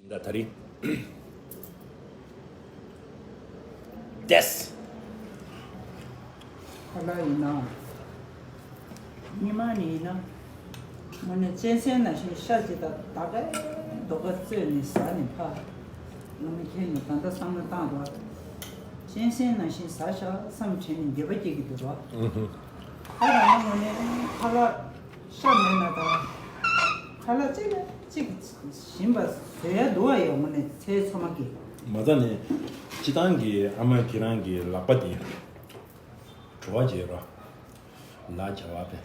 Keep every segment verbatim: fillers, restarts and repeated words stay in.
ད་ད་རིང་ཏེས། ཁ་ལག་ཡིན་ན། ཉི་མ་ནས་ཡིན་ན། དངོས་གནས་གཅན་གཟན་ནང་བཞིན་ཤ་ཅིག་དང་ད་གའི་རྡོག་ཁ་བཙོས་ནས་ཟ་ནས་ཕ། བླ་མ་མཁྱེན་ནས་ད་ལྟ་བསམ་བློ་བཏང་རོགས། གཅན་གཟན་ནང་བཞིན་ཟ་ཤག་བསམ་དྲན་ནས་འགྱོད་པ་སྐྱེ་གི་འདུག་རོགས། ཨུ་ཧུ། ད་རང་ལ་དངོས་གནས་ཁ་ལག་ཤ་མེད་ན་ད། ཁ་ལག་གཅིག་ལ་གཅིག་ཞིམ་པ་བཟོ་ཡ་འདུག་བ་ཡོང་ངོ་ནས་ཚེ་ཚོ་མ་སྐྱེ། མ་རྩ་ནས་སྤྱི་བཏང་གི་ཨ་མ་ཁྱེད་རང་གི་ལག་པ་དེ་བྲོ་བ་བྱེད་རོགས། ལ་བྱ་བ་པས།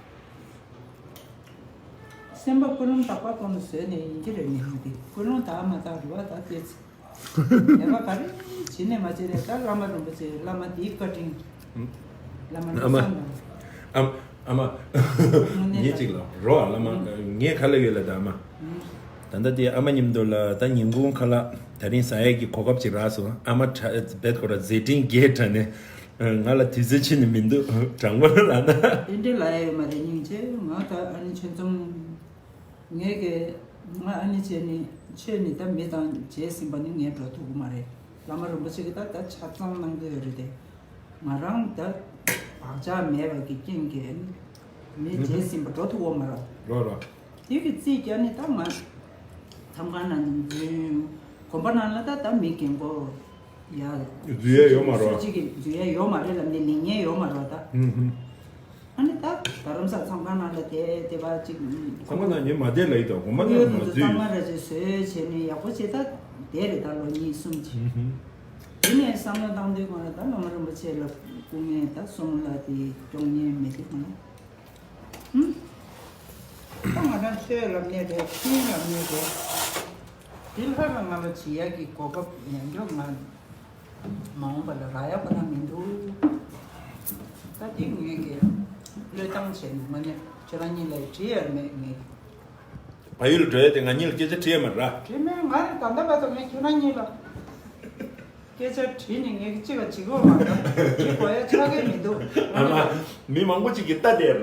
སེམས་པ་ཀུན་སློང་དག་པ་ཀུན་ལ་བཟོས་ནས་ཡིན་གྱི་རེད་ནི་མི་འདི་ཀུན་སློང་དག་མ་དག་རུ་བ་དག་སྟེ་ཚེ། ལས་ཀ་ག་རེ་བྱེད་ནས་མ་བྱེད་རེད་ད་བླ་མ་རིན་པོ་ཆེ་བླ་མ་འདིའི་བཀའ་དྲིན། བླ་མ་ཨ་མ། བསམ་དང་། ཨ་ཨ་མ། དངོས་གནས་ངས་ད་གཅིག་ལ་རོགས་ཨ་བླ་མ། ངས་ཁ་ལ་ཡོད་ལ་ད་ཨ་མ། ད་ལྟ་དེ་ཨ་མ་མཉམ་དུ་ལ་ད་ཉིན་གུང་ཁ་ལག་ད་རིང་ཟ་ཡས་ཀྱི་གོ་སྐབས་ཅིག་རག་སོང་ཨ་མ། ཁྲ་བེད་ཁོ་ར་མཛད་འཕྲིན་རྒྱས་དྲགས་ནས་ང་ལ་དུས་ཚོད་ཕྱིན་ནས་མི་འདུག་དྲང་པོ་ལ་ན། དེ་འདྲའི་ལ་ཡ་ཡོད་མ་རེད་སྙིང་རྗེ་ང་ད་ཨ་ནི་ཆོས་འཛོམས། ངས་ཀྱི་ང་ཨ་ནི་བྱས་ནི་ཆོས་ནི་ད་མི་དང་བྱས་ཟིན་པ་ནི་ངས་འགྲོ་ཐུབ་ཀྱི་མ་རེད། བླ་མ་རིན་པོ་ཆེ་གིས་ད་ད་ཆ་ཚང་གནང་གི་ཡོད་རེད་དེ། ང་རང་ད་བག་ཆགས་མེད་པ་གི་རྐྱེན་གྱིས་མི་བྱས་ཟིན་པ་འགྲོ་ཐུབ་ཀྱི་མ་རེད། རོ་རོ། དེ་གི་རྩིས་བརྒྱབ་ནི་ད་ང་མཚམས་ཁང་ནང་འཛུལ། དགོན་པ་ནང་ལ་ད་ད་མི་རྒན་གོག་ཡ། འཛུལ་ཡས་ཡོད་མ་རེད། སུ་གཅིག་གིས་འཛུལ་ཡས་ཡོད་མ་རེད་ལབ་ནས་ལེན་མཁན་ཡོད་མ་རེད་ད། ཨ་ནི་ད་རྡ་རམ་ས་མཚམས་ཁང་ནང་ལ་བསྡད་བསྡད་པ་གཅིག་མཚམས་ཁང་ནང་ངས་མ་བསྡད་ལབ་ཡིན་ད་དགོན་པ་ནང་ཡོད་མ་དུས་ཚོད་འཛུལ་གཙང་མ་ར་ཅིག་བཟོས་བྱས་ནས་ཡག་པོ་བྱས་ད་བསྡད་རེད་ད་ལོ་གཉིས་གསུམ་ཅིག་དེ་ནས་བསམ་བློ་བཏང་དུས་སྒང་ལ་ད་བླ་མ་རིན་པོ་ཆེ་ལ་སྐུ་ངལ་ད་གསུང་ལ་དེ་སྐྱོང་མཁན་མེད་དུས་སྒང་ལ། ཧུམ། ད་ང་རང་ཆོས་ལབ་ནས་རེད་ཕྱིན་ལབ་ནས་རེད། དེ་ལྷ་ལ་ང་ལ་བྱེད་ཡག་གི་གོ་སྐབས་ཡང་མགྱོགས་ང་མ་འོངས་པ་ལ་རག་ཡག་པོ་ན་མི་འདུག་ད་དེ་ངས་ཀྱི་བློས་བཏང་བྱས་ནས་ང་ནས་ཁྱེད་རང་གཉིས་ལ་དྲི་ཡག་མེད་ངས། བལ་ཡུལ་འགྲོ་ཡ་དེ་ང་གཉིས་ལ་སྐད་ཆ་དྲི་ཡ་མ་རེད། དྲི་མེད་ང་རེ་ད་ལྟ་བར་དུ་ངས་ཁྱེད་རང་གཉིས་ལ་སྐད་ཆ་དྲིས་ནས་ངས་གཅིག་ལ་བྱེད་དགོས་མ་རེད་དྲི་དགོས་ཡ་ཆགས་ཀྱི་མི་འདུག་ཨ་མ། མི་མང་པོ་ཅིག་གིས་ལྟ་བསྡད་ར།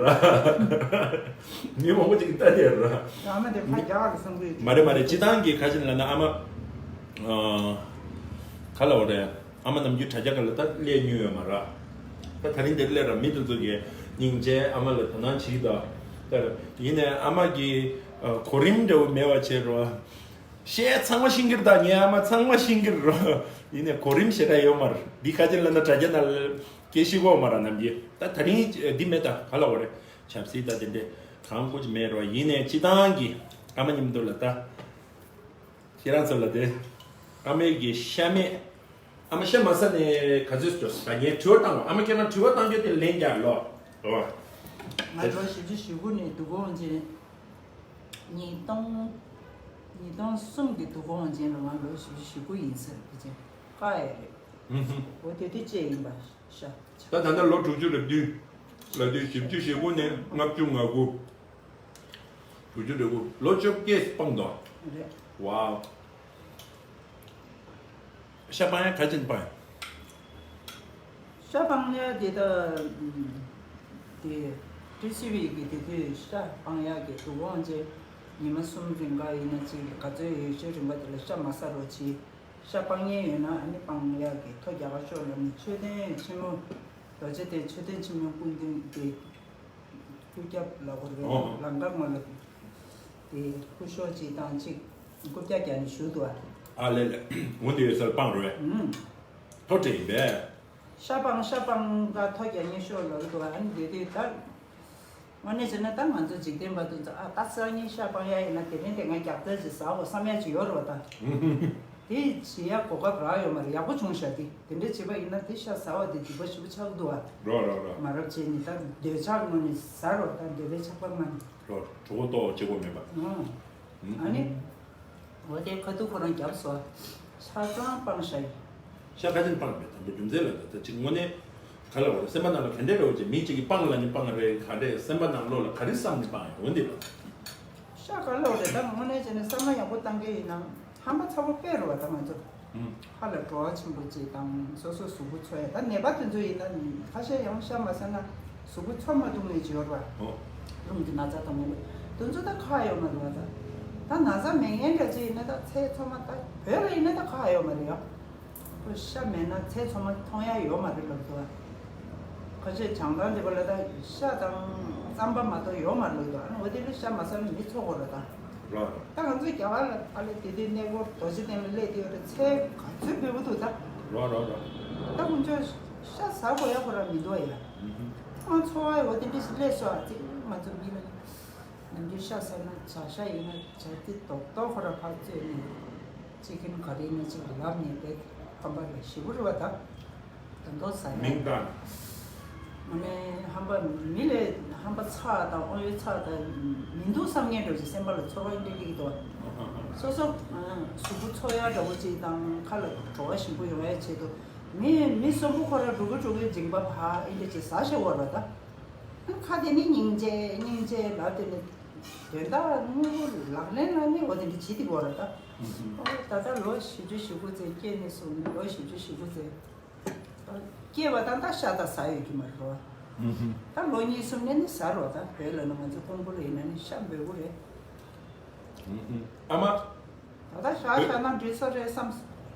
མི་མང་པོ་ཅིག་གིས་ལྟ་བསྡད་ར། ཨ་མ་དེ་ཕ་རྒྱག་རེད་བསམ་གི་ཡོད། མ་རེད་མ་རེད་སྤྱི་བཏང་གི་ཁ་ཆེན་ལ་ན་ཨ་མ། ཨ། ག་ལ་བ་རེད། ཨ་མ་ནམ་རྒྱུན་དྲ་རྒྱ་ག་ལ་ད་སླེབས་མྱོང་ཡོད་མ་ར། ད་ད་རིང་འདིར་སླེབས་ར་མི་དེ་ཚོ་གིས་སྙིང་རྗེ་ཨ་མ་ལ་དོ་སྣང་བྱེད་ད། ད་ཡིན་ནའི་ཨ་མ་གི་གོ་རིམ་འདྲ་བོ་མེད་པ་བྱས་རོ། བཤད་ཚང་མ་ཤེས་ཀྱི་རེད་ད་ངའི་ཨ་མ་ཚང་མ་ཤེས་ཀྱི་རེད་རོ། ཡིན་ནའི་གོ་རིམ་ཞེ་དྲག་ཡོད་མ་རེད་འདི་ཁ་ཆེན་ལ་ན་དྲ་རྒྱ་ནང་ལ་སྐད་ཤེས་གོ་མ་ར་ནམ་རྒྱུན་ད་ད་རིང་འདི་མེད་ད་ག་ལ་བ་རེད་ཆབ་སྲིད་ད་དེ་འདྲས་གང་ཁུ་ཅི་མེད་རོ་ཡིན་ནའི་སྤྱི་བཏང་གི་ཨ་མ་མཉམ་དུ་ལ་ད། ཁྱེད་རང་ཚོ་ལ་དེ། ཨ་མའི་གི་ཤ་མེད། ཨ་མ་ཤ་མ་ཟ་ནས་ག་ཚོད་སྐྱོ་ཟ་ངས་དྲི་བ་བཏང་བ་ཨ་མ་ཁྱེད་རང་དྲི་བ་བཏང་རྒྱུ་དེ་ལན་རྒྱག་ལོ། ཨོ། ང་ལོ་བཞི་བཅུ་ཞེ་དགུ་ནས་འདུག་གོང་ཅན། ཉིས་སྟོང་། ཉིས་སྟོང་གསུམ་གྱི་འདུག་གོང་ཅན་ལ་ང་ལོ་བཞི་བཅུ་ཞེ་དགུ་ཡིན་ཟེར་གི་ཅན་ཀ་ཡ་རེད། ཨུ་ཧུ། འོ་དེ་དུས་ཅེ་ཡིན་པ་ཤ། ད་ད་ལྟ་ལོ་དྲུག་ཅུ་རེ་བདུན། ལ་དུས་བཞི་བཅུ་ཞེ་དགུ་ནས་ལྔ་བཅུ་ང་དགུ། དྲུག་ཅུ་རེ་དགུ་ལོ་བཅོ་བརྒྱད་སྤངས་དོ། རེད། ཝའོ། ཤ་སྤང་ཡ་ག་ཅིན་སྤང་ཡ། ཤ་སྤང་ཡ་དེ་ད། དེ། ཏི་སི་ཝི་གི་དེ་དུས་ཤ་སྤང་ཡ་གི་དུག་འོང་ཅེ། ཉི་མ་གསུམ་རིང་ག་ཡིན་ན་ཅིག་ག་ཚོད་ཡོད་ཤོས་རིང་ག་དེ་ལ་ཤ་མ་ཟ་རོགས་གྱིས། ཤ་སྤང་ཉེན་ཡོད་ན་ཨ་ནི་སྤང་ཡག་གི་ཐོ་རྒྱག་ག་ཤོག་ལབ་ནས་མཆོད་རྟེན་ཆེན་མོ། རྡོ་རྗེ་གདན་མཆོད་རྟེན་ཆེན་མོའི་སྐུ་མདུན་དེ། སྐུ་རྒྱབ་ལ་གོ་རེ་ཨོ། ལང་ཀ་ངོ་ལ། དེ་སྐུ་ཤོག་ཅིག་དང་ཅིག་སྐུ་རྒྱག་རྒྱག་ནས་བཞུགས་འདུག་ཨ། ཨ་ལེ་ལེ། འོ་འདི་ཡོད་སར་སྤང་རོ་ཨེ། ཨུམ། ཐོ་བྲིས་ཡིན་པས། ཤ་སྤང་ཤ་སྤང་ག་ཐོ་རྒྱག་ཉེན་ཤོག་ལབ་འདུག་ཨ་ནི་དེ་དུས་ད། དངོས་གནས་བྱས་ན་ད་ང་ཚོ་འཇིག་རྟེན་པ་དེ་ཚོ་ཨ་ད་སང་ཉིན་ཤ་སྤང་ཡ་ཡིན་ན་དེ་རིང་དེ་ང་རྒྱག་རྩལ་ཅིག་ཟ་འོ་བསམ་ཡ་ཅིག་ཡོད་རེད་བ་ད། དེ་བྱེད་ཡ་གོ་སྐབས་རག་ཡོད་མ་རེད་ཡག་པོ་བྱུང་ཤག་དེ་དེ་འདྲ་བྱེད་པ་ཡིན་ན་དེ་ཤ་ཟ་བ་དེ་སྡིག་པ་ཞེ་པོ་ཆགས་འདུག་ཨ། རོ་རོ་རོ། མ་རབས་བྱས་ནི་ད་འདོད་ཆགས་ངོ་ནས་ཟ་རོ་ད་འདོད་པའི་ཆགས་པ་མ་ནི། རོ་གྲོད་ཁོག་ལྟོགས་བྱེད་དགོས་མེད་པ། ཨང་། ཨ་ནི། འོ་དེ་ཁ་ཐུག་ཁོ་རང་རྒྱབ་སོ། ཆ་ཚང་སྤང་ཤ་ཡིན། ཤ་ཁ་ཅན་སྤང་མེད་དམ་པའི་རྒྱུ་མཚན་ལ་ད་ཅིག་དངོས་གནས། ག་ལ་བ་རེད་སེམས་པ་ནང་ལ་ག་འདྲས་རེད་བ་ཅེ་མི་གཅིག་གིས་སྤང་ལ་ནི་སྤང་རེད་ག་འདྲས་སེམས་པ་ནང་བློ་ལ་ག་རེ་བསམ་ནས་སྤང་ཡ་འོན་ཏེ་ལ། ཤ་ག་ལ་བ་རེད་ད་དངོས་གནས་བྱས་ན་བསམ་བློ་ཡག་པོ་བཏང་གི་ཡིན་ནམ་ཧམ་པ་ཚ་པོ་དཔེ་རེད་བ་ད་ང་ཚོ། ཧ་ལ་བྲོ་བ་ཆེན་པོ་ཅིག་དང་སོ་སོ་གཟུགས་པོ་འཚོ་ཡ་ད་ནད་པ་དེ་ཚོ་ཡིན་ན་ཁ་ཤས་ཡང་ཤ་མ་ཟ་ན་གཟུགས་པོ་འཚོ་མ་ཐུབ་ངེས་ཅིག་ཡོད་རེད་བ། རླུང་གི་ན་ཚ་དང་མོ་དེ་ཚོ་ད་ཁག་ཡོད་མ་རེད་བ་ད། ད་ན་ཚ་མེད་མཁན་འདྲ་ཅིག་ཡིན་ན་ད་ཚལ་ཚོད་མ་ད་བོད་ལ་ཡིན་ན་ད་ཁག་ཡོད་མ་རེད་ཡ། ཁོ་ཤ་མེད་ན་ཚལ་ཚོད་མ་མཐོང་ཡ་ཡོད་མ་རེད་ལབ་འདུག་ཁ་ཤས་བྱང་ཐང་འདི་པ་ལ་ད་ཤ་དང་རྩམ་པ་མ་གཏོགས་ཡོད་མ་རེད་ལབ་འདུག་ཨ་ནི་འོ་དེ་ལ་ཤ་མ་ཟ་ན་མི་འཚོ་དགོས་རེད་ད། རོ། ད་ང་ཚོ་རྒྱ་གར་ལ་ཨ་ལས་དེ་དུས་གནས་སྐོར་རྡོ་རྗེ་གདན་ལ་སླེབས་དུས་རེད་ཚལ་ག་ཚོད་འབེལ་པོ་འདུག་ད། རོ་རོ་རོ། ད་ཁོང་ཚོས་ཤ་ཟ་དགོས་ཡ་ཁོ་རང་མི་འདུག་ཡ། ཨུ་ཧུ། ཁོང་ཚོ་བ་ཡོད་དེ་འདྲ་ཞིག་སླེབས་སོང་ཨ་ཙི་ང་ཚོ་མི་ལ་ནམ་རྒྱུན་ཤ་ཟ་ན་བྱ་ཤ་ཡིན་ན་བྱ་ཏི་རྡོག་རྡོག་ཁོ་ར་ཕར་བཙོས་ནས་ཅི་ཁིན་ག་རེ་ཡིན་ན་ཅིག་ལབ་ནས་བསྡད་ཁམས་པ་ལ་ཞེ་པོ་རེད་བ་ད། ད་མདོ་ཟ་ཡ་མིང་བཏགས། ང་ནི་ཧམ་པ་མི་ལས་ཧམ་པ་ཚ་དང་ཨོ་ཡོད་ཚ་དང་མི་འདུག་བསམ་ངན་འདྲ་བོ་ཞིག་སེམས་པ་ལ་ཚོར་བ་འདྲ་སླེབས་ཀྱི་འདུག་སོ་སོ་གཟུགས་པོ་འཚོ་ཡ་འདྲ་བོ་ཅིག་དང་ཁ་ལ་བྲོ་བ་ཞིམ་པོ་ཡོང་ཡ་ཆེད་དུ་མི་མི་གསོན་པོ་ཁོ་ར་འགྲོ་གི་འགྲོ་གི་མཇིང་པ་བག་ཨེ་འདྲ་ཅིག་ཟ་ཤེས་བར་བ་ད། ཁ་དེ་ནི་སྙིང་རྗེ་སྙིང་རྗེ་ལབ་དེ་ནི་དོན་དག་དངོས་པོ་ལག་ལེན་ལ་ནི་འོ་དེ་འདྲ་བྱེད་དེ་བར་བ་ད། ཨོ་ད་ལྟ་ལོ་བཞི་བཅུ་ཞེ་དགུ་ཙམ་སྐྱེས་ནས་བཟུང་ནས་ལོ་བཞི་བཅུ་ཞེ་དགུ་ཙམ། སྐྱེས་པ་དང་ད་ཤ་ད་ཟ་ཡོད་ཀྱི་མ་རེད་རོ། ད་ལོ་གཉིས་གསུམ་ནས་ནི་ཟ་རོ་ད་བོད་ལ་ནི་ང་ཚོ་ཀོང་པོ་ལ་ཡིན་ན་ནི་ཤ་འབོལ་པོ་རེད། ཨ་མ། ད་ལྟ་ཤ་བོད་ཤ་ན་འགྲིག་ས་རེད་བསམ།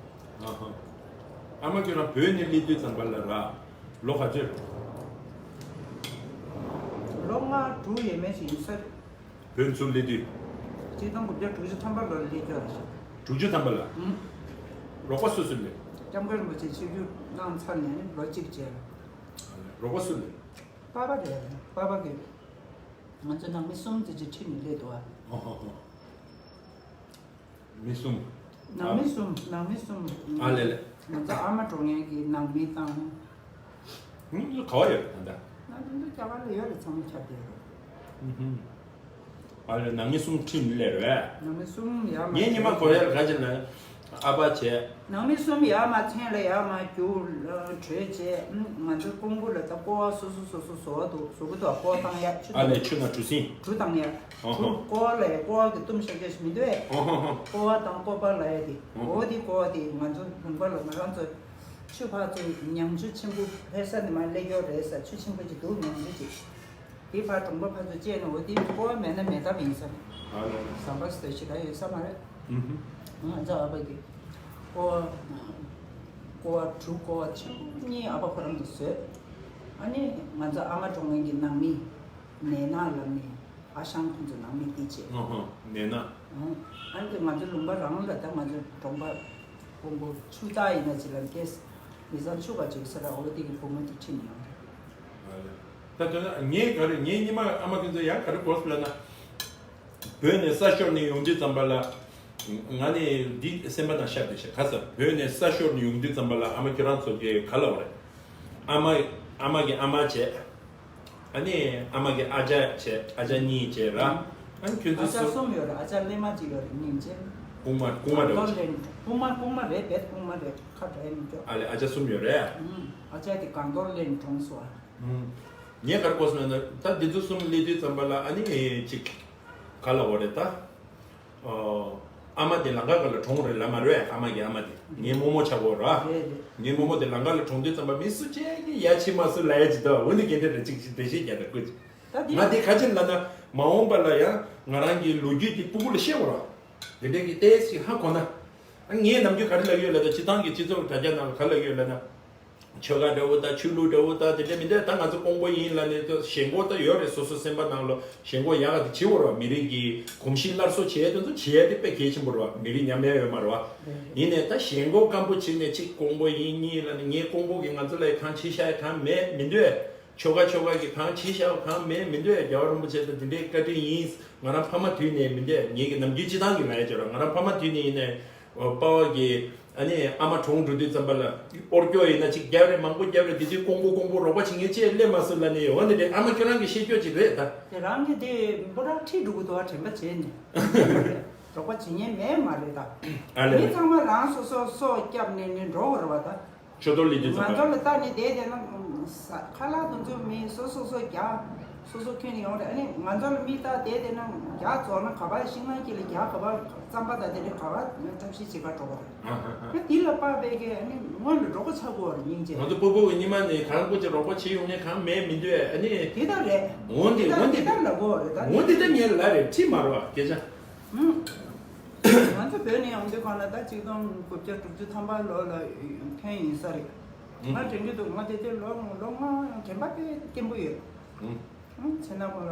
ཨ་ཧ། ཨ་མ་ཁྱོད་རང་བོད་ནས་སླེབས་དུས་ཙམ་པ་ལ་ར། ལོ་ག་ཚོད། ལོ་ལྔ་དྲུག་ཡས་མས་ཞིག་ཡིན་ས་རེད། བོད་ཚུར་སླེབས་དུས། ཆིག་སྟོང་དགུ་བརྒྱ་དྲུག་ཅུ་ཐམ་པ་ལོར་སླེབས་རྒྱུ་རེད། དྲུག་ཅུ་ཐམ་པ་ལ། ཨུམ། རོགས་པ་སུ་སུ་སླེབས། སྐྱབས་མགོན་རིན་པོ་ཆེ་ཆིབས་བསྒྱུར་གནང་ཚར་ནས་ནི་ལོ་གཅིག་རྗེས་ལ། རོགས་པ་སུ་སླེབས། པ་ཕ་རེད། པ་ཕ་གིས་ང་ཚོ་ནང་མི་གསུམ་ཙམ་ཅིག་ཁྲིད་ནས་སླེབས་འདུག་ཨ། ཨོ་ཧོ་ཧོ། མི་གསུམ། ནང་མི་གསུམ། ནང་མི་གསུམ། ཨ་ལེ་ལེ། ང་ཚོ་ཨ་མ་གྲོངས་ཡས་ཀྱི་ནང་མི་དང་། ཨུ་ཚོ་ག་བ་ཡོད་ད་ལྟ། ང་ཚོ་རྒྱ་གར་ལ་ཡོད་རེད། ཚང་མ་ཁྱབ་བསྡད་རེད། ཨུ་ཧུ། ཨ་ལེ་ནང་མི་གསུམ་ཁྲིད་ནས་སླེབས་རེད། ནང་མི་གསུམ་ཡར་མར་ངས་ཉི་མ་གོ་ཡར་ག་ཅིག་ན། ཨ་ཕ་བྱས། ནང་མི་གསུམ་ཡར་མར་མཚན་ལ་ཡར་མར་རྒྱུགས་བྲོས་བྱས། ང་ཚོ་ཀོང་པོ་ལ་ད་ཀོ་བ་སོ་སོ་སོ་སོ་བཟོ་བ་འདུག་བཟོ་གི་འདུག་ཀོ་བ་བཏང་ཡ་ཆུ་ཨ་ལས་ཆུ་ན་གྲུ་གཟིངས། གྲུ་བཏང་ཡ། ཨོ་ཧོ། གྲུ་ཀོ་བ་ལ་ཡ་ཀོ་བ་གི་བཏུམ་ཤ་རྒྱ་ཞིག་མི་འདུག་ཨེ། ཨོ་ཧོ་ཧོ། ཀོ་བ་དང་ཀོ་པ་ལ་ཡ་དེ། ཨོ་ཧོ། འོ་དེ་ཀོ་བ་དེ་ང་ཚོ་ལུང་པ་ལ་ང་རང་ཚོ་ཆུ་ཕར་ཚུར་ཉང་ཆུ་ཆེན་པོ་ཕེ་ས་ནས་མར་སླེབས་ཀྱོག་རེད་ས། ཆུ་ཆེན་པོ་ཅིག་འདུག་ཉང་ཆུ་ཅིག་དེ་ཕར་གྲོང་པ་ཕར་ཚུར་བཅད་ནས་འོ་དེ་ཀོ་བ་མེད་ན་མེད་ཐབས་ཡིན་ས་རེད། ཨ་ལོ། ཟམ་པ་སི་ཏོ་ཞེ་དྲག་ཡོད་ས་མ་རེད། ཨུ་ཧུ། ང་ཚོ་ཨ་ཕ་གི་ཀོ་བ། ཀོ་བ་གྲུ་ཀོ་བ་ཆེན་པོ་གཉིས་ཨ་ཕ་ཁོ་རང་གིས་བཟོས། ཨ་ནི་ང་ཚོ་ཨ་མ་གྲོངས་མཁན་གྱི་ནང་མི་ནེ་ན་ལབ་ནས་ཨ་ཞང་ཁོང་ཚོ་ནང་མི་དེ་བྱས། ཨ་ཧ། ནེ་ན། ཨ་ནི་ང་ཚོ་ལུང་པ་རང་ལ་ད་ང་ཚོ་གྲོང་པ་ཀོང་པོ་ཆུ་རྟ་ཡིན་ན་ཅི་ལ་སྐྱེས། མི་ཚང་ཆུ་བ་ཅིག་ས་ར་འོ་དེ་གི་བུ་མོ་དེ་ཁྲིད་ནས་ཡོང་རེད། ད་དོན་ན་ངས་ག་རེ་ངའི་ཉི་མ་ཨ་མ་ཁོང་ཚོ་ཡང་ག་རེ་གོ་སོང་ལབ་ན། བོད་ནས་ས་ཤོར་ནས་ཡོང་དུས་ཙམ་པ་ལ། ང་ནི་འདི་སེམས་པ་དང་ཤར་བསྡད་ཤག་ག་ས་བོད་ནས་ས་ཤོར་ནས་ཡོང་དུས་ཙམ་པ་ལ་ཨ་མ་ཁྱོད་རང་ཚོ་གི་ག་ལ་བ་རེད། ཨ་མ། ཨ་མ་གི་ཨ་མ་བྱས། ཨ་ནི་ཨ་མ་གི་ཨ་ཅག་བྱས། ཨ་ཅག་གཉིས་བྱས་ར། ཨ་ནི་ཁྱོད་ཚོ་ཨ་ཅག་སུ། གསུམ་ཡོད་རེད། ཨ་ཅག་གླེ་མ་གཅིག་ཡོད་རེད། སྙིང་རྗེ། ཀོང་མ་ཀོང་མ་འདྲ་བོ་ཅིག་སྐོར་ལེན། ཀོང་མ་ཀོང་མ་རེད་པས། ཀོང་མ་རེད། ཁ་བྲལ་མི་འགྱོ། ཨ་ལེ་ཨ་ཅག་གསུམ་ཡོད་རེད། ཨ་ཅག་དེ་གང་འདོར་ལེན་གྲོངས་སོང་ཨ། ངས་ག་རེ་གོ་སོང་ན་ད་འདི་ཚོ་གསུམ་སླེབས་དུས་ཙམ་པ་ལ་ཨ་ནི་ཅིག་ག་ལ་བ་རེད་ད། ཨ་མ་དེ་ལམ་ཁ་ཁ་ལ་གྲོངས་རེད་ལབ་མ་རེད། ཨ་མ་གི་ཨ་མ་དེ་ངའི་རྨོ་མོ་ཆགས་ཀྱི་ཡོད་ར། རེད་རེད། ངའི་རྨོ་མོ་དེ་ལམ་ཁ་ལ་གྲོངས་དུས་ཙམ་པ་མི་སུ་གཅིག་གིས་ཡ་ཕྱི་མ་སུ་ལབ་ཡ་ཅིག་འདུག་འོ་འདི་ག་འདྲ་རེད་ཅིག་ཅིག་འགྲེལ་བཤད་རྒྱག་དང་སྐུ་མཁྱེན། ད་འདི་ང་དེ་ག་ཅིག་ལབ་ན་མ་འོངས་པ་ལ་ཡང་ང་རང་གི་ལོ་རྒྱུས་དེ་སྤུ་གུ་ལ་བཤད་དགོས་ར། དེ་འདྲས་ཀྱི་ཏོག་ཙམ་ཧ་གོ་ན། ངས་ནམ་རྒྱུན་ག་རེ་ལབ་ཡོད་ལབ་ན་སྤྱི་བཏང་གི་སྤྱི་ཚོགས་དྲ་རྒྱ་ནང་ལ་ག་རེ་ལབ་ཡོད་ལབ་ན། ཆོལ་ཁ་འདྲ་བོ་དང་ཆོས་ལུགས་འདྲ་བོ་དང་དེ་འདྲ་མི་འདྲ། ད་ང་ཚོ་ཀོང་པོ་ཡིན་ལབ་ནས་ད་ཞེན་ཁོག་ད་ཡོད་རེད། སོ་སོ་སེམས་པ་ནང་ལ་ཞེན་ཁོག་ཡག་ག་དེ་བྱེད་དགོས་རེད་བ། མི་རིགས་ཀྱི་གོམས་གཤིས་སླར་གསོ་བྱེད་ཡ་དེ་ཚོ་བྱེད་ཡ་དེ་དཔེ་གལ་ཆེན་པོ་རེད་བ། མི་རིགས་ཉམས་ཡ་ཡོད་མ་རེད་བ། ཡིན་ནའི་ད་ཞེན་ཁོག་སྐམ་པོ་བྱས་ནས་གཅིག་ཀོང་པོ་ཡིན་གཉིས་ལབ་ནས་ངས་ཀོང་པོ་གི་ང་ཚོ་ལ་གང་བྱེད་ཤག་གང་མེད་མི་འདུག་ཆོལ་ཁ་ཆོལ་ཁ་གི་གང་བྱེད་ཤག་གང་མེད་མི་འདུག་རྒྱལ་བ་རིན་པོ་ཆེ་དང་དེ་འདྲའི་བཀའ་དྲིན་ཡིན། ང་རང་ཕ་མ་དུས་ནས་མི་འདུག་ངེད་ཀྱི་ནམ་རྒྱུན་སྤྱི་བཏང་གི་ང་ཡ་ཅོ་ར། ང་རང་ཕ་མ་དུས་ནས་ཡིན་ནའི། ཨོ། པ་ཕ་གིས་ཨ་ནི་ཨ་མ་གྲོངས་འགྲོ་དུས་ཙམ་པ་ལ་ཨོར་སྐྱོ་ཡིན་ན་ཅིག་རྒྱབ་རེ་མང་པོ་རྒྱབ་རེ་དེ་དུས་ཀོང་པོ་ཀོང་པོ་རོགས་པ་བྱེད་མཁན་ཅིག་སླེབས་མ་སོང་ལབ་ནས་འོ་འདི་འདྲའི་ཨ་མ་ཁྱོད་རང་གི་ཤེས་རྒྱུ་ཅིག་རེད་ད། དེ་རང་གི་དེ་འབུ་རག་ཁྲིད་འགྲོ་གི་འདུག་བ། དྲན་པ་བྱས་ནས། རོགས་པ་བྱེད་མཁན་མེད་མ་རེད་ད། ཨ་ལེ། མི་ཚང་མ་རང་སོ་སོ་སོ་སྐྱབས་ནས་ནས་འགྲོ་བ་རེད་བ་ད། ཆོས་ཐོག་ལས་དུས་ང་ཚོ་ཙམ་པ། ལ་ལྟ་ནས་བསྡད་བསྡད་ན་ས་ཁ་ལག་དེ་ཚོ་མི་སོ་སོ་སོ་རྒྱག་སོ་སོ་ཁྱོན་ནས་ཡོང་རེད། ཨ་ནི་ང་ཚོ་ལ་མི་ལྟ་བསྡད་བསྡད་ན་རྒྱག་རྫོགས་ན་ག་པར་ཤིང་ནགས་དཀྱིལ་ལ་རྒྱག་ག་པར་རྩམ་པ་དང་དེ་འདྲ་ག་པར་བཀྲ་ཤིས་བྱེད་ག་འགྲོ་བ་རེད། ཨ་དེ་ལ་དཔག་པའི་གི་ཨ་ནི་སྔོན་ལ་འགྲོ་ག་ཆགས་དགོས་རེད་སྙིང་རྗེ། ང་ཚོ་སྤོ་བོ་གི་སྙེ་མ་ནས་གང་པོ་ཅིག་རོགས་པ་བྱེད་ཡོང་ནས་གང་མེད་མི་འདུག་ཨ་ནི། དེ་ལྟར་རེད། འོན་ཏེ་དེ་ལྟར་འོན་ཏེ་དེ་ལྟར་ལབ་དགོས་རེད་ད། འོན་ཏེ་ད་ངས་ལབ་རེད་ཁྲིད་མ་རོགས་སྐད་ཆ། ཨུམ། བོད་ནས་ཡོང་དུས་གང་ལ་ད་ཆིག་སྟོང་དགུ་བརྒྱ་དྲུག་ཅུ་ཐམ་པ་ལོ་ལ་ཐོན་ཡིན་ས་རེད། ང་དྲན་གྱི་འདུག་ང་དེ་དུས་ལོ་ལོ་ལྔ་ཡང་དྲན་པ་དཔེ་སྐྱེན་པོ་ཡོད། ཨང་ཚེ་ན་ཁོ་ལ་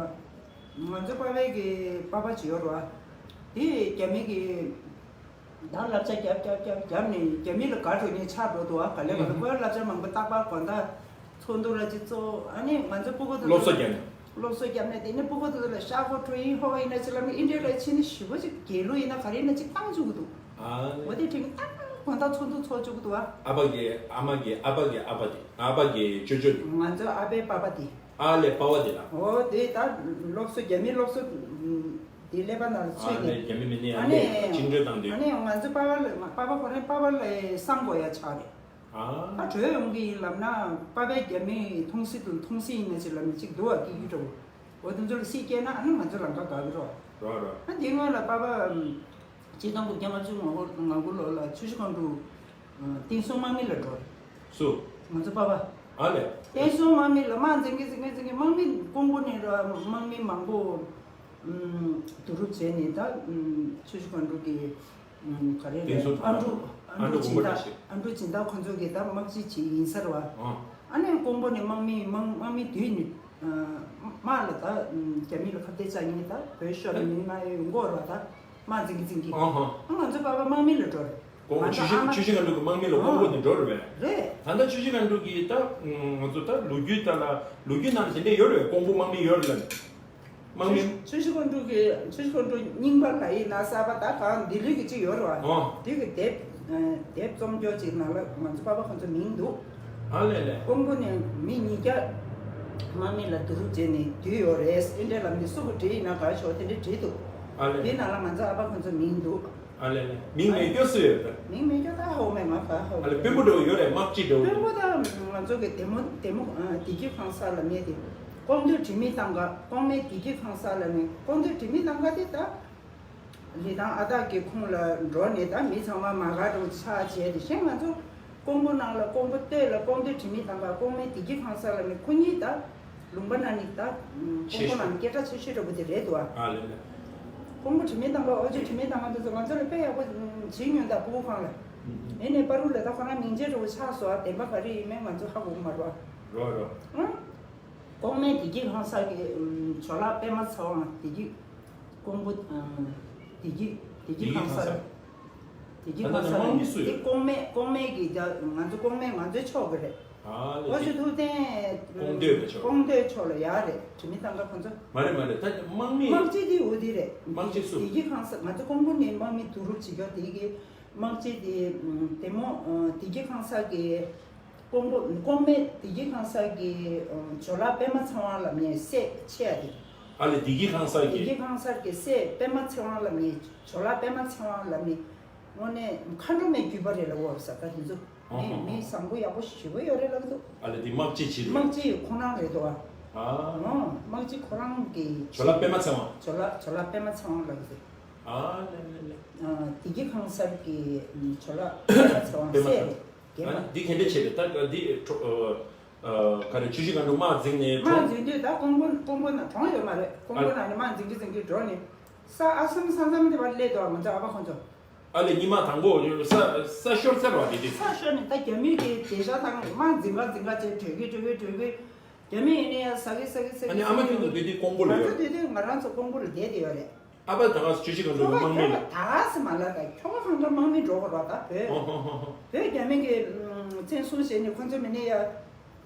ང་ཚོ་པ་ཕའི་གི་པ་ཕ་ཅིག་ཡོད་རེད་བ། དེ་རྒྱ་མི་གི་ད་བསླབ་བྱ་རྒྱབ་རྒྱབ་རྒྱབ་རྒྱབ་ནས་རྒྱ་མི་ལ་དགའ་འགྲོ་ནས་ཆགས་འགྲོ་འདུག་བ། ག་ལེ་ག་ལེ་ཁོའི་བསླབ་བྱ་མང་པོ་རྟག་པར་དགོང་དག་ཚོགས་འདུ་ར་ཅིག་ཚོགས། ཨ་ནི་ང་ཚོ་སྤུ་གུ་དེ་སློབ་གསོ་རྒྱབ་ནས། སློབ་གསོ་རྒྱབ་ནས་དེ་ནས་སྤུ་གུ་དེ་ཚོ་ལ་ཤག་ཁོ་ཁྲོ་ཡིན་ཧོ་ཡིན་ན་ཅི་ལབ་ནས་ཨིན་འདྲའི་ལ་ཕྱིན་ནས་ཞི་བོ་ཅིག་རྒྱལ་གླུ་ཡིན་ན་ག་རེ་ཡིན་ན་ཅིག་བཏང་བཅུག་གི་འདུག་ཨ་འོ་དེ་དྲན་ཨ་དགོང་དག་ཚོགས་འདུ་ཚོགས་བཅུག་གི་འདུག་ཨ། ཨ་ཕ་གི་ཨ་མ་གི་ཨ་ཕ་གི་ཨ་ཕ་དེ། ཨ་ཕ་གི་ཅོ་ཅོ་དེ། ང་ཚོ་ཨ་ཕའི་པ་ཕ་དེ། ཨ་ལས་པ་ཕ་དེ་ལ། འོ་དེ་ད་སློབ་གསོ་རྒྱ་མིའི་སློབ་གསོ་དེ་ཀླད་པ་ནང་ལ་ཨ་ཚུད་ནས། ལས་རྒྱ་མི་མི་ནི་ཨ་ཨ་ནི་ལས་བཅིངས་འགྲོལ་བཏང་དུས། ཨ་ནི་ང་ཚོ་པ་ཕ་ལ་པ་ཕ་ཁོ་རང་པ་ཕ་ལ་བསམ་དགོས་ཡ་ཆགས་རེད། ཨ་ད་བྲོས་ཡོང་གི་ཡིན་ལབ་ན་པ་ཕའི་རྒྱ་མི་མཐོང་སྲིད་དུ་མཐོང་སྲིད་ཡིན་ན་ཅིག་ལབ་ནས་ཅིག་འདུག་བ་སྐྱིད་སྐྱིད་འགྲོ། འོ་དེ་ཚོ་ལ་སྲིད་སྐྱེལ་ན་ཨ་ནི་ང་ཚོ་ལམ་ཁ་དགའ་གི་རོ། རོ་རོ། ཨ་དེ་སྔོན་ལ་པ་ཕ་ཆིག་སྟོང་དགུ་བརྒྱ་ལྔ་བཅུ་ང་དགུ་ང་དགུ་ལོ་ལ་ཆུ་བཞི་སྒང་དྲུག་བསྟན་སྲུང་དམག་མི་ལ་འགྲོ། སུ། ང་ཚོ་པ་ཕ། ཨ་ལས། བསྟན་སྲུང་དམག་མི་ལ་དམག་འཛིང་གི་འཛིང་གི་འཛིང་གི་དམག་མི་ཀོང་པོ་ནས་ར་དམག་མི་མང་པོ་བསྡུ་རུབ་བྱས་ནས་ད་ཆུ་བཞི་སྒང་དྲུག་གི་ག་རེ་རེད། དེ་ཚོ་ཨ་འབྲུག་ཨ་འབྲུག་སྦྱིན་བདག་ཨ་འབྲུག་སྦྱིན་བདག་ཁོ་ཚོ་གིས་ད་དམག་སྤྱི་ཅིག་ཡིན་ས་རེད་བ། ཨ་ནི་ཀོང་པོ་ནས་དམག་མི་དམག་དམག་མི་བསྡུས་ནས་དམག་ལ་ད་རྒྱ་མི་ལ་ཁ་གཏད་བཅག་མཁན་ད་བོད་ཤོར་ནས་མི་མང་ཡོང་གི་ཡོད་རེད་བ། ད་དམག་འཛིང་གི་འཛིང་གི་ཨ་ང་ཚོ་པ་ཕ་དམག་མི་ལ་འགྲོ་རེད། ཀོང་པོ་ཆུ་བཞི་ཆུ་བཞི་སྒང་དྲུག་གི་དམག་མི་ལ་ཀོང་པོ་ནས་འགྲོ་རེད་བས། རེད། ད་ལྟ་ཆུ་བཞི་སྒང་དྲུག་གི་ད་ང་ཚོ་ད་ལོ་རྒྱུས་ད་ལ་ལོ་རྒྱུས་ནང་ལ་དེ་འདྲས་ཡོད་རེད་བས། ཀོང་པོ་དམག་མི་ཡོད་རེད་ལ། དམག་མི། ཆུ་བཞི་སྒང་དྲུག་གི་ཆུ་བཞི་སྒང་དྲུག་རྙིང་པ་ལ་ཡིན་ན་གསར་པ་ད་གང་ལྡི་ལི་གི་གཅིག་ཡོད་རེད་བ། ཨོ། དེ་གི་དེབ་དེབ་རྩོམ་སྐྱོར་གཅིག་ནང་ལ་ང་ཚོ་པ་ཕ་ཁོ་ཚོ་མིང་འདུག་ཨ་ལས་ལས། ཀོང་པོ་ནས་མི་ཉིས་བརྒྱ་དམག་མི་ལ་བསྡུ་རུབ་བྱས་ནས་བསྡུས་ཡོད་རེད། ཨེ་འདྲས་ལབ་ནས་སུ་གི་བྲིས་ཡིན་ན་ག་ཤོག་དེ་འདྲས་བྲིས་འདུག་ཨ་ལས། དེ་ནང་ལ་ང་ཚོ་ཨ་ཕ་ཁོ་ཚོ་མིང་འདུག་ཨ་ལས་ལས། མིང་མེད་སྐྱོ་སུ་ཡོད་པས། མིང་མེད་སྐྱོ་ད་ཧོ་མེད་མ་ག་ཧོ། ཨ་ལས་དཔོན་པོ་འདྲ་བོ་ཡོད་རེད། དམག་སྤྱི་འདྲ་བོ། དཔོན་པོ་ད་ང་ཚོ་གི་དེ་མོ་དེ་མོ་བདེ་སྐྱིད་ཁང་གསར་ལ་མེད་དེ། ཀོང་སྟོད་དྲི་མེད་ཏང་ཀ་ཀོང་སྨད་བདེ་སྐྱིད་ཁང་གསར་ལ་མེད། ཀོང་སྟོད་དྲི་མེད་ཏང་ཀ་དེ་ད་ལི་ཐང་ཨ་སྟག་གི་ཁོངས་ལ་འགྲོ་ནས་ད་མི་ཚང་མ་མ་དགའ་འགྲོ་ཆགས་བྱས་དེ་གཞན་ང་ཚོ་ཀོང་པོ་ནང་ལ་ཀོང་པོ་སྟོད་ལ་ཀོང་སྟོད་དྲི་མེད་ཏང་ཀ་ཀོང་སྨད་བདེ་སྐྱིད་ཁང་གསར་ལ་མེད། ཁོ་གཉིས་ད། ལུང་པ་ནང་ནི་ད། ཀོང་པོ་ནང་ནི་སྐད་གྲགས་ཆེ་ཤོས་འདྲ་པོ་དེ་རེད་འདུག་ཨ། ཨ་ལེ་ལེ། ཀོང་པོ་དྲི་མེད་ཏང་ཀ་ཨོ་ཅེ་དྲི་མེད་ཏང་ཀ་འདི་ཚོ་ང་ཚོ་ལ་དཔེ་ཡག་པོ་བྱིན་མྱོང་ད་ཕྲུ་གུ་ཁང་ལ། ཨེ་ནས་པ་རུ་ལ་ད་ཁོ་རང་མིང་ཆེན་འདྲ་པོ་ཆགས་སོང་ཨ། བདེན་པ་ག་རེ་ཡིན་མིན་ང་ཚོ་ཧ་གོ་གི་མ་རེད་ཨ། རོ་རོ། ཨང་། ཀོང་སྨད་བདེ་སྐྱིད་ཁང་གསར་གྱི་ཇོ་ལགས་པད་མ་ཚེ་དབང་བདེ་སྐྱིད། ཀོང་པོ་བདེ་སྐྱིད་བདེ་སྐྱིད་ཁང་གསར། བདེ་སྐྱིད་ཁང་གསར་དེ་ཀོང་སྨད་ཀོང་སྨད་ཀྱི་ད་ང་ཚོ་ཀོང་སྨད་ང་ཚོའི་ཕྱོགས་ཀྱི་རེད། ཨ་ལེ། ཨོ་ཆུ་ཐུབ་བསྟན། ཀོང་སྟོད་པའི་ཕྱོགས། ཀོང་སྟོད་ཕྱོགས་ལ་ཡག་རེད། དྲི་མེད་ཏང་ཀ་ཁོང་ཚོ། མ་རེད་མ་རེད། ད་དམག་མི། དམག་སྤྱི་དེ་འོ་དེ་རེད། དམག་སྤྱི་སུ། བདེ་སྐྱིད་ཁང་གསར་ང་ཚོ་ཀོང་པོ་ནས་དམག་མི་བསྡུ་རུབ་བྱེད་རྒྱུ་དེ་གི་དམག་སྤྱི་དེ་དེ་མོ་བདེ་སྐྱིད་ཁང་གསར་གི་ཀོང་པོ་ཀོང་སྨད་བདེ་སྐྱིད་ཁང་གསར་གི་ཇོ་ལགས་པད་མ་ཚེ་དབང་ལབ་མཁན་སྲས་ཆེ་ཡ་དེ། ཨ་ལེ་བདེ་སྐྱིད་ཁང་གསར་བདེ་གི། སྐྱིད་ཁང་གསར་གི་སྲས་པད་མ་ཚེ་དབང་ལབ་མཁན་ཇོ་ལགས་པད་མ་ཚེ་དབང་ལབ་མཁན། དངོས་གནས་མཁའ་འགྲོ་མའི་བརྒྱུད་པ་རེད་ལབ་འོ་ཟེར་ད་དེ་ཚོ། ཨོ་ཧོ་ཧོ། མི་མི་བཟང་པོ་ཡག་པོ་ཞེ་པོ་ཡོད་རེད་ལབ་འདུག་ཨ་ལེ་དེ་དམག་སྤྱི་ཅིག་རེད། དམག་སྤྱི་ཁོང་རང་རེད་འདུག་ཨ། ཨ། ཨོ་དམག་སྤྱི་ཁོ་རང་གི། ཇོ་ལགས་པད་མ་ཚེ་དབང་། ཇོ་ལགས་ཇོ་ལགས་པད་མ་ཚེ་དབང་ལབ་ཀྱི་རེད། ཨ་ལེ་ལེ་ལེ། ཨ། བདེ་སྐྱིད་ཁང་གསར་གྱི་ཇོ་ལགས་པད་མ་ཚེ་དབང་པད་མ་ཚེ་སྲས་དབང་རེད། རྒན་པ། ཨ་འདི་ག་འདྲ་བྱས་པས་ད་འདི་གྲོ་ཨ་ག་རེ་ཆུ་བཞི་སྒང་དྲུག་དམག་འཛིང་ནས་དམག་གྲོངས། འཛིང་དུས་ད་ཀོང་པོ་ཀོང་པོ་ན་གྲོངས་ཡོད་མ་རེད། ཀོང་པོ་ནང་ནས་དམག་འཛིང་གི་འཛིང་གི་འགྲོ་ནས་ས་ཨ་སམ་ས་མཚམས་དེ་བར་སླེབས་འདུག་ང་ཚོ་ཨ་ཕ་ཁོང་ཚོ། ཨ་ལེ་ཉི་མ་དང་པོ་ས་ས་ཤོར་ཚར་བ་དེ་དུས། ས་ཤོར་ནས་ད་རྒྱ་མི་གི་དེ་ཤ་དང་དམག་འཛིང་ག་འཛིང་ག་བྱས་བྲོས་གི་བྲོས་གི་བྲོས་གི་རྒྱ་མི་ཡིན་ནའི་ཡང་ཟ་གི་ཟ་གི་ཟ་གི། ཨ་ནི་ཨ་མ་ཁྱོད་ཚོ་དེ་དུས་ཀོང་པོ་ལ་ཡོད། ང་ཚོ་དེ་དུས་ང་རང་ཚོ་ཀོང་པོ་ལ་བསྡད་དེ་ཡོད་རེད། ཨ་ཕ་ད་ག་ཆུ་བཞི་སྒང་དྲུག་གི་དམག་མི་ལ། ད་ག་སེ་མ་ལ་ད་ཁྱོ་ག་གང་ག་དམག་མི་འགྲོ་གི་རེད་ད་བོད། ཧོ་ཧོ་ཧོ་ཧོ། བོད་རྒྱ་མི་གི་བཙན་བཟུང་བྱས་ནས་ཁོ་ཚོ་མི་ནི་ཡ།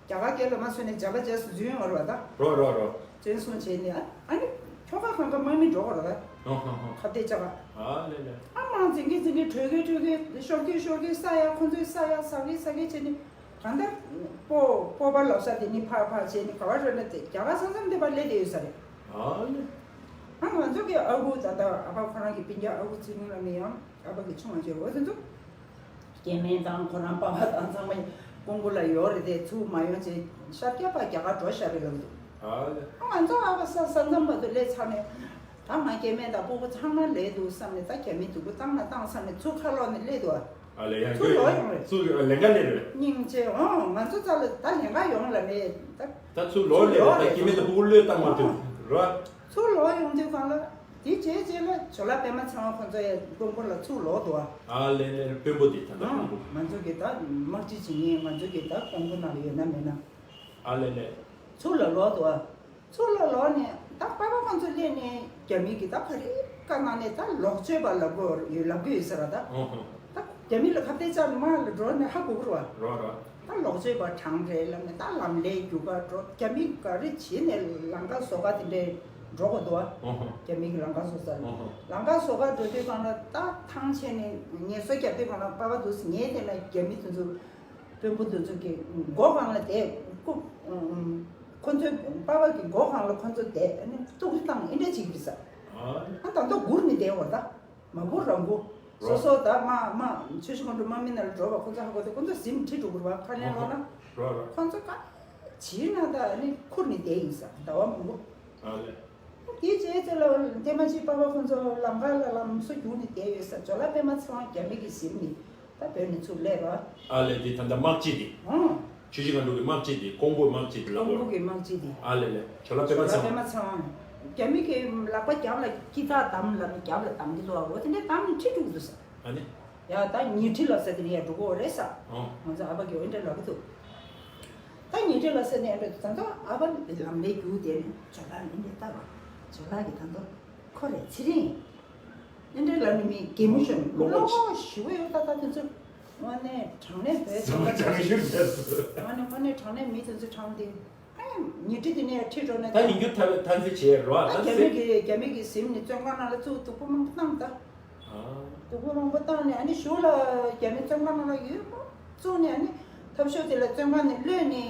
རྒྱ་གར་སྐད་ལ་མ་བཟོས་ནས་ཇ་བ་ཇ་སུ་འཛུལ་ཡོང་བ་རེད་ད། རོ་རོ་རོ། བཙན་བཟུང་བྱས་ནས་ཨ་ནི་ཁྱོ་ག་གང་ག་དམག་མི་འགྲོ་གི་རེད་ད། ཧོ་ཧོ་ཧོ། ཁ་གཏད་བཅག་ག་ཨ་ལེ་ལེ། ཨ་མང་འཛིང་གི་འཛིང་གི་བྲོས་གི་བྲོས་གི་ཤོར་གི་ཤོར་གི་ས་ཡ་ཁོ་ཚོའི་ས་ཡ་ཟ་གི་ཟ་གི་བྱས་ནས། གང་ལྟར་སྤོ་སྤོ་པ་ལོ་ས་དེ་ནི་ཕར་ཕར་བྱས་ནི་ག་བ་རོལ་ན་དེ་རྒྱ་གར་ས་མཚམས་དེ་བར་སླེབས་བསྡད་ཡོད་ས་རེད། ཨ་ནི། ཨ་ང་ཚོ་གི་ཨ་ཁུ་ད་ལྟ་ཨ་ཕ་ཁོ་རང་གི་སྤུན་ཀྱག་ཨ་ཁུ་ཚེ་རིང་ལ་མི་ཡང་ཨ་ཕ་གི་ཆུང་བ་བྱས་འོ་དེ་ཚོ། སྐྱེ་དམན་དང་ཁོ་རང་པ་ཕ་དང་ཚང་མ་ཀོང་པོ་ལ་ཡོད་རེད་དེ་ཚུར་མ་ཡོང་བྱས་ཤར་རྒྱག་པ་རྒྱ་གར་འགྲོ་ཤར་རེད་ལབ་འདུག་ཨ་ནི། ཨ་ང་ཚོ་ཨ་ཕ་ས་ས་མཚམས་བར་དུ་སླེབས་ཚར་ནས། ད་ང་སྐྱེ་དམན་དང་སྤོ་བོ་ཚང་མ་ལས་འདུག་བསམ་ནས་ད་རྒྱ་མི་སྡུག་པོ་བཏང་ན་བཏང་བསམ་ནས་ཚུར་ཁ་ལོག་ནས་སླེབས་འདུག་ཨ། ཨ་ལས་ཡང་ཚུར་ལོག་ཡོང་རེད། ཚུར་ལེན་ག་སླེབས་རེད། སྙིང་རྗེ་ཨང་ང་ཚོ་རྩ་ལ་ད་ལེན་ག་ཡོང་ལ་མེད་ད། ད་ཚུར་ལོག་སླེབས་རེད། ད་སྐྱེ་དམན་དང་སྤོ་བོ་བློས་བཏང་མ་ཐུབ་ར། ཚུར་ལོག་ཡོང་དུས་གང་ལ་ དེ་བྱས་རྗེས་ལ་ཇོ་ལགས་པད་མ་ཚེ་དབང་ཁོང་ཚོ་ཡང་ཀོང་པོ་ལ་ཚུར་ལོག་འདུག་ཨ། ཨ་ལེ་ལེ། དཔོན་པོ་དེ་ད་ལྟ་ཨང་། ཀོང་པོ། ང་ཚོ་གི་ད་དམག་སྤྱི་བྱེད་མཁན་ང་ཚོ་གི་ད་ཀོང་པོ་ནང་ལ་ཡོད་ན་མེད་ན། ཨ་ལེ་ལེ། ཚུར་ལ་ལོག་འདུག་ཨ། ཚུར་ལ་ལོག་ནས་ད་པ་ཕ་ཁོང་ཚོ་སླེབས་ནས་རྒྱ་མི་གི་ད་ག་རེ་བཀའ་གནང་ནས་ད་ལོག་སྤྱོད་པ་ལབ་དགོས་ཡོད་ལབ་གི་ཡོད་ས་ར་ད། ཨོ་ཧོ། ད་རྒྱ་མི་ལ་ཁ་གཏད་བཅག་ནས་མར་ལ་འགྲོ་ནས་ཧ་གོ་གི་རེད་བ། རོ་རོ། ད་ལོག་སྤྱོད་པ་གྲངས་རེད་ལབ་ནས་ད་ལམ་ལས་རྒྱུག་ག་འགྲོ། རྒྱ་མི་ག་རེ་བྱེད་ནས་ལམ་ཁ་བཟོ་ག་དེ་འདྲས་འགྲོ་དགོས་འདུག་ཨ། ཨོ་ཧོ། རྒྱ་མི་གི་ལམ་ཁ་བཟོ་ས་ལ། ཨོ་ཧོ། ལམ་ཁ་བཟོ་ག་འགྲོ་དུས་སྒང་ལ་ད་ཐང་ཆད་ནས་ངལ་གསོ་རྒྱབ་དུས་སྒང་ལ་པ་ཕ་འདུག་སེ་ངས་དེ་ལ་རྒྱ་མི་དེ་ཚོ་དཔོན་པོ་དེ་ཚོ་གི་མགོ་སྒང་ལ་བསྡད་ཀུ། ཁོ་ཚོའི་པ་ཕ་གི་མགོ་སྒང་ལ་ཁོ་ཚོ་བསྡད་ཨ་ནི་ཏོག་ཙམ་བཏང་ཨེ་འདྲས་བྱེད་ཀྱི་རེད་ས། ཨ། ཨ་ད་ལྟ་སྒུར་ནས་བསྡད་བ་ད། མ་སྒུར་རང་སྒུར། སོ་སོ་ད་མ་མ་ཆུ་བཞི་སྒང་དྲུག་དམག་མི་ནང་ལ་འགྲོ་བ་ཁོ་ཚོ་ཧ་གོ་ཚེ་ཁོ་ཚོ་གཟིམ་ཁྲི་དྲུག་སྒུར་བ་ཁ་ནས་ལོག་ན། རོ་རོ། ཁོ་ཚོ་ཀ་བྱིས་ན་ད་ཨ་ནི་ཁུར་ནས་བསྡད་ཡིན་ས་ཟླ་བ་མང་པོ། ཨ་ལེ། དེ་རྗེས་ཚེ་ལ་ཐེངས་མ་གཅིག་པ་ཕ་ཁོང་ཚོ་ལམ་ཁ་ལ་ལམ་སོ་རྒྱུག་ནས་བསྡད་ཡོད་ས་ཇོ་ལགས་པད་མ་ཚེ་དབང་རྒྱ་མི་གིས་ཟིན་ནས་ད་བོད་ནས་ཚུར་སླེབས་ར། ཨ་ལེ། དེ་ད་ལྟ་དམག་སྤྱི་དེ། ཨང་། ཆུ་བཞི་སྒང་དྲུག་གི་དམག་སྤྱི་དེ་ཀོང་པོའི་དམག་སྤྱི་དེ་ལ་ཀོང་པོ་གི་དམག་སྤྱི་དེ། ཨ་ལེ་ལེ། ཇོ་ལགས་པད་མ་ཚེ་དབང་། ཇོ་ལགས་པད་མ་ཚེ་དབང་། རྒྱ་མི་གི་ལག་པ་རྒྱབ་ལ་ཀི་ཙག་བསྡམས་ལ་རྒྱབ་ལ་བསྡམས་ཀྱི་འདུག་ཨ། འོ་དེ་འདྲའི་བསྡམས་ནས་ཁྲིད་འགྲོ་གི་འདུག་ས། ཨ་ནི། ཡ་ད་ཉི་ཁྲི་ལ་ཟེར་དེ་ནས་ཡར་འགྲོ་གི་ཡོད་རེད་ས། ཨོ། ང་ཚོ་ཨ་ཕ་གིས་འོ་འདྲ་ལབ་གི་འདུག་ད་ཉི་ཁྲི་ལ་ཟེར་ནས་འདྲ་ད་ལྟ་ཨ་ཕ་ལམ་ལས་རྒྱུག་དེ་ནས་ཇོ་ལགས་ནི་འདི་ལྟ་རོགས། ཇོ་ལགས་ཀྱིས་ད་ལྟ་ཁོ་རེད་ཚེ་རིང་། འདི་འདྲ་ལབ་ནས་མི་གད་མོ་ཤོར་ནས་བློ་ཁོག་ཞེ་པོ་ཡོད་ད་ད་དེ་ཚོ། དངོས་གནས་དྲང་གནས་བོད་ཚོ་ད་དྲང་ཤོར་བྱས་སོང་། དངོས་གནས་དངོས་གནས་དྲང་གནས་མི་དེ་ཚོ་དྲང་དེ། ཉི་ཁྲི་དེ་ནས་ཁྲིད་འགྲོ་ནས་ད་ཡིན་རྒྱུ་ཐབས་ཐབས་ཤེས་བྱས་རོགས། ཨ་ད་རྒྱ་མི་གི་རྒྱ་མི་གི་གཟིམ་ནས་བཙོན་ཁང་ནང་ལ་བཙུགས་སྡུག་པོ་མང་པོ་བཏང་ད། ཨ། སྡུག་པོ་མང་པོ་བཏང་ནས་ཨ་ནི་གཞུག་ལ་རྒྱ་མི་བཙོན་ཁང་ནང་ལ་ཡོད་པ་བཙུགས་ནས་ཨ་ནི་ཐབས་ཤོར་དེ་ལ་བཙོན་ཁང་ནས་གློད་ནས་ཨ།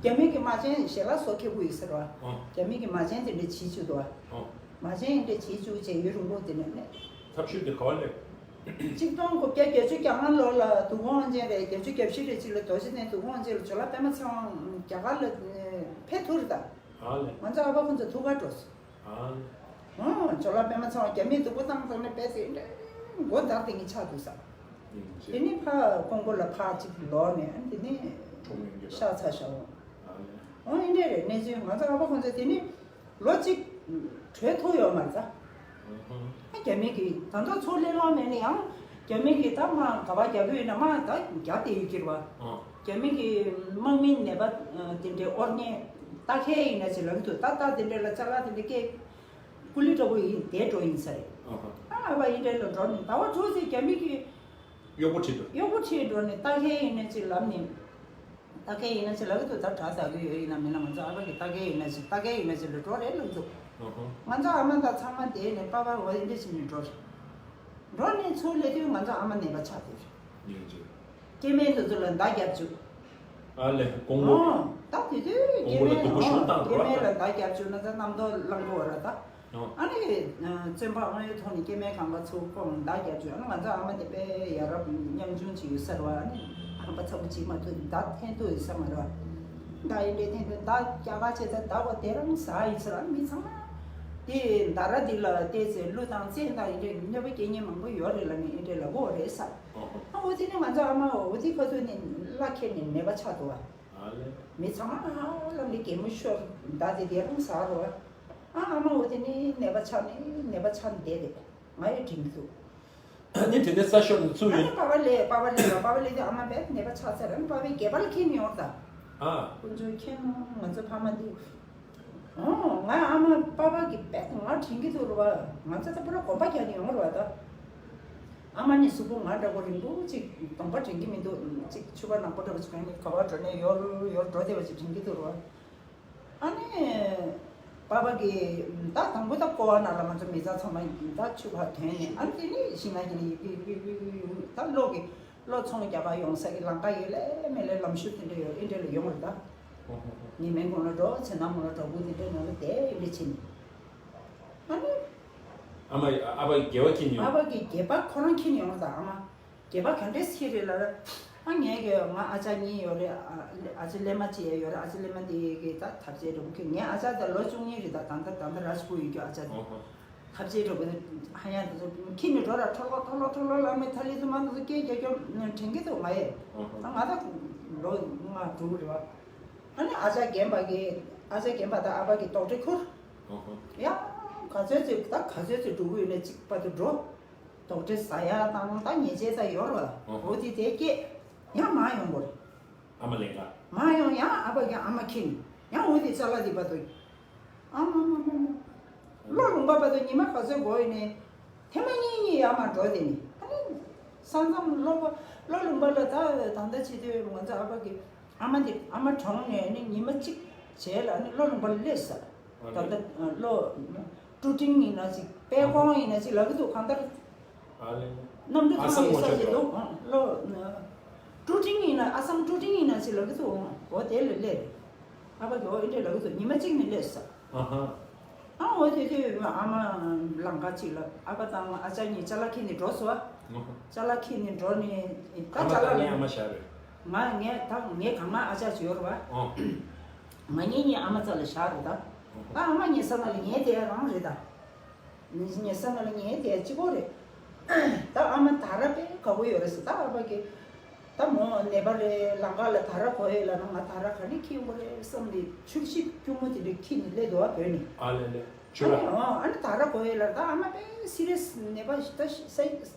རྒྱ་མི་གི་དམག་ཆེན་ཞལ་ལག་བཟོ་ཁེ་པོ་ཡིན་ཟེར་བ། ཨ། རྒྱ་མི་གི་དམག་ཆེན་དེ་འདྲ་བྱེད་བཅུག་འདུག་བ། ཨ། དམག་ཆེན་དེ་འདྲ་བྱེད་བཅུག་བྱས་ཡུན་རིང་པོ་དེ་ནས་གློད། ཐབས་ཤོར་དེ་ག་བ་སླེབས། ཆིག་སྟོང་དགུ་བརྒྱ་བརྒྱད་ཅུ་གྱ་ལྔ་ལོ་ལ་དུག་ཁོང་དབང་ཆེན་རེད། བརྒྱད་ཅུ་གྱ་བཞི་རེད་ཅིག་ལ་རྡོ་རྗེ་གདན་དུག་ཁོང་དབང་ཆེན་ལ་ཇོ་ལགས་པད་མ་ཚེ་དབང་རྒྱ་གར་ལ་ཕེབས་ཐུབ་རེད་ད། ཨ་ལེ། ང་ཚོ་ཨ་ཕ་ཁོང་ཚོ་ཐུག་གར་འགྲོ་སོང་། ཨ་ལེ། ཨོ་ཇོ་ལགས་པད་མ་ཚེ་དབང་རྒྱ་མིས་སྡུག་པོ་བཏང་བཏང་ནས་པད་ཚེ་འདྲ་མགོ་འདར་དེ་ངས་ཆགས་འདུག་ས། ཡིན་ཅེ། དེ་ནས་ཕ་ཀོང་པོ་ལ་ཕ་གཅིག་ལོག་ནས་དེ་ནས་གྲོངས་ཡོང་གི་ཤ་ཚ་ཤ་འོང་། ཨ་ལེ། ཨོ་ཨིན་འདྲ་རེད་གནས་ཚུལ་ང་ཚོ་ཨ་ཕ་ཁོང་ཚོ་དེ་ནས། ལོ་གཅིག་གྲོལ་ཐུབ་ཡོད་མ་རེད་ད། ཨ་རྒྱ་མི་གིས་ད་ལྟ་ཚུར་སླེབས་ལོང་མེད་ན་ཡང་རྒྱ་མི་གིས་ད་མ་ག་པར་རྒྱག་གི་ཡོད་ན་མ་ད་རྒྱག་བསྡད་ཡོད་ཀྱི་རེད་བ། རྒྱ་མི་གིས་དམག་མི་ནད་པ་དེ་འདྲའི་དབོར་མཁན་ལྟ་མཁན་ཡིན་ན་ཅིག་ལབ་ཀྱི་འདུག་ད་ལྟ་དེ་འདྲ་ལ་ཅ་ལག་དེ་འདྲ་སྐད་ཀུ་ལི་འདྲ་པོ་ཡིན་བསྡད་འགྲོ་ཡིན་ས་རེད། ཨ་ཨ་བ་ཡིན་འདྲ་ལ་འགྲོ་ནས་ཟླ་བ་དྲུག་ཙམ་རྒྱ་མི་གིས་གཡོག་པོ་ཁྲིད་འགྲོ། གཡོག་པོ་ཁྲིད་འགྲོ་ནས་ལྟ་མཁན་ཡིན་ན་ཅིག་ལབ་ནས། ལྟ་མཁན་ཡིན་ན་ཅི་ལབ་ཀྱི་འདུག་ད་དྲ་ལྟ་གི་ཡོད་ཡིན་ན་མིན་ན་ང་ཚོ་ཨ་ཕ་གི་ལྟ་མཁན་ཡིན་ན་ཅི་ལྟ་མཁན་ཡིན་ན་ཅི་ལ་འགྲོ་རེད་ལབ་འདུག་ཨ་ཧ། ང་ཚོ་ཨ་མ་དང་ཚང་མ་དེ་ནས་པ་ཕ་འོ་འདི་འདྲ་བྱས་ནས་འགྲོ་རེད། འགྲོ་ནས་ཚུར་སླེབས་དུས་ང་ཚོ་ཨ་མ་ནད་པ་ཆགས་བསྡད་རེད། ཡིན་ཅི། སྐྱེ་དམན་དེ་ཚོ་ལ་མདའ་རྒྱབ་བཅུག་ཨ་ལེ་ཀོང་པོ། ཨོ་ད་དེ་དུས་སྐྱེ་ཀོང་པོ་ལ་དམན་སྡུག་པོ་ཞེ་པོ་ཨོ་བཏང་སྐྱེ་འགྲོ་དམན་ལ་བ། མདའ་རྒྱབ་བཅུག་ན་ད་རྣམ་རྟོག་ལངས་གོ་ར་ད། ཨ་ནི། བཙོན་པ་དབང་ཡོད་ཐོག་ནས་སྐྱེ་དམན་ཁང་པ་ཚུར་སྐོང་མདའ་རྒྱབ་བཅུག་ཨ་ནི་ང་ཚོ་ཨ་མ་དེ་དཔེ་ཡ་རབས་ཉམ་ཆུང་ཅིག་ཡོད་ས་རེད་བ། ཨ་ནི་ཁང་པ་ཚ་པོ་ཅིག་མ་ཐུག་མདའ་འཐེན་ཐུབ་ཡོད་ས་མ་རེད་བ། མདའ་ཡིན་འདྲའི་འཐེན་ཐུབ་མདའ་རྒྱ་གར་བྱས་ཙང་མདའ་གོ་དེ་རང་ཟ་ཡིན་ས་རེད། ཨ་ནི་མི་ཚང་མ་དེ་མདའ་ར་འདི་ལ་བལྟས་ཚེ་གླུ་དང་བཙན་དང་ཡིན་འདྲའི་གནོད་པ་སྐྱེལ་མཁན་མང་པོ་ཡོད་རེད་ལབ་ནས་ཡིན་འདྲའི་ལབ་གོ་རེད་ས། ཨ་འོ་དེ་ནི་ང་ཚོ་ཨ་མ་འོ་དེ་ཁ་ཐུག་ནས་བླ་ཁྱེར་ནས་ནད་པ་ཆགས་འདུག་བ། ཨ་ལེ། མི་ཚང་མ་ཧ་ལམ་ནི་གད་མོ་ཤོར་མདའ་དེ་དེ་རང་ཟ་རོ། ཨ་ཨ་མ་འོ་དེ་ནི་ནད་པ་ཆགས་ནི་ནད་པ་ཆགས་ནི་བསྡད་རེད། ང་ཡི་དྲན་གྱི་འདུག་ཨ་ནི་དེ་ནས་ས་ཤོར་ནས་ཚུར་ཨ་ཡོང་ནི་པ་ཕ་ལས་པ་ཕ་ལས་ལ་པ་ཕ་ལས་དེ་ཨ་མ་བས་ནད་པ་ཆགས་ཚར་ཨ་ནི་པ་ཕའི་སྒལ་པ་ལ་འཁྱེར་ནས་ཡོང་ད། ཨ། ཁོང་ཚོས་མཁྱེན་ནོ་ང་ཚོ་ཕ་མ་འདི། ཨོ་ང་ཨ་མ་པ་ཕ་གི་བས་ང་དྲན་གྱི་འདུག་རེད་བ། ང་ཚོ་ད་པུ་ར་གོམ་པ་རྒྱག་ནས་ཡོང་རེད་བ་ད། ཨ་མ་ནི་གཟུགས་པོ་ང་འདྲ་པོ་རིང་པོ་ཅིག་གདོང་པ་དྲན་གྱི་མི་འདུག་ཅིག་ཕྱུ་པ་ནག་པོ་འདྲ་པོ་ཅིག་གོན་ནས་ག་པར་འགྲོ་ནས་ཡོར་ཡོར་འགྲོ་བསྡད་པ་ཅིག་དྲན་གྱི་འདུག་རེད་བ། ཨ་ནི། པ་ཕ་གི་ད་དང་པོ་ད་ཀོ་བ་ནང་ལ་ང་ཚོ་མི་ཚང་ཚང་མ་ད་ཕྱུ་པ་དོན་ནས་ཨ་ནི་དེ་ནི་ཤིང་ནགས་ཀྱི་ནི་ཡི་པི་ཡི་པི་ཡི་པི་ཡི་ད་གློག་གི་གློག་ཚོང་རྒྱག་པ་ཡོང་ས་གི་ལམ་ཁ་ཡེ་ལེ་མེ་ལེ་ལམ་ཤུ་དེ་འདྲ་ཡོད་ཨེ་འདྲ་ལ་ཡོང་རེད་ད། ངའི་མེ་གོང་ལ་འགྲོ་ཚེ་ནང་མོ་ལ་གྲོགས་པོ་དེ་འདྲ་ནང་ལ་བསྡད་ཨེ་འདྲ་ཕྱིན། ཨ་ནི། ཨ་མ་ཨ་ཕ་གི་སྒལ་པ་འཁྱེར་ཡོང་། ཨ་ཕ་གི་སྒལ་པ་ཁོ་རང་འཁྱེར་ཡོང་རེད་ད་ཨ་མ། སྒལ་པ་ག་འདྲས་ཟེར་རེད་ལབ་ན། ཨ་ངས་ཀྱི་ང་ཨ་ཅག་གཉིས་ཡོད་རེད། ཨ་ཅག་ཀླད་མ་གཅིག་ཡོད་རེད། ཨ་ཅག་ཀླད་མ་དེ་གི་ད་ཐབ་ཆས་འདྲ་པོ་ཁྱེར་ངའི་ཨ་ཅག་ད་ལོ་བཅུ་གཉིས་རེད་ད་ད་ལྟ་ད་ལྟ་ར་ཆུ་བོ་ཡོད་རྒྱུ་ཨ་ཅག་དེ། ཨོ་ཧོ། ཐབ་ཆས་འདྲ་པོ་ཧ་ཡང་དེ་ཚོ་ཁྱེར་ནས་འགྲོ་ར་འཕྲོ་ལོག་འཕྲོ་ལོག་འཕྲོ་ལོག་ལབ་ནས་ཐ་ལི་དུ་མ་དེ་ཚོ་སྐད་རྒྱག་རྒྱོབ་དྲན་གྱི་འདུག་ང་ཡས། ཨོ་ཧོ། ད་ང་ད་ལོ་ལྔ་དྲུག་རེད་བ། ཨ་ནི་ཨ་ཅག་རྒན་པ་གི་ཨ་ཅག་རྒན་པ་དང་ཨ་ཕ་གི་རྡོག་ཁྲེས་ཁུར། ཨོ་ཧོ། ཡང་ ག་ཚོད་ཅིག་ད་ག་ཚོད་ཅིག་འགྲོ་གི་ཡོད་ན་གཅིག་པ་དུ་འགྲོ། དོག་འདྲེ་ཟ་ཡ་དང་ད་ཉེས་ཆད་ད་ཡོད་ར། འོ་དེ་དེ་སྐད་ཡང་མ་ཡོང་གོ་རེད། ཨ་མ་ལེན་ག་མ་ཡོང་ཡང་ཨ་ཕ་གི་ཨ་མ་ཁྱེར་ནས་ཡང་འོ་དེ་ཅ་ལག་དེ་པ་དུ། ཨ་མ་མ་མ་མ། ལོ་ལུང་པ་བར་དུ་ཉི་མ་ག་ཚོད་འགོར་ཡིན་ནའི། ཐེངས་མ་གཉིས་གཉིས་ཡར་མར་འགྲོ་དེ་ནི། ཨ་ནི། ས་མཚམས་ལོ་པ་ལོ་ལུང་པ་ལ་ད་ད་ལྟ་བྱེད་དུས་ང་ཚོ་ཨ་ཕ་གི་ཨ་མ་དེ་ཨ་མ་གྲོངས་ནས་ནི་ཉི་མ་གཅིག་བྱས་ལ་ནི་ལོ་ལུང་པ་ལ་སླེབས་ས། ད་ལྟ་ལོ། ཀྲུ་ཀྲིང་ཡིན་ན་ཅིག་པད་ཀོང་ཡིན་ན་ཅིག་ལབ་ཀྱི་འདུག་གང་ལྟར། ཨ་ལེ། གནམ་གྲུ་ཨ་ཐང་སམ་ཡོད་ས་ངོ་ཅིག་ཤོད་འདུག་ལོ། ཀྲུ་ཀྲིང་ཡིན་ན་ཨ་སམ་ཀྲུ་ཀྲིང་ཡིན་ན་ཅིག་ལབ་ཀྱི་འདུག་འོ་དེ་ལ་སླེབས། ཨ་ཕ་གི་འོ་ཨེ་འདྲས་ལབ་ཀྱི་འདུག་ཉི་མ་གཅིག་ནས་སླེབས་ས། ཨ་ཧ། ཨ་འོ་དེ་དུས་ཨ་མ་ལང་ཀ་གཅིག་ལ་ཨ་ཕ་དང་ཨ་ཅག་གཉིས་ཅ་ལག་ཁྱེར་ནས་འགྲོ་སོང་། ཅ་ལག་ཁྱེར་ནས་འགྲོ་ནས་ད་ཨ་མ་ཅ་ལག་དང་ངའི་ལ་ཨ་མ་བཞག་རེད། ང་ངས་ད་ངའི་གང་མ་ཨ་ཅག་ཅིག་ཡོད་རེད་བ། ཨོ། ང་གཉིས་གཉིས་ཨ་མ་རྩ་ལ་བཞག་རེད་ད། ད་ཨ་མ་ཉལ་ས་ན་ལ་ཉལ་བསྡད་རང་རེད་ད། ཉལ་ས་ན་ལ་ཉལ་བསྡད་གཅིག་པོ་རེད། ད་ཨ་མ་ད་ར་དཔེ་དགའ་པོ་ཡོད་རེད་ཟེར་ད་ཨ་ཕ་གི། ད་མོ་ནེ་པ་ལའི་ལང་ཀ་ལ་ད་ར་གོ་ཡོད་ལབ་ན་ང་ད་ར་ག་ནས་འཁྱེར་ཡོང་གི་རེད་བསམ་སྟེ་ཆུ་ཤིག་སྐྱུར་མོ་དེ་འདྲ་འཁྱེར་ནས་སླེབས་འདུག་བ་བོད་ནས། ཨ་ལེ་ལེ། ཆུ་ཨ་ར། ནི་ཨོ་ཨ་ནི་ད་ར་གོ་ཡོད་ལབ་ད་ཨ་མ་དཔེ་སི་རི་ཡས་ནེ་པ་ཞིག་ད་ཤི་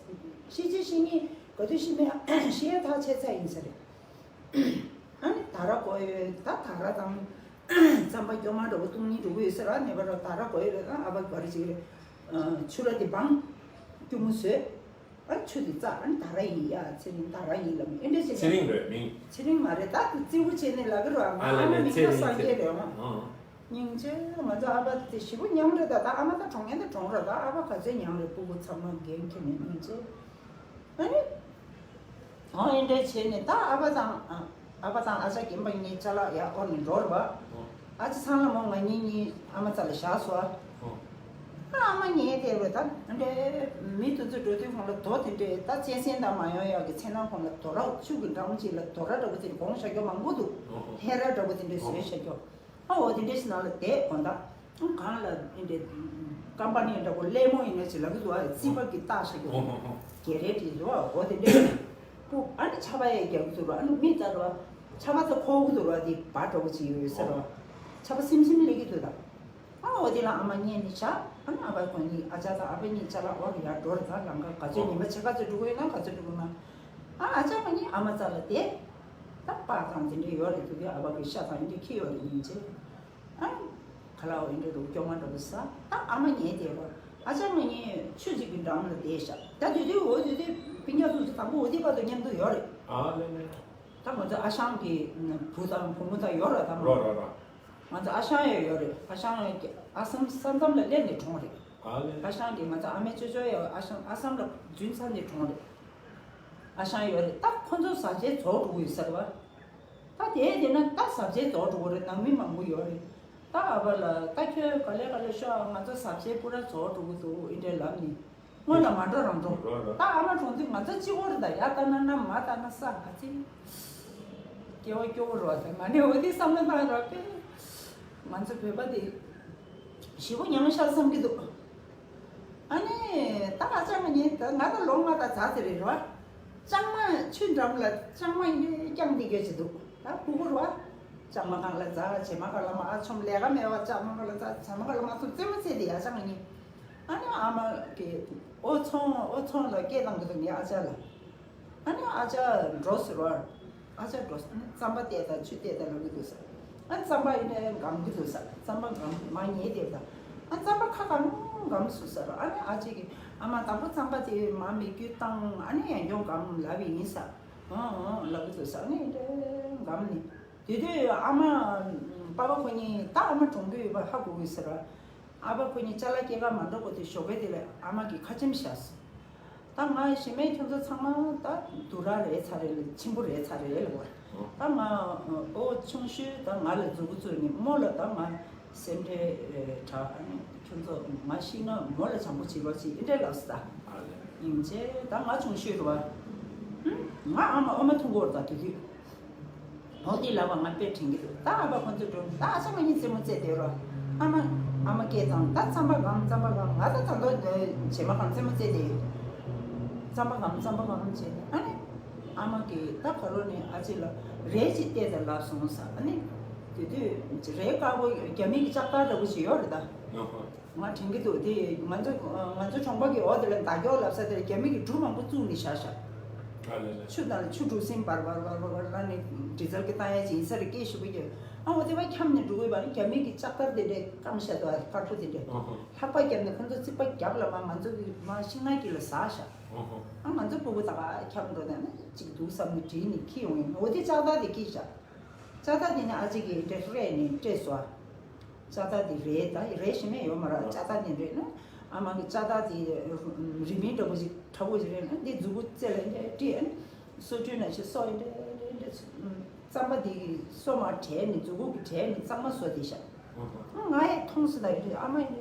ཤི་ཤི་ཤི་ཉིན་ག་དུས་ཤི་མེད་ཤི་ཡ་ཐག་ཆད་ཚར་ཡིན་ས་རེད། ཨ་ནི་ད་ར་གོ་ཡོད་ད་ད་ར་དང་། རྩམ་པ་སྐྱོ་མ་འདྲ་པོ་བཏུང་ཉིན་འགྲོ་གི་ཡོད་ཟེར་ར་ནེ་པ་ར་ད་ར་གོ་ཡོད་རེད་ད་ཨ་ཕ་ག་རེ་བྱེད་ཀྱི་རེད། ཆུ་ར་དེ་སྦང་། སྐྱུར་མོ་བཟོས། ཨ་ཆུ་དེ་བཙགས་ཨ་ནི་ད་ར་ཡིན་ཡ་ཚེ་རིང་ད་ར་ཡིན་ལབ་ཨེ་འདྲ་བྱེད་ཚེ་རིང་རེད་མིང་། ཚེ་རིང་མ་རེད་ད་དེ་བརྩི་བོ་བྱས་ནས་ལབ་ཀྱི་རེད་བ་ང་ཨ་ལེ་ཨ་མ་ལེ་མིང་ཚེ་ལ་རིང་སངས་ཚེ་རྒྱས་རེད་རིང་བ། ཨ། སྙིང་རྗེ་ང་ཚོ་ཨ་ཕ་དེ་ཞེ་པོ་ཉམས་རེད་ད་ད་ཨ་མ་ད་གྲོངས་ཡ་དེ་གྲོངས་ར་ད་ཨ་ཕ་ག་ཚོད་ཉམས་རེད་སྤུ་གུ་ཚང་མ་འགན་འཁྱེར་ནས་སྙིང་རྗེ། ཨ་ནི། ཨོ་ཨེ་འདྲས་བྱས་ནས་ད་ཨ་ཕ་དང་ཨ་ཨ་ཕ་དང་ཨ་ཅག་རྒན་པ་གཉིས་ཅ་ལག་ཡར་དབོར་ནས་འགྲོ་རེད་བ། ཨ་ཅག་ཚང་ལ་མོ་ང་གཉིས་གཉིས་ཨ་མ་རྩ་ལ་བཞག་སོང་ཨ། ཨ་མ་ཉལ་བསྡད་རེད་ད་ཨ་འདྲས་མི་དེ་ཚོ་འགྲོ་དུས་ཁོང་ལ་རྡོ་དེ་འདྲས་ད་གཅན་གཟན་དང་མ་ཡོང་ཡག་གི་མཚན་ནང་ཁོང་ལ་རྡོ་ར་ཆུ་གི་འགྲམ་གཅིག་ལ་རྡོ་ར་འདྲ་པོ་དེ་གོང་བཞག་རྒྱུ་མང་པོ་འདུག་ཧེ་ར་འདྲ་པོ་དེ་འདྲས་བཟོས་བཞག་རྒྱུ། ཨ་འོ་དེ་འདྲས་ཞིག་ནང་ལ་བསྡད་དགོངས་དག་ཨ་གང་ལ་ཨེ་འདྲས། ཀམ་པ་ནི་འདྲ་པོ་ལེ་མོ་ཡིན་ན་ཅིག་ལབ་ཀྱི་འདུག་ཨ་རྩིས་པ་གི་རྟགས་ཤིག་འདུག་ཨོ་ཧོ་ཧོ། གེ་རེ་དེ་འདུག་ཨ་འོ་དེ་འདྲས་ཞིག་འདུག་ཨ་ནི་ཆར་པ་ཡང་རྒྱག་གི་འདུག་ར་ཨ་ནི་མི་ལྟར་ར་ཆར་པ་ཚ་འཁོར་གི་འདུག་ར་དེ་བ་འདྲ་པོ་ཅིག་ཡོད་ཟེར་ར་ཆར་པ་སིམ་སིམ་སླེབས་ཀྱི་འདུག་ད། ཨ་འོ་དེ་ལ་ཨ་མ་ཉལ་ནས་བཞག་ཨ་ནི་ཨ་ཕ་ཁོ་གཉིས་ཨ་ཅག་དང་ཨ་ཕ་གཉིས་ཅ་ལག་དབོར་ཡར་འགྲོ་ར་ད་ལམ་ཁ་ག་ཚོད་ཉི་མ་ཕྱེད་ཀ་ཚོད་འགྲོ་གི་ཡོད་ན་ག་ཚོད་འགྲོ་གི་ན། ཨ་ཨ་ཅག་ཁོ་གཉིས་ཨ་མ་རྩ་ལ་བསྡད། ད་པགས་དང་དེ་འདྲས་ཡོད་རེད་འདུག་གི་ཨ་ཕ་གི་ཤ་དང་འདི་འཁྱེར་ཡོད་རེད་སྙིང་རྗེ། ཨ། ག་ལ་འོ་འདྲས་འདུག་སྐྱོ་མ་འདྲ་པོ་ཟ། ད་ཨ་མ་ཉལ་བསྡད་རོགས། ཨ་ཅག་ང་གཉིས་ཆུ་གཅིག་གི་འགྲམ་ལ་བསྡད་ཤག་ད་དེ་དུས་འོ་དེ་དུས་སྤུན་ཀྱག་ཚོ་དང་པོ་འོ་དེ་བར་དུ་མཉམ་དུ་ཡོད་རེད། ཨ་ལེ་ལེ། ད་ང་ཚོ་ཨ་ཞང་གི་བུ་དང་བུ་མོ་དང་ཡོད་རེད་ད་མ། རོ་རོ་རོ། ང་ཚོ་ཨ་ཞང་ཡང་ཡོད་རེད། ཨ་ཞང་ཡང་ཨ་སམ་ས་མཚམས་ལ་སླེབས་ནས་གྲོངས་རེད། ཨ་ལེ། ཨ་ཞང་གི་ང་ཚོ་ཨ་མའི་ཅོ་ཅོ་ཡང་ཨ་ཞང་ཨ་སམ་ལ་རྫུན་ཚར་ནས་གྲོངས་རེད། ཨ་ཞང་ཡོད་རེད་ད་ཁོ་ཚོ་ཟ་ཆས་རྫོགས་འགྲོ་གི་ཡོད་ས་རེད་བ། ད་དེ་དེ་ན་ད་ཟ་ཆས་རྫོགས་འགྲོ་གི་རེད་ནང་མི་མང་པོ་ཡོད་རེད། ད་ཨ་ཕ་ལ་ད་ཁྱོད་ག་ལེ་ག་ལེ་ཤོག་ང་ཚོ་ཟ་ཆས་པུ་ར་རྫོགས་འགྲོ་གི་འདུག་ཨིན་འདྲས་ལབ་ནས། སྔོན་ལ་མ་འགྲོ་རང་འགྲོ། འགྲོ་ར། ད་ཨ་མ་གྲོངས་དུས་ང་ཚོ་གཅིག་པོ་རེད་ད་ཡ་ད་ན་ན་མ་ད་ན་ས་ང་ཚོའི་སྐྱེ་བ་སྐྱོ་བོ་རོ་ད་ང་ནི་འོ་དེ་བསམ་བློ་བཏང་ར་པས། ང་ཚོ་བོད་པ་དེ་ཞེ་པོ་ཉམས་ཤག་བསམ་གྱི་འདུག་ཨ་ནི་ད་ཨ་ཅག་ང་གཉིས་ད་ང་ད་ལོ་ལྔ་དང་ཟླ་ཟེར་རེད་རོ། ལྕང་མ་ཆུ་འགྲམ་ལ་ལྕང་མ་ཡིན་རྐྱང་འདི་གས་ཅི་འདུག་ད་ཕྲུ་གུ་རོ། ལྕང་མ་སྒང་ལ་འཛའ་བྱེ་མ་སྒང་ལ་མ་ཨ་ཆོམ་ལས་ཀ་མེད་བ་ལྕང་མ་སྒང་ལ་འཛའ་བྱེ་མ་སྒང་ལ་མ་ཚུགས་རྩེད་མོ་རྩེ་དེ་ཡ་ལྕང་ང་གཉིས། ཨ་ནི་ཨ་མ་གི་ཨོ་ཚོང་ཨོ་ཚོང་ལ་སྐད་བཏང་གི་འདུག་ངའི་ཨ་ཅག་ལ། ཨ་ནི་ཨ་ཅག་འགྲོ་ཟེར་བ། ཨ་ཅག་འགྲོ་ཟེར་ཨ་ནི་རྩམ་པ་བལྟས་དང་ཆུ་བལྟས་དང་ལབ་ཀྱི་འདུག་ཟེར། ཨ་རྩམ་པ་ཡིན་ནའི་སྒམ་གྱི་འདུག་ཟེར་རྩམ་པ་སྒམ་མ་ཉལ་བསྡད་དང་། ཨ་རྩམ་པ་ཁ་གང་སྒམ་སུ་ཟེར་རོ། ཨ་ནི་ཨ་ཅག་གིས་ཨ་མ་དང་པོ་རྩམ་པ་དེ་མ་མི་རྒྱུ་བཏང་ཨ་ནི་ཡང་སྐྱོང་སྒམ་ལབ་ཡིན་ཟེར། ཨོ་ཨོ་ལབ་ཀྱི་འདུག་ཟེར་ཨ་ནི་འདྲ་སྒམ་ནི། དེ་དུས་ཨ་མ་པ་ཕ་ཁོ་གཉིས་ད་ཨ་མ་གྲོངས་ཀྱི་ཡོད་པ་ཧ་གོ་གི་ཟེར་བ། ཨ་ཕ་ཁོ་གཉིས་ཅ་ལག་སྐྱེལ་ག་མ་འགྲོ་གོ་དེ་ཞོགས་པའི་དེ་ལ་ཨ་མ་གིས་ཁ་ཆེམས་བཞག་སོང་། ད་ང་གཞི་མེད་ཁྱོད་ཚོ་ཚང་མ་ད་སྡུག་ར་རེད་ཚ་རེད་ལ་ཆེན་པོ་རེད་ཚ་རེད་ལ་བར། ད་ང་ཨོ་ཆུང་ཤོས་ད་ང་ལ་མཛུ་གུ་བཙུགས་ནས་རྨོ་ལ་ད་ང་སེམས་ཁྲལ་དྲག་ཨ་ནི་ཁྱོད་ཚོ་ང་ཤི་ན་རྨོ་ལ་བྱམས་པོ་བྱེད་རོགས་བྱེད་ཨེ་འདྲས་ལབ་སོང་ད། ཡིན་ཚེ་ད་ང་ཆུང་ཤོས་རེད་བ། ང་ཨ་མ་ཨ་མ་ཐུག་གོ་རེད་ད་དེ་དུས། འོ་དེ་ལབ་པ་ང་དཔེ་དྲན་གྱི་འདུག་ད་ཨ་ཕ་ཁོ་ཚོ་འགྲོ་ད་ཨ་ཅག་ང་གཉིས་རྩེད་མོ་རྩེ་བསྡད་རོགས། ཨ་མ་ཨ་མ་སྐད་བཏང་ད་རྩམ་པ་སྒམ་རྩམ་པ་སྒམ་ང་ད་ད་ལྟ་བྱེ་མ་སྒམ་རྩེད་མོ་རྩེ་བསྡད་ཡོད། རྩམ་པ་སྒམ་རྩམ་པ་སྒམ་བྱས་ནས་ཨ་ནི། ཨ་མ་གིས་ད་ག་རོ་ནས་ཨ་ཅེ་ལ་རས་ཅིག་བལྟས་ད་ལབ་སོང་ཟེར་ཨ་ནི། དེ་དུས་རས་དཀར་པོ་རྒྱ་མི་གི་ལྕགས་ཐག་འདྲ་པོ་ཞིག་ཡོད་རེད་ད། ང་དྲན་གྱི་འདུག་དེ་ང་ཚོ་ང་ཚོ་གྲོང་པ་གི་འོག་དེ་ལ་མདའ་སྐྱོག་ལབ་ས་དེར་རྒྱ་མི་གི་གྲུ་མང་པོ་བཙུགས་ནས་བཞག་ཤག་ཆུ་ནང་ལ་ཆུ་གྲུ་གཟིངས་འབར་འབར་འབར་འབར་འབར་ནས་དྲི་ཚལ་གྱི་བཏང་ཡས་ཅིག་ཡིན་ས་རེད། སྐད་ཤུགས་པོ་རྒྱབ། ཨ་འོ་དེ་བ་འཁྱམས་ནས་འགྲོ་དགོས་པ་ནི་རྒྱ་མི་གི་ལྕགས་དར་དེ་འདྲས་བཀང་བཞག་འདུག་དཀར་པོ་དེ་འདྲས་ལྷགས་པ་བརྒྱབ་ནས་ཁོ་ཚོ་རྩིག་པ་རྒྱབ་ལ་མ་ང་ཚོ་གི་མ་ཤིང་ནགས་དཀྱིལ་ལ་ཟག་ཤག་ཨ་ང་ཚོ་སྤུ་གུ་ད་ག་འཁྱམས་འགྲོ་དང་ན་ཅིག་འདུག་བསམ་ནས་བྲིས་ནས་འཁྱེར་ཡོང་ཡིན། འོ་དེ་ལྕགས་དར་དེ་འཁྱེར་ཤག་ལྕགས་དར་དེ་ནི་ཨ་ཅེ་གིས་དེ་རེད་ནས་སྤྲད་སོང་། ལྕགས་དར་དེ་རེད་ད་རེད་ཞེ་མེད་ཡོད་མ་རེད། ལྕགས་དར་དེ་རེད་ན་ཨ་མ་གི་ལྕགས་དར་དེ་རི་མིན་འདྲ་པོ་ཞིག་ཁྲ་བོ་ཞིག་རེད་ན་འདི་མཛུ་གུ་རྩེ་ལ་འདྲ་དྲིས་ཨ་ནི་སོ་བཅུ་ན་ཞིག་སོ་འདྲ་འདྲ་འདྲ་རྩམ་པ་དེ་གི་སོ་མ་བྲལ་ནས་མཛུ་གུ་གི་བྲལ་ནས་གཙང་མ་བཟོ་དེ་ཤག་ང་ཡང་མཐོང་སོང་ད་ཡིན་ཨ་མ་ཡིན།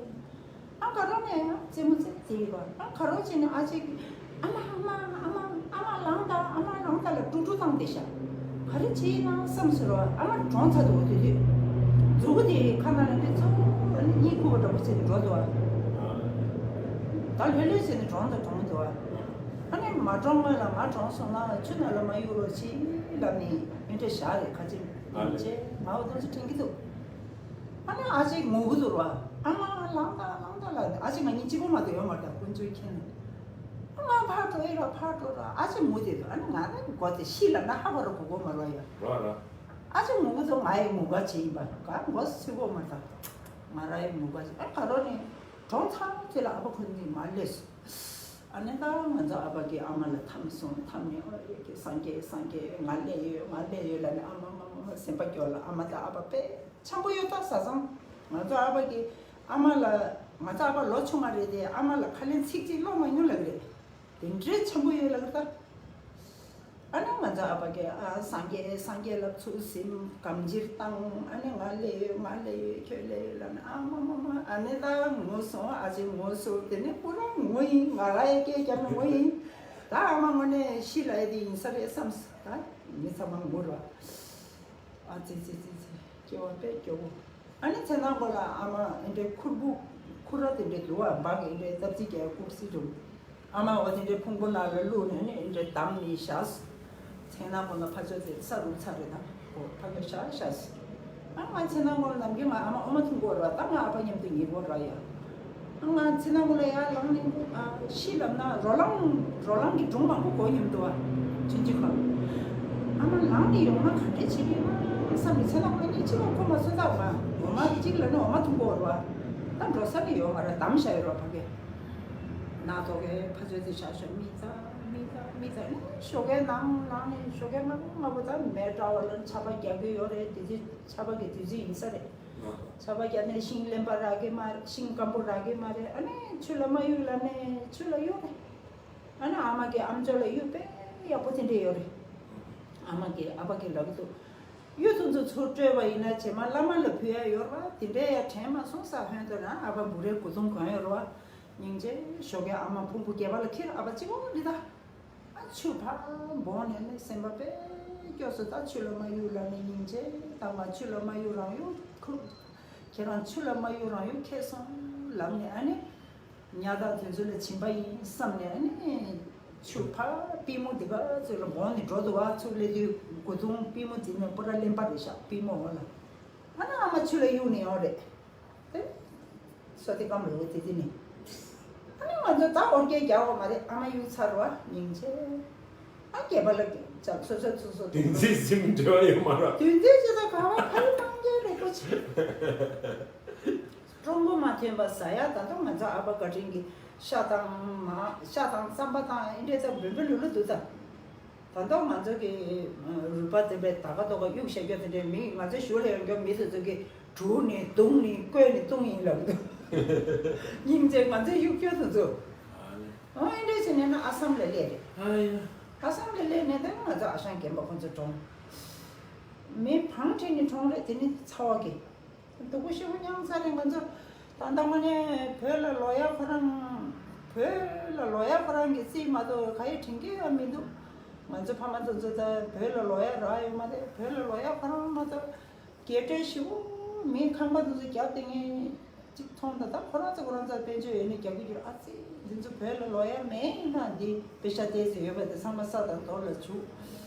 ཨ་ག་རོ་ནས་ཡང་རྩེད་མོ་རྩེ་རྩེ་ཡིན་པ་ཨ་ག་རོ་བྱས་ནས་ཨ་ཅེ་གི་ཨ་མ་ཨ་མ་ཨ་མ་ཨ་མ་ལངས་དང་ཨ་མ་ལངས་དང་ལ་ཀྲུག་ཀྲུག་བཏང་བསྡད་ཤག་ག་རེ་བྱས་ཡིན་ན་བསམ་ཟེར་རོ། ཨ་མ་གྲོངས་ཚར་འདུག་དེ་དུས་མཛུ་གུ་དེ་ཁ་ནང་ལ་འདི་ཚོ་ཨ་ནི་གཉིད་ཁུག་པ་འདྲ་པོ་བྱས་ནས་འགྲོ་འདུག་ད་ལྷོད་ལྷོད་བྱས་ནས་གྲོངས་དང་གྲོངས་འདུག་ཨ་ནི་མ་གྲོངས་སྔོན་ལ་ང་གྲོངས་སོང་ན་ཆུ་ནང་ལ་མ་གཡུག་རོགས་བྱེད་ལབ་ནས་མི་འདྲ་བཞག་རེད་ཁ་ཅིག་ཡིན་ཅེ་ང་འོ་དོན་ཚོ་དྲན་གྱི་འདུག་ཨ་ནི་ཨ་ཅེ་ངུ་གི་འདུག་ར། ཨ་མ་ལངས་དང་ལངས་དང་ལ་ཨ་ཅེ་ང་གཉིས་གཅིག་པོ་མ་གཏོགས་ཡོད་མ་རེད། ཀུན་སྤྱོད་མཁྱེན་ནས་ཨ་མ་ཕར་འགྲོ་ཡི་ར་ཕར་འགྲོ་ར་ཨ་ཅེ་ངུ་བསྡད་འདུག་ཨ་ནི་ང་ནི་མགོ་དེ་ཤི་ལབ་ན་ཧ་གོ་ར་གོ་གོ་མ་ར་ཡ། ར་ར། ཨ་ཅེ་ངུ་གི་འདུག་ང་ཡི་ངུ་ག་བྱེད་ཡིན་པ་ག་མགོ་སུས་གོ་མ་རེད། ང་ར་ཡི་ངུ་ག་བྱེད་ཨ་ག་རོ་ནས་གྲོངས་ཚར་དེ་ལ་ཨ་ཕ་ཁོ་ནི་མ་སླེབས་སོང་། ཨ་ནི་ད་ང་ཚོ་ཨ་ཕ་གིས་ཨ་མ་ལ་འཐམས་སོང་། འཐམས་ནས་ཨོ་ཡེ་ཀེ་སངས་རྒྱས་སངས་རྒྱས་ང་སླེབས་ཡོད་ང་སླེབས་ཡོད་ལབ་ནས་ཨ་མ་མ་མ་མ་སེམས་པ་སྐྱོ་ལ་ཨ་མ་དང་ཨ་ཕ་དཔེ་འཆམ་པོ་ཡོད་ད་བཟའ་ཚང་། ང་ཚོ་ཨ་ཕ་གིས་ཨ་མ་ལ་ང་ཚོ་ཨ་ཕ་ལོ་ཆུང་བ་རེད་དེ་ཨ་མ་ལ་ཁ་ལན་ཚིག་གཅིག་སློག་མ་མྱོང་ལབ་རེད། དེ་འདྲའི་འཆམ་པོ་ཡོད་ལབ་ད། ཨ་ནི་ང་ཚོ་ཨ་ཕ་གིས་ཨ་སངས་རྒྱས་སངས་རྒྱས་ལ་ཚུར་སེམས་སྒམ་ཅིག་བཏང་ཨ་ནི་ང་སླེབས་ཡོད་ང་སླེབས་ཡོད་ཁྱོད་སླེབས་ཡོད་ལབ་ནས་ཨ་མ་མ་མ་ཨ་ནི་ད་ངུ་སོང་ཨ་ཅེ་ངུ་སོང་དེ་ནས་ཁོ་རང་ངུ་ཡིན་ང་ར་ཡི་སྐད་རྒྱབ་ནས་ངུ་ཡིན། ད་ཨ་མ་དངོས་གནས་ཤི་ལ་ཡི་དེ་ཡིན་ས་རེད་བསམ་ད་མི་ཚང་མ་ངུ་ར། ཨ་ཙི་ཙི་ཙི་ཙི་སྐྱེ་བ་དཔེ་སྐྱོ་བོ། ཨ་ནི་མཚན་ནང་པོ་ལ་ཨ་མ་ཨེ་འདྲའི་ཁུར་བུ་ཁུར་ར་དེ་འདྲའི་འདུག་བ་འབག་ཨེ་འདྲའི་སྟབས་ཙི་རྒྱལ་ཁུག་སི་འདུག་ཨ་མ་འོ་དེ་འདྲའི་ཕུང་པོ་ནང་ལ་བླུགས་ནས་ཨ་ནི་ཨེ་འདྲའི་བསྡམས་ནས་བཞག་མཚན་ནང་པོ་ལ་ཕ་ཚོད་དེ་ས་རུབ་ཚར་རེད་ད་གོ་ཕ་གི་བཞག་བཞག་ཨ་ང་མཚན་ནང་པོ་ལ་ནམ་རྒྱུན་ང་ཨ་མ་འོ་མ་འཐུང་གོ་ར་ད་ང་ཨ་ཕ་མཉམ་དུ་ཉལ་གོ་ར་ཡ། ང་ཚེ་ནང་ལ་ཡར་ལངས་ནས་ཨ་ཤི་ལབ་ན་རོ་ལངས་རོ་ལངས་ཀྱི་སྒྲུང་མང་པོ་གོ་མྱོང་འདུག་ཨ། ཆུང་ཆུང་སྒང་ཨ་མ་ལངས་ནས་ཡོང་ན་ག་འདྲས་བྱེད་ཀྱི་ཡོད་བསམ་ནས་ཚེ་ནང་ལ་ནི་ཕྱི་ལོགས་ཁོ་མ་སོན་ཐག་མ་འོ་མ་གཅིག་ལ་ནི་འོ་མ་འཐུང་གོ་རུ་ཨ། ད་འགྲོ་ས་ནི་ཡོད་མ་རེད་བསྡམས་བཞག་ཡོད་རོ་ཕ་གི། ན་ཐོག་གི་ཕ་ཚོད་དེ་བཞག་ཤོག་མི་ད་མི་ད་མི་ད་ནི་ཞོགས་ཀའི་ནང་ལངས་ནས་ཞོགས་ཀའི་སྔ་པོ་སྔ་པོ་ད་མེ་འདྲ་བ་ལ་ཆར་པ་རྒྱག་གི་ཡོད་རེད་དེ་ཚེ་ཆར་པ་གི་དུས་ཚོད་ཡིན་ས་རེད། ཆར་པ་བརྒྱབ་ནས་ཤིང་རློན་པ་རག་གི་མ་རེད། ཤིང་སྐམ་པོ་རག་གི་མ་རེད། ཨ་ནི་ཆུ་ལ་མ་གཡུག་ལབ་ནས་ཆུ་ལ་གཡུག་རེད། ཨ་ནི་ཨ་མ་གིས་ཨམ་ཅོག་ལ་གཡུག་དཔེ་ཡག་པོ་དེ་འདྲས་ཡོད་རེད། ཨ་མ་གིས་ཨ་ཕ་གིས་ལབ་ཀྱི་འདུག་གཡུ་ཐུང་ཐུང་ཚུར་སྤྲོད་པ་ཡིན་ན་རྗེས་མ་བླ་མ་ལ་ཕུལ་ཡ་ཡོད་རེད་བ། དེ་འདྲས་ཡ་དྲན་མ་སོང་ས་ཧོན་དུ་ན་ཨ་ཕ་འབུ་རའི་མགོ་ཐུང་གོན་ཡོད་རེད་བ། སྙིང་རྗེ་ཞོགས་ཀས་ཨ་མ་ཕུང་པོ་སྒལ་པ་ལ་འཁྱེར་ཨ་ཕ་གཅིག་པོ་འདི་ད། ཨ་ཆུ་ཕར་འབོང་ནས་ནི་སེམས་པ་དཔེ་སྐྱོ་སོང་། ད་ཆུ་ལ་མ་གཡུག་ལབ་ནས་སྙིང་རྗེ་དང་མ་ཆུ་ལ་མ་གཡུག་རང་གཡུག་ཁུག་ཁྱེད་རང་ཆུ་ལ་མ་གཡུག་རང་གཡུག་ཁེལ་སོང་ལབ་ནས་ཨ་ནི་ཉ་དང་དེ་ཚོ་ལ་བྱིན་པ་ཡིན་བསམ་ནས་ཨ་ནི་ཆུ་ཕར་པུས་མོ་འདི་ག་ཚོད་ལ་འབོང་ནས་འགྲོ་འདུག་བ། ཚུར་སླེབས་དུས་མགོ་ཐུང་པུས་མོ་འཛིན་ནས་པུ་ར་རློན་པ་རེད་ཤག་པུས་མོ་འོག་ལ། ཨ་ན་ཨ་མ་ཆུ་ལ་གཡུག་ནས་ཡོང་རེད། ཨེ། སོ་དེ་ཀམ་རེ་བོ་དེ་དེ་ནི། ཨ་ནི་ང་ཚོ་ད་ཨོར་སྐད་རྒྱག་འོ་མ་རེད། ཨ་མ་གཡུག་ཚར་བ་སྙིང་རྗེ། ཨ་སྐེད་པ་ལ་ཅག་སོ་སོ་སོ་སོ། དུས་ཚོད་ཟིན་འབྲེལ་བ་ཡོད་མ་རེད། དུས་ཚོད་ཅི་ད་ག་བ་ཕ་ཡུལ་གཏོང་རྒྱུ་རེད་པོ་ཆེ། སྤྲང་པོ་མ་ཐོན་པ་ཟ་ཡ་ད་དུང་ང་ཚོ་ཨ་ཕ་བཀའ་དྲིན་གྱི་ཤ་དང་མ་ཤ་དང་རྩམ་པ་དང་ཨེ་འདྲས་ད་འབུལ་འབུལ་ལུ་ལུ་འདུག་ད། ད་དུང་ང་ཚོ་གི་རུས་པ་དེ་བས་ད་ག་དོ་ག་གཡུག་བཞག་རྒྱུ་དེ་འདྲའི་མི་ང་ཚོའི་ཞོར་ལ་ཡོང་རྒྱུ་མི་དེ་ཚོ་གིས་དྲུག་ནས་བརྡུངས་ནས་བརྐོས་ནས་བཏུང་ཡིན་ལབ་འདུག་སྙིང་རྗེ་ང་ཚོའི་གཡུག་སྐྱོ་དེ་ཚོ། ཨོ་ཨེ་འདྲས་བྱས་ནས་ན་ཨ་སམ་ལ་སླེབས་རེད། ཨ་ཡ། ཨ་སམ་ལ་སླེབས་ནས་ད་ང་ཚོ་ཨ་ཞང་རྒན་པ་ཁོང་ཚོ་གྲོངས། མི་བང་ཁྲིད་ནས་གྲོངས་རེད། དེ་ནི་ཚ་བ་གི་སྡུག་པོ་ཞེ་པོ་མྱངས་ཚར་རེད་ང་ཚོ། ད་ལྟ་དངོས་གནས་བོད་ལ་ལོག་ཡ་ཁོ་རང་། བོད་ལ་ལོག་ཡ་ཁོ་རང་གི་རྩིས་མ་གཏོགས་ག་ཡེ་དྲན་གྱི་ཡོད་མི་འདུག་ང་ཚོ་ཕ་མ་ཚོ་ཚོ་ད་བོད་ལ་ལོག་ཡ་རག་ཡོད་མ་རེད། བོད་ལ་ལོག་ཡ་ཁོ་རང་མ་གཏོགས་རྒྱལ་སྤྲོད་ཞེ་པོ་མི་ཁང་པ་དེ་ཚོ་རྒྱབ་སྟེ་ངས་གཅིག་མཐོང་ད། ད་ཁོ་རང་ཚོ་ཁོ་རང་ཚོ་དཔལ་འབྱོར་ཡོད་ནས་རྒྱག་གི་ཡོད། ཨ་ཙི་འདི་ཚོ་བོད་ལ་ལོག་ཡ་མེད་ཡིན་ན་འདི་པེ་ཤ་ཏོག་ཙམ་ཡོད་པ་དེ་ཚང་མ་ས་དང་རྡོ་ལ་བྱུགས།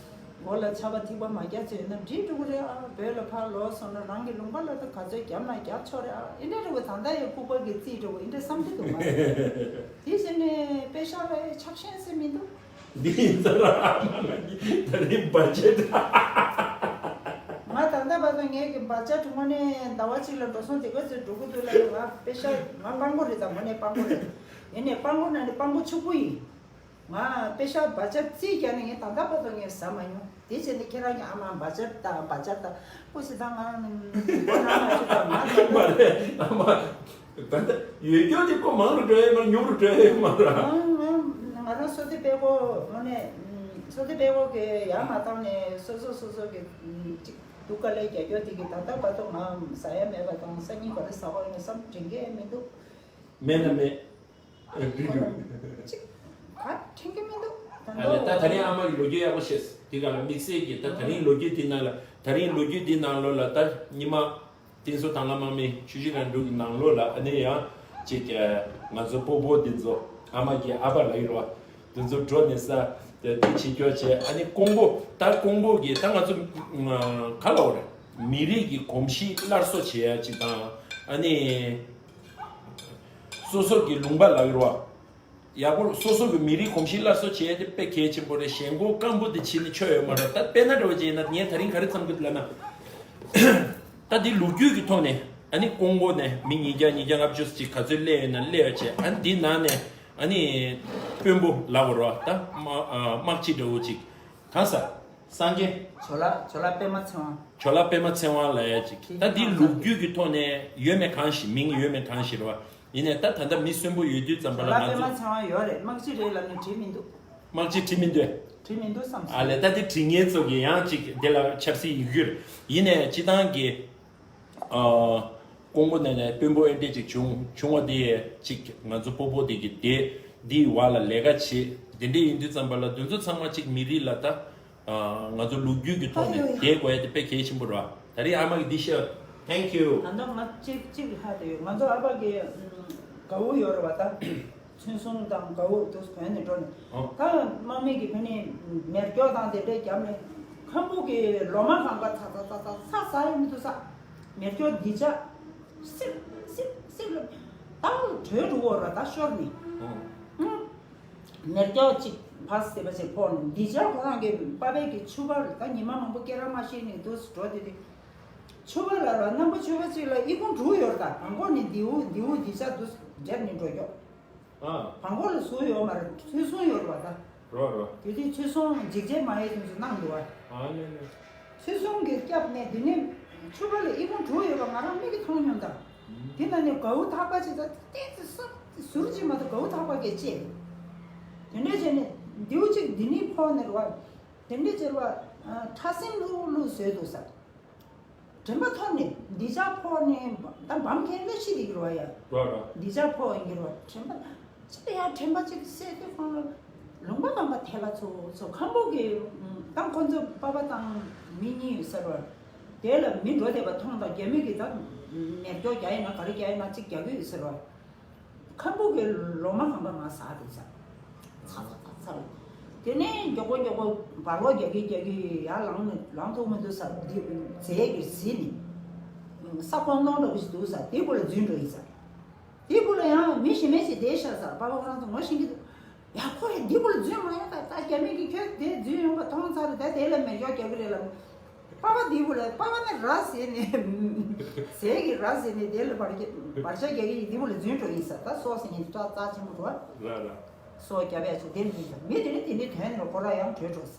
མགོ་ལ་ཆར་པ་ཐིགས་པ་མ་རྒྱག་ཚོད་ཡོད་ན་འགྲིག་འགྲོ་གི་རེད་ཨ། བོད་ལ་ཕར་ལོག་སོང་ན་རང་གི་ལུང་པ་ལ་ད་ག་ཚོད་རྒྱབ་ན་རྒྱབ་ཆོག་རེད་ཨ། ཨེ་འདྲ་འདྲ་བོ་ད་ལྟ་ཡི་ལྐུགས་པ་གི་རྩིས་འདྲ་བོ་ཨེ་འདྲ་བསམ་གྱི་འདུག་མ་རེད། དེ་བྱས་ནས་པེ་ཤག་ལ་ཆགས་ཞེན་ཟེར་མི་འདུག་འདི་ཡིན་ཙང་ར་ཨ་མ་ང་གི་ད་རིང་བར་ཆད། ང་ད་ལྟ་བར་དུ་ངས་ཀྱི་བར་ཆད་དྲུང་བ་ནས་ཟླ་བ་གཅིག་ལ་འགྲོ་སོང་དེ་ག་ཚོད་འགྲོ་གི་འདུག་ལ་ང་པེ་ཤག་ང་སྤྲང་པོ་རེད་ད་མོ་ནས་སྤྲང་པོ་རེད། ཡིན་ནས་སྤྲང་པོ་ན་ནས་སྤྲང་པོ་ཕྱུག་པོ་ཡིན། ང་པེ་ཤག་བར་ཆད་རྩིས་རྒྱག་ནས་ངས་ད་ལྟ་བར་དུ་ངས་ཟ་མ་མྱོང་། དེ་བྱས་ནས་ཁྱེད་རང་གི་ཨ་མ་བར་ཆད་དང་བར་ཆད་དང་ཀུ་ཤི་དང་ང་མགོ་ན་མ་ཤི་དང་ང་ཟ་མ་མ་རེད་ཨ་མ། ད་ལྟ་ཡོད་རྒྱུ་དེ་ཁོ་མང་རུ་འགྲོ་ཡས་མ་ཉུང་རུ་འགྲོ་ཡས་མ་ར། ང་ང་ང་རང་སོ་སོའི་དཔེ་ཁོ་ངོ་ནས་སོ་སོའི་དཔེ་ཁོ་གི་ཡར་མ་བཏང་ནས་སོ་སོ་སོ་སོ་གི་ཅིག་སྡུག་དཀའ་ལས་རྒྱག་རྒྱུ་དེ་གི་ད་ལྟ་བར་དུ་ང་ཟ་ཡ་མེད་པ་དང་སང་ཉིན་ག་རེ་ཟ་བ་ཡིན་ན་བསམ་དྲན་གི་མི་འདུག་མེད་ན་མེད། ཨ་འགྲིག་འགྲིག་ཅིག་ག་དྲན་གི་མི་འདུག་ད་ཨ་ལས་ད་ད་རིང་ཨ་མ་གི་ལོ་རྒྱུས་ཡག་པོ་བཤད། དེ་ག་ལ་དམིགས་བསལ་གྱི་ད་ད་རིང་ལོ་རྒྱུས་དེ་ནང་ལ་ད་རིང་ལོ་རྒྱུས་དེ་ནང་ལོགས་ལ་ད་ཉི་མ་བསྟན་འཛིན་དྭང་བླངས་དམག་མི་ཆུ་བཞི་སྒང་དྲུག་གི་ནང་ལོགས་ལ་ཨ་ནི་ཡང་ཅིག་ང་ཚོ་སྤོ་བོ་འདི་ཚོ་ཨ་མ་གི་ཨ་ཕ་ལ་ཡོད་ར་འདི་ཚོ་འགྲོ་ནས་ས་དེ་དེ་བྱེད་རྒྱུ་བྱས། ཨ་ནི་ཀོང་པོ་ད་ཀོང་པོ་གི་ད་ང་ཚོ་ག་ལ་འོ་རེད། མི་རིགས་ཀྱི་གོམས་གཤིས་སླར་གསོ་བྱེད་ཡ་ཅིག་དང་ཨ་ནི། སོ་སོ་གི་ལུང་པ་ལ་ཡོད་ར། ཡག་པོ་སོ་སོ་གི་མི་རིགས་གོམས་གཤིས་སླར་གསོ་བྱེད་ཡ་དེ་དཔེ་གལ་ཆེན་པོ་རེད། ཞེན་ཁོག་སྐམ་པོ་དེ་བྱེད་ནས་ཆོ་ཡོད་མ་རེད། ད་དཔེར་ན་འདྲ་བོ་ཅིག་ཡིན་ན་ངས་ད་རིང་ག་རེ་བསམ་གི་འདུག་ལབ་ན། ད་འདི་ལོ་རྒྱུས་ཀྱི་ཐོག་ནས་ཨ་ནི་ཀོང་པོ་ནས་མི་ཉིས་བརྒྱ་ཉིས་བརྒྱ་ལྔ་བཅུ་ཅིག་ག་ཚོད་སླེབས་ཡོད་ན་སླེབས་ཡོད་བྱས། ཨ་ནི་འདི་ནང་ནས་ཨ་ནི་དཔོན་པོ་ལབ་དགོས་རེད་བ། ད་དམག་དམག་སྤྱི་འདྲ་བོ་ཅིག་གང་ཟག་སངས་རྒྱས། ཇོ་ལ་ཇོ་ལ་པད་མ་ཚེ་དབང་། ཇོ་ལ་པད་མ་ཚེ་དབང་ལབ་ཡ་ཅིག་ད་འདི་ལོ་རྒྱུས་ཀྱི་ཐོག་ནས་ཡོད་མེད་གང་ཞིག་མིང་ཡོད་མེད་གང་ཞིག་རེད་བ། ཡིན་ནའི་ད་ད་ལྟ་མི་གསོན་པོ་ཡོད་དུས་ཙམ་པ་ཇོ་ལ་ལ་ང་པད་མ་ཚོ་ཚེ་དབང་ཡོད་རེད། དམག་སྤྱི་རེད་ལབ་ནས་བྲིས་མི་འདུག་དམག་སྤྱི་བྲིས་མི་འདུག་བྲིས་མི་འདུག་བསམ་ཨ་སོང་། ལས་ད་འདི་བྲིས་མཁན་ཚོ་གི་ཡང་ཅིག་དེ་ལ་ཆབ་སྲིད་ཡིག་སྒྱུར་ཡིན་ནའི་སྤྱི་བཏང་གི་ཨ། ཀོང་པོ་ནས་ནས་དཔོན་པོ་ཨེ་འདྲས་ཅིག་བྱུང་བྱུང་བ་དེ་ཅིག་ང་ཚོ་སྤོ་བོ་དེ་གི་དེ་འདིའི་བར་ལ་ལས་ཀ་བྱེད། དེ་འདྲས་ཡིན་དུས་ཙམ་པ་ལ་དེ་ཚོ་ཚང་མ་ཅིག་མི་རིགས་ལ་ད་ཨ། ང་ཚོ་ལོ་རྒྱུས་ཀྱི་ཐོག་ནས་ཨ་ཡོ་ཡོ། བསྡད་དགོས་ཡ་དེ་དཔེ་གལ་ཆེན་པོ་རེད་བ། ད་རེས་ཨ་མ་གི་འདི་ཤེས། Thank you། ད་ལྟ་ང་གཅིག་གཅིག་ཧ་དེ་ཡོད། ང་ཚོ་ཨ་ཕ་གི་དགའ་བོ་ཡོད་རེད་བ་ད། ཚོན་སྲུང་དང་དགའ་བོ་དུ་བོད་ནས་འགྲོ་ནས། ཨོ། ད་དམག་མི་གི་ཕ་ནི་མེ་སྒྱོགས་དང་དེ་འདྲས་བརྒྱབ་ནས། ཁམ་བུ་གི་ལོ་མ་གང་ག་ཚ་ཚ་ཚ་ཚ་ཚ་ཟ་ཡ་མི་འདུག་ས། མེ་སྒྱོགས་འདི་ཅག་སིབ་སིབ་སིབ་ལ་ད་བྲོས་འགྲོ་གོ་ར་ད་ཤོར་ནས། ཨོ། ཨང་། མེ་སྒྱོགས་གཅིག་ཕ་སེ་པ་ཞིག་ཕོག་ནས་འདི་ཅག་ཁོ་རང་གི་པ་ཕའི་གི་ཕྱུ་པ་ལ་ད་ཉི་མ་མང་པོ་སྐེ་རགས་མ་ཤེས་ནས་འདུག་འགྲོ་དེ་དེ། ཕྱུ་པ་ལ་ར་རྣམ་པ་ཕྱུ་པ་གཅིག་ལ་ཨི་ཁུང་དྲུག་ཡོད་ར་ད་བང་གོ་ནས་མདེའུ་མདེའུ་འདི་ཅག་འདུག་འབྲེབ་ནས་འགྲོ་ཀྱོག་ཨ། བང་གོ་ལ་ཟུག་ཡོད་མ་རེད། ཚོས་ཟུང་ཡོད་རེད་བ་ད། རོ་རོ། དེ་དུས་ཚོས་ཟུང་འཇིགས་བྱེད་མ་ཡས་དུས་སུ་གནང་འདུག་བ། ཨ་ནེ་ནེ། ཚོས་ཟུང་གིས་བསྐྱབས་ནས་དེ་ནས་ཕྱུ་པ་ལ་ཨི་ཁུང་དྲུག་ཡོད་པ་ང་རང་མིག་གིས་མཐོང་མྱོང་ད། ཨུམ། དེ་ན་ནས་གའུ་ཐག་པ་ཅིག་ད་ཏོག་ཙམ་སུབ་ཟུར་ཅིག་མ་གཏོགས་གའུ་ཐག་པ་གས་བཅད། དེ་འདྲས་བྱས་ནས་མདེའུ་གཅིག་འདི་ནས་ཕོག་ནས་རེད་བ། དེ་འདྲས་བྱས་རེད་བ། ཁྲ་སེམས་ལྷུག་ལྷུག་བཟོས་འདུག་ས། དྲན་པ་ཐོར་ནས་འདི་ཅག་ཕོག་ནས་ད་བམ་ཁན་ལ་ཤི་རིག་རོ་ཡ། རོ་རོ། འདི་ཅག་ཕོག་ཡིན་གྱི་རོ་དྲན་པ་ཅི་ལ་ཡ་དྲན་པ་ཅིག་སད་དེ་ཁོང་ལ་ལུང་པ་གང་ག་ཐེ་ལ་ཚོ་ཚོ་ཁམ་བུ་གི་ད་ཁོ་ཚོ་པ་པ་དང་མི་གཉིས་ཡོད་ས་རོ། དེ་ལ་མི་འགྲོ་བསྡད་པ་མཐོང་དང་རྒྱ་མི་གི་ད་མེར་སྒྱོགས་རྒྱག་ཡིན་ན་ག་རེ་རྒྱག་ཡིན་ན་ཅིག་རྒྱག་གི་ཡོད་ས་རོ། ཁམ་བུ་གི་ལོ་མ་གང་ག་ང་ཟ་དེ་ཟ། ཚ་ཚ་ཚ་ཚ། དེ་ནས་མགྱོགས་པོ་མགྱོགས་པོ་བར་ལོག་རྒྱག་གི་རྒྱག་གི་ཡར་ལངས་ནས་ལངས་ཐུབ་མི་འདུག་ཟ། འདི་རྫས་ཀྱི་གཟི་ནི། ས་ཁོང་སྟོང་འདྲ་བོ་ཞིག་འདུག་ཟ། དེ་གུ་ལ་འཛུལ་འགྲོ་ཡིན་ཟ། དེ་གུ་ལ་ཡང་མི་ཞེ་མེད་ཞིག་བསྡད་ཤག་ཟ། པ་པ་ཁོ་རང་ཚོ་ངོ་ཤེས་ཀྱི་འདུག་ཡ་ཁོ་རེ་འདི་གུ་ལ་འཛུལ་མ་ཡོང་ད། ད་རྒྱ་མི་གིས་ཁྱོད་དེ་འཛུལ་ཡོང་པ་མཐོང་ཚར་རེད། ད་དེ་ལ་མེ་སྒྱོགས་རྒྱག་གི་རེད་ལབ། པ་ཕ་འདི་བུ་ལ་པ་ཕ་ནི་ར་ཟེར་ནས། ཟས་ཀྱི་ར་ཟེར་ནས་དེ་ལ་བར་ཆད་བར་ཆད་རྒྱག་གི་ཡིན། འདི་བུ་ལ་རྫུན་འགྲོ་ཡིན་ས། ད་སོགས་ཟེར་ནས་སྐྲག་རྩ་ཆེན་པོ་འགྲོ། ར་ར། སོགས་རྒྱབ་ཡ་ཆེ་དེ་འདི་ད་མི་དེ་ནི་དེ་ནི་དོན་ནི་ཁོ་ར་ཡང་བྲོས་འགྲོ་ས།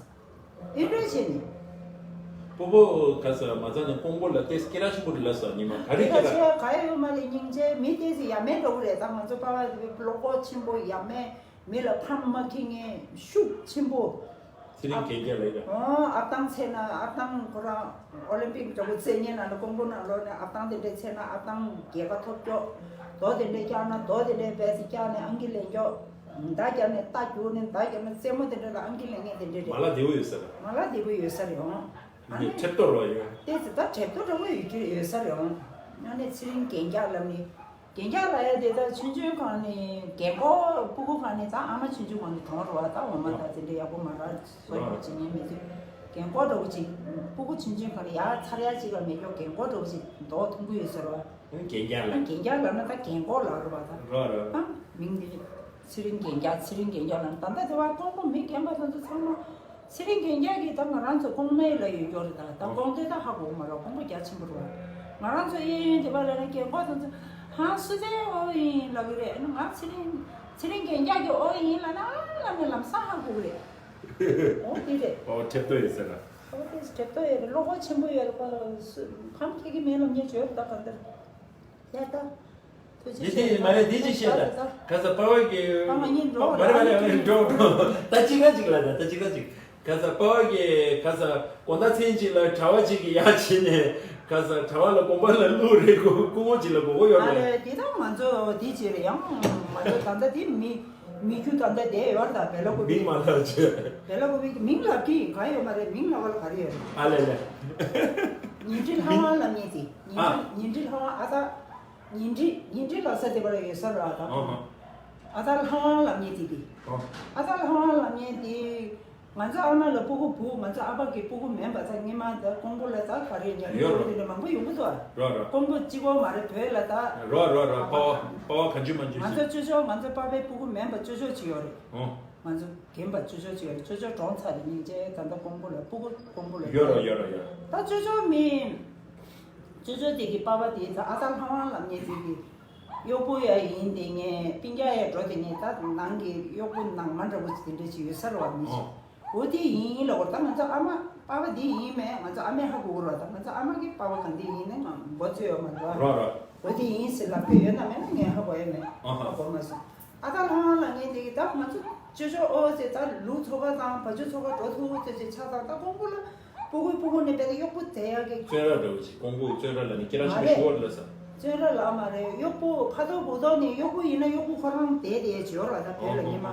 ཨེ་འགྲོ་བྱས་ནས། སྤོ་བོ་ག་ས་མ་ཚ་ནས་ཀོང་པོ་ལ་ཏེ་སྐད་གྲགས་ཆེན་པོ་རེད་ལ་ས། ཉི་མ་ག་རེ་སྐད་གྲགས། ཆེ་ག་ཡོད་མ་རེད། སྙིང་རྗེ་མི་ཏེ་ཟི་ཡ་མེད་འགྲོ་གི་རེད། ད་ང་ཚོ་པ་ཕ་བློ་ཁོག་ཆེན་པོ་ཡ་མེད། མི་ལ་ཕམ་མ་ཁེངས་མཁན་ཤུགས་ཆེན་པོ། ཚེ་རིང་རྒན་རྒྱ་ལ་ཡ། ཨོ་ཨ་ཏང་ཚེ་ན་ཨ་ཏང་ཁོ་རང་ཨོ་ལིམ་པིག་འདྲ་པོ་རྩེད་ཉེན་ནང་ལ་ཀོང་པོ་ནང་ལོག་ནས་ཨ་ཏང་དེ་འདྲས་ཚེ་ན་ཨ་ཏང་རྒྱལ་ཁ་ཐོབ་ཀྱོག་རྡོ་དེ་འདྲས་བཀྱག་ན་རྡོ་དེ་འདྲས་བས་སི་བཀྱག་ནས་ཨང་ཀི་ལེན་ཀྱོག་མདའ་བརྒྱབ་ནས་རྟ་རྒྱུག་ནས་མདའ་བརྒྱབ་ན་རྩེད་མོ་དེ་འདྲས་ལ་ཨང་ཀི་ལེན་མཁན་དེ་འདྲས་རེད། མ་ལ་བདེ་བོ་ཡོད་ས་རེད། མ་ལ་བདེ་བོ་ཡོད་ས་རེད་ཨོ། ཨ་ནི་ཁྲེབ་ཏོ་རོ་ཡོད། ཏེ་ཙི་ད་ཁྲེབ་ཏོ་འདྲ་བོ་ཡོད་ཀྱི་ཡོད་ས་རེད་ཨོ། ཨ་ནི་ཚེ་རིང་རྒན་རྒྱ་ལབ་ནི། རྒན་རྒྱ་ལ་ཡ་དེ་ད་ཆུང་ཆུང་གང་ནས་རྒན་གོག་སྤུ་གུ་གང་ནས་ད་ཨ་མ་ཆུང་ཆུང་གང་ནས་གྲོངས་རོ་བ། ད་འོ་མ་ད་དེ་འདྲ་ཡག་པོ་མ་རག་སོ་ཡག་པོ་བྱེད་ཉན་མི་ཐུབ། རྒན་གོག་འདྲ་བོ་ཅིག་སྤུ་གུ་ཆུང་ཆུང་ག་ལ་ཡར་ཚར་ཡ་ཅིག་ལ་མེད་ཀྱོག་རྒན་གོག་འདྲ་བོ་ཅིག་མདོག་མཐོང་གི་ཡོད་ཟེར་བ། རྒན་རྒྱགས་ལ། རྒན་རྒྱགས་ལབ་ན་ད་རྒན་གོག་ལབ་རེད་པ་ད། རོ་རོ། ཨ། མིང་འདི། ཚེ་རིང་རྒན་རྒྱགས། ཚེ་རིང་རྒན་རྒྱགས་ལབ་ན་ད་ལྟ་དེ་བ་ཀོང་པོ་མི་རྒན་པ་དེ་ཚོ་ཚང་མ། ཚེ་རིང་རྒན་རྒྱགས་ཀྱིས་ད་ང་རང་ཚོ་ཀོང་སྨད་ལ་ཡོད་ཀྱོག་རེད་ད། ད་ཀོང་སྟོད་ད་ཧ་གོ་གི་མ་རེད། ཀོང་པོ་རྒྱ་ཆེན་པོ་རེད་བ། ང་རང་ཚོ་གཡས་གཡོན་དེ་བ་ལ་ནི་རྒན་གོག་དེ་ཚོ་ཧང་སུ་དེ་ཨོ་ཡིན་ལབ་གི་རེད། ཨ་ནི་ང་ཚེ་རིང་། ཚེ་རིང་རྒན་རྒྱགས་ཀྱིས་ཨོ་ཡིན་ལབ་ན་ཨ་ལབ་ནས་ལམ་སང་ཧ་གོ་གི་རེད། ཨོ་དེ་རེད། ཨོ་ཁྲེབ་ཏོ་ཡོད་ཟེར་ན། ཨོ་དེ་ཁྲེབ་ཏོ་ཡོད་རེད། བློ་ཁོག་ཆེན་པོ་ཡོད་རེད། ཁོ་ཁམས་ཁེ་གི་མེད་ལ་ཉེ་བྱོས་ད་ག་འདིར་ཡ་ད། ཐུགས་རྗེ་འདི་ཆེ། དེ་མ་རེད། འདི་ཅིག་བཤད་ད། ག་ས་པ་བ་གི། ཨ་མ་གཉིས་འགྲོ་མ་རེད་མ་རེད་མ་རེད། འགྲོ་འགྲོ། ད་ཅི་ག་ཅིག་ལ་ད། ད་ཅི་ག་ཅིག་ག་ས་པ་བ་གི་ག་ས་དགོང་དག་མཚན་གཅིག་ལ་གྲྭ་བ་ཅིག་གི་ཡ་བྱས་ནས་ག་ས་གྲྭ་བ་ལ་དགོན་པ་ལ་བླུག་རེད། ཀོ་ཀོ་ངོ་ཅིག་ལ་གོ་གོ་ཡོད་ཨ་རེད། རེད་དེ་ད་ང་ཚོ་དེ་བྱས་རེད། ཡང་ང་ཚོ་ད་ལྟ་དེ་མི་མི་རྒྱུ་ད་ལྟ་བསྡད་ཡོད་རེད་ད། བེ་ལ་ཀོ་བི། མིང་མ་ལབ་བྱས། བེ་ལ་ཀོ་བི་གི་མིང་ལབ་ཀྱི་ག་ཡོད་མ་རེད། མིང་ལབ་པ་ལ་ག་རེ་ཡོད་རེད། ཨ་ལེ་ལེ། ཉི་ཁྲི་ལྷ་དབང་ལབ་མཁན་དེ། ཉི་ཨ། ཁྲི་ཉི་ཁྲི་ལྷ་དབང་ཨ་ད། ཉིན་རི་ཉིན་རི་ལ་ས་དེ་བར་ཡོད་ས་ར་དང་། ཨོ་ཧོ། ཨ་ད་ལྷ་དབང་ལབ་མཁན་དེ་དེ། ཨོ། ཨ་ད་ལྷ་དབང་ལབ་མཁན་དེ། ང་ཚོ་ཨ་མ་ལ་སྤུ་གུ་བུ། ང་ཚོ་ཨ་ཕ་གི་སྤུ་གུ་མིན་པ་ཚ་སྔོན་མ་ད་ཀོང་པོ་ལ་ད་ག་རེ་ཉ་རི་ཡོད་ལོ་རེད། དེ་འདྲ་མང་པོ་ཡོང་གི་འདུག་ཨ། རོ་རོ། ཀོང་པོ་གཅིག་པོ་མ་རེད། བོད་ལ་ད། རོ་རོ་རོ། པ་བ་པ་བ་ག་འཇུ་མ་འཇུ་ང་ཚོ་ཅོ་ཅོ་ང་ཚོ་པ་ཕའི་སྤུ་གུ་མིན་པ་ཅོ་ཅོ་ཅིག་ཡོད་རེད། ཨོ། ང་ཚོ་རྒན་པ་ཅོ་ཅོ་ཅིག་ཡོད་རེད། ཅོ་ཅོ་གྲོངས་ཚར་རེད། སྙིང་རྗེ། ད་ལྟ་ཀོང་པོ་ལ་སྤུ་གུ་ཀོང་པོ་ལ་ཡོད་རོ་ཡོད་རོ་ཡོད། ད་ཅོ་ཅོ་མི། ཅོ་ཅོ་དེ་གི་པ་ཕ་དེ་ད་ཨ་ད་ལྷ་དབང་ལབ་མཁན་དེ་གི་གཡོག་པོ་ཡ་ཡིན། དེ་ངས་སྤུན་ཀྱག་ཡ་འགྲོ་དེ་ངས་ད་ནང་གི་གཡོག་པོ་ནང་མ་འདྲ་པོ་དེ་འདྲ་ཅིག་ཡོད་ས་རེད་བ། མི་ཅིག་ཨོ་དེ་ཡིན་ལ་གོ། ད་ང་ཚོ་ཨ་མ་པ་ཕ་དེ་ཡིན་མེད་ང་ཚོ་ཨ་མས་ཧ་གོ་གོ་ར། ད་ང་ཚོ་ཨ་མ་གི་པ་ཕ་གང་དེ་ཡིན་ནས་ང་མགོ་ཚོས་ཡོད་མ་རེད་བ། རོ་རོ། འོ་དེ་ཡིན་ཟེར་ལབ་ཀྱི་ཡོད་ན་མེད་ན་ངས་ཧ་གོ་ཡ་མེད། ཨ་ཧ། ཧ་གོ་མ་སོང་། ཨ་ད་ལྷ་དབང་ལབ་མཁན་དེ་གི་ད་ང་ཚོ་ཅོ་ཅོ་ཨོ་ཟེར་ད་ལུག་འཚོ་བ་དང་བ་ཕྱུགས་འཚོ་བ་འགྲོ་ཐུབ་ཟེར་ཅིག་ཆ་ཚང་ད་ཀོང་པོ་ལ་སྤུ་གུ་སྤུ་གུ་ནས་བལྟས་ཏེ་གཡོག་པོ་བཙལ་ཡག་གི། བཙོན་ར་འདྲ་བོ་ཅིག་ཀོང་པོ་བཙོན་ར་ལ་ནི་ཁྱེད་རང་ཞིག་མ་ཞུ་བར་ལ་ས། བཙོན་ར་ལ་མ་རེད། གཡོག་པོ་ཕ་ཐོག་བུ་ཐོག་ནས་གཡོག་པོ་ཡིན་ན་གཡོག་པོ་ཁོ་རང་བསྡད་བསྡད་བྱོས་ར་ད་བོད་ལ་ཉི་མ།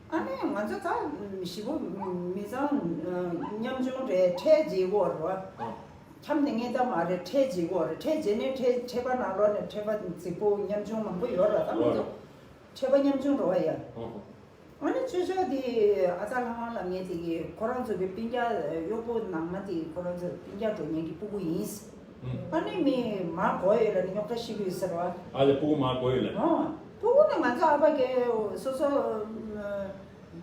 ཨ་ནི་ང་ཚོ་ད་ཞི་བོ་མི་ཚང་མཉམ་ཆུང་རེད། ཁྲལ་འཇལ་དགོས་རེད་བ། ཁྱམས་དེ་ངས་ད་མ་རེད། ཁྲལ་འཇལ་དགོས་རེད། ཁྲལ་འཇལ་ནས་ཁྲལ་ཁྲལ་པ་ནང་ལོགས་ནས་ཁྲལ་པ་རྫིག་པོ་ཉམ་ཆུང་མང་པོ་ཡོད་ར། ད་ང་ཚོ་ཁྲལ་པ་ཉམ་ཆུང་རེད་བ་ཡ། ཨ་ནི་ཅོ་ཅོ་དེ་ཨ་ཙ་ལྷ་དབང་ལབ་མཁན་དེ་གིས་ཁོ་རང་ཚོ་གི་སྤུན་ཀྱག་གཡོག་པོ་ནང་མ་དེ་ཁོ་རང་ཚོ་སྤུན་ཀྱག་འགྲོ་མཁན་གྱི་སྤུ་གུ་ཡིན། ཨ་ནི་མི་མ་གོ་ཡོད་ལ་ནི་རྙོག་དྲ་ཞིག་ཡོད་ཟེར་བ། ཨ་ལེ་སྤུ་གུ་མ་གོ་ཡོད་ལ། ཨོ། སྤུ་གུ་ནི་ང་ཚོ་ཨ་ཕ་གི་སོ་སོ།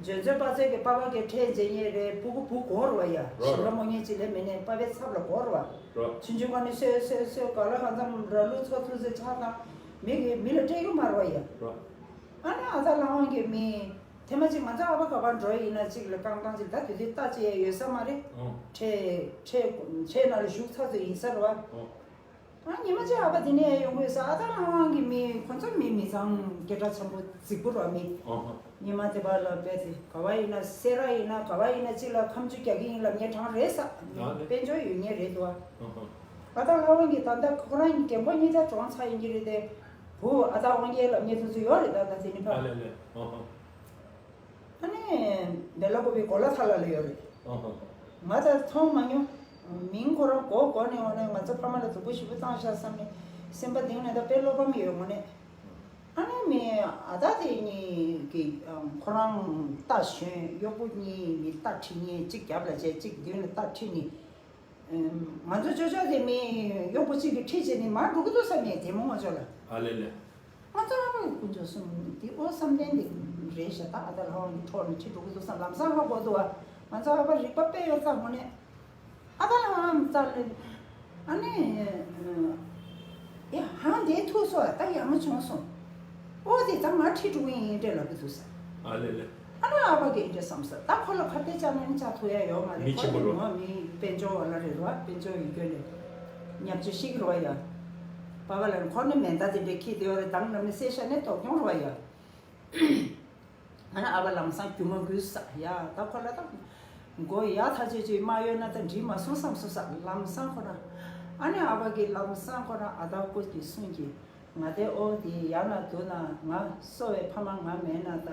འཇོན་ཚོད་པ་ཚོད་ཀྱི་པ་ཕ་གི་ཁྲལ་འཇལ་མཁན་རེད། སྤུ་གུ་བུ་གོ་རུ་བ་ཡ། རོ་ཞིང་ཁ་རོ། རྨོ་མཁན་ཅིག་ལས་མེད་ནས་པ་ཕའི་ཚབ་ལ་གོ་རུ་བ། རོ། ཆུང་ཆུང་ཁ་ནས་སོས་སོས་སོས་ག་ལ་གང་འཚམ་ར་ལུག་འཚོ་ཐུབ་ཚེ་ཆགས་དང་མི་གི་མི་ལ་སྤྲད་གི་མ་རུ་བ་ཡ། རོ། ཨ་ནི་ཨ་ཙ་ལྷ་དབང་གི་མི། དེ་མ་གཅིག་ང་ཚོ་ཨ་ཕ་ག་པར་འགྲོ་ཡིན་ན་གཅིག་ལ་རྐང་ཐང་གཅིག་ད་དེ་དུས་ལྟ་ཅི་ཡ་ཡོད་ས་མ་རེད། ཨོ། ཁྲལ་ཁྲལ་ཁྲལ་ནང་ལ་ཞུགས་ཚར་ཚོད་ཡིན་ས་རེད་བ། ཨོ། ཨ་ཉི་མ་གཅིག་ཨ་ཕ་དེ་ནས་ཡོང་གི་ཡོད་ས། ཨ་ད་ལྷ་དབང་གི་མི་ཁོ་ཚོ་མི་མི་ཚང་སྐད་གྲགས་ཆེན་པོ་རྫིག་པོ་རེད་བ་མི། ཨོ་ཧོ། ཉི་མ་དེ་པར་ལ་བས་ཏེ་ག་བ་ཡིན་ན་སེ་ར་ཡིན་ན་ག་བ་ཡིན་ན་གཅིག་ལ་ཁ་མཆུ་རྒྱག་གི་ཡིན་ལབ་ངས་གྲངས་རེད་ས། ཨ་ནི། དཔལ་འབྱོར་ཡོད་ངེས་རེད་འདུག་བ། ཨོ་ཧོ། ཨ་ད་ལྷ་དབང་གི་ད་ལྟ་ཁོ་རང་རྒན་པོ་གཉིས་ཆ་གྲོངས་ཚར་ཡིན་གྱི་རེད་དེ། བུ་ཨ་ད་དབང་རྒྱལ་ལབ་མཁན་དེ་ཚོ་ཡོད་རེད་ད་ལྟ་དེ་ནི་ཕ། ཨ་ལེ་ལེ། ཨོ་ཧོ། ཨ་ནི། བེ་ལ་ཀོ་བི་གོ་ལ་ཐ་ལ་ལ་ཡོད་རེད། ཨོ་ཧོ་ཧོ། ང་ད་མཐོང་མ་མྱོང་། མིང་ཁོ་རང་གོ་གོ་ནས་འོ་ནས་ང་ཚོ་ཕ་མ་ལ་མཛུབ་གུ་ཞིབ་པོ་བཏང་ཤག་བསམ་ནས་སེམས་པ་གཏིང་ནས་ད་དཔེ་བློ་ཕམ་ཡོད་ངོ་ནས། ཨ་ནི་མི་ཨ་ད་དེ་གཉིས་ཀྱི་ཁོ་རང་རྟ་ཞོན་གཡོག་པོ་གཉིས་མི་རྟ་ཁྲིད་མཁན་གཅིག་རྒྱབ་ལ་བྱས་གཅིག་མདུན་ལ་རྟ་ཁྲིད་ནས། ང་ཚོ་ཅོ་ཅོ་དེ་མི་གཡོག་པོ་གཅིག་གིས་ཁྲིད་བྱས་ནས་མར་འགྲོ་གི་འདུག་བསམ་ནས་དེ་མོ་ང་ཚོ་ལ། ཨ་ལེ་ལེ། ང་ཚོ་ཨ་ཕ་གི་དཀོན་མཆོག་གསུམ་འདི་ཨོ་བསམ་གཏན་འདི་རེད་ཤག་ད་ཨ་ད་ལྷ་དབང་གི་འཕྲོ་ནས་ཁྲིད་འགྲོ་གི་འདུག་བསམ་ལམ་སང་ཧ་གོ་འདུག་བ། ང་ཚོ་ཨ་ཕ་རིག་པ་དཔེ་ཡོད་ཙང་ངོ་ནས། ཨ་ད་ལྷ་དབང་རྩ་ལས། ཨ་ནི། ཨེ་ཧང་དེ་ཐུག་སོང་ད་ཡག་མོ་བྱུང་སོང་། ཨོ་དེ་ད་ང་ཁྲིད་འགྲོ་གི་ཡིན་འདྲ་ལབ་གི་འདུག་ས། ཨ་ལེ་ལེ། ཨ་ནི་ཨ་ཕ་གིས་འདྲ་བསམ་ས། ད་ཁོ་ལ་ཁ་གཏད་བཅག་ན་ནི་བཅག་ཐུབ་ཡ་ཡོད་མ་རེད། མི་ཆེན་པོ་རེད། ཁོ་ནི་ངོ་མི་དཔལ་འབྱོར་བ་ལ་རེད་རོ། དཔལ་འབྱོར་ཡོད་རྒྱུ་ལས་ཉག་ཆུ་ཤིག་རོ་ཡ། པ་པ་ལ་ནི་ཁོ་ནི་མེ་མདའ་དེ་འདྲ་ཁྱེར་དེ་ཡོད་རེད། དང་ལམ་ནས་བསད་ཤ་ནས་དོག་གྱོང་རོ་ཡ། ཨ་ནི་ཨ་ཕ་ལམ་སང་རྒྱུ་མ་འགུལ་ས་ཡ། ད་ཁོ་ལ་ད་མགོ་ཡ་ཐག་ཆོད་ཅིག་མ་ཡོད་ན་ད་འགྲིག་མ་སོང་བསམ་སོང་ས། ལམ་སང་ཁོ་རང་། ཨ་ནི་ཨ་ཕ་གིས་ལམ་སང་ཁོ་རང་ཨ་ད་སྐུ་གི་གསུང་གི། ང་དེ་ཨོ་དེ་ཡང་ན་དུ་ན་ང་གསོ་བའི་ཕ་མ་ང་མེད་ན་ད།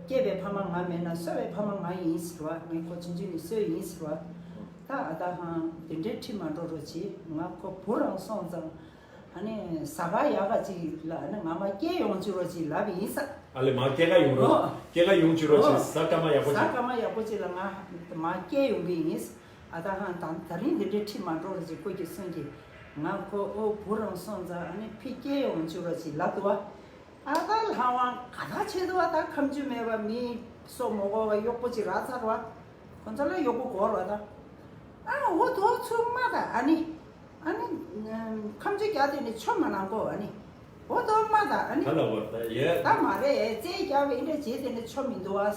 སྐྱེས་པའི་ཕ་མ་ང་མེད་ན་གསོ་བའི་ཕ་མ་ང་ཡིན་ཟེར་བ། ངས་ཁོ་ཆུང་ཆུང་ནས་གསོས་ཡིན་ཟེར་བ། ད་ཨ་ད་ཧང་དེ་འདྲའི་ཁྲིད་མ་འགྲོ་རོགས་གྱིས། ང་ཁོ་བུ་རང་སོང་ཙང་ཨ་ནི་ཟ་ག་ཡག་ག་ཅིག་ལ་ཨ་ནི་ང་མ་སྐྱེས་ཡོང་ཅིག་རོགས་གྱིས་ལབ་ཡིན་ས། ཨ་ལེ་མ་སྐྱེལ་ག་ཡོང་རོགས། ཨོ། སྐྱེལ་ག་ཡོང་བཅུག་རོགས་ཨོ། བྱས། གཟའ་སྐར་མ་ཡག་པོ་ཅིག་གཟའ་སྐར་མ་ཡག་པོ་ཅིག་ལ་ང་མ་སྐྱེལ་ཡོང་གི་ཡིན། ཨ་ད་ཧང་དང་ད་རིང་འདི་འདྲའི་ཁྲིད་མ་འགྲོ་རོགས་བྱས། སྐུ་སྐྱེ་སོན་གྱི་ང་ཁོ་ཨོ་བུ་རང་སོང་ཙང་ཨ་ནི་ཕི་སྐྱེལ་ཡོང་བཅུག་རོགས་བྱས་ལབ་འདུག་བ། ཨ་ད་ལྷ་དབང་ག་ད་ཆེད་དུ་བ་ད་ཁམ་ཆུ་མེད་པ་མི་སོ་མོ་གོ་བ་གཡོག་པོ་ཅིག་རག་ཚར་བ། ཁོ་ཚོ་ལ་གཡོག་པོ་གོ་རོགས་ད། ཨ་འོ་དོ་ཚུར་མ་ད་ཨ་ནི། ཨ་ནི། ཁམ་ཆུ་རྒྱག་དེ་ནི་ཆོ་མ་ནང་གོ་ཨ་ནི། འོ་དོ་མ་ད་ཨ་ནི། ད་ལ་བར་ད་ཡེ། ད་མ་རེད་རྩེ་རྒྱག་པའི་འདྲ་བྱེད་དེ་ནི་ཆོ་མི་འདུག་ཨ།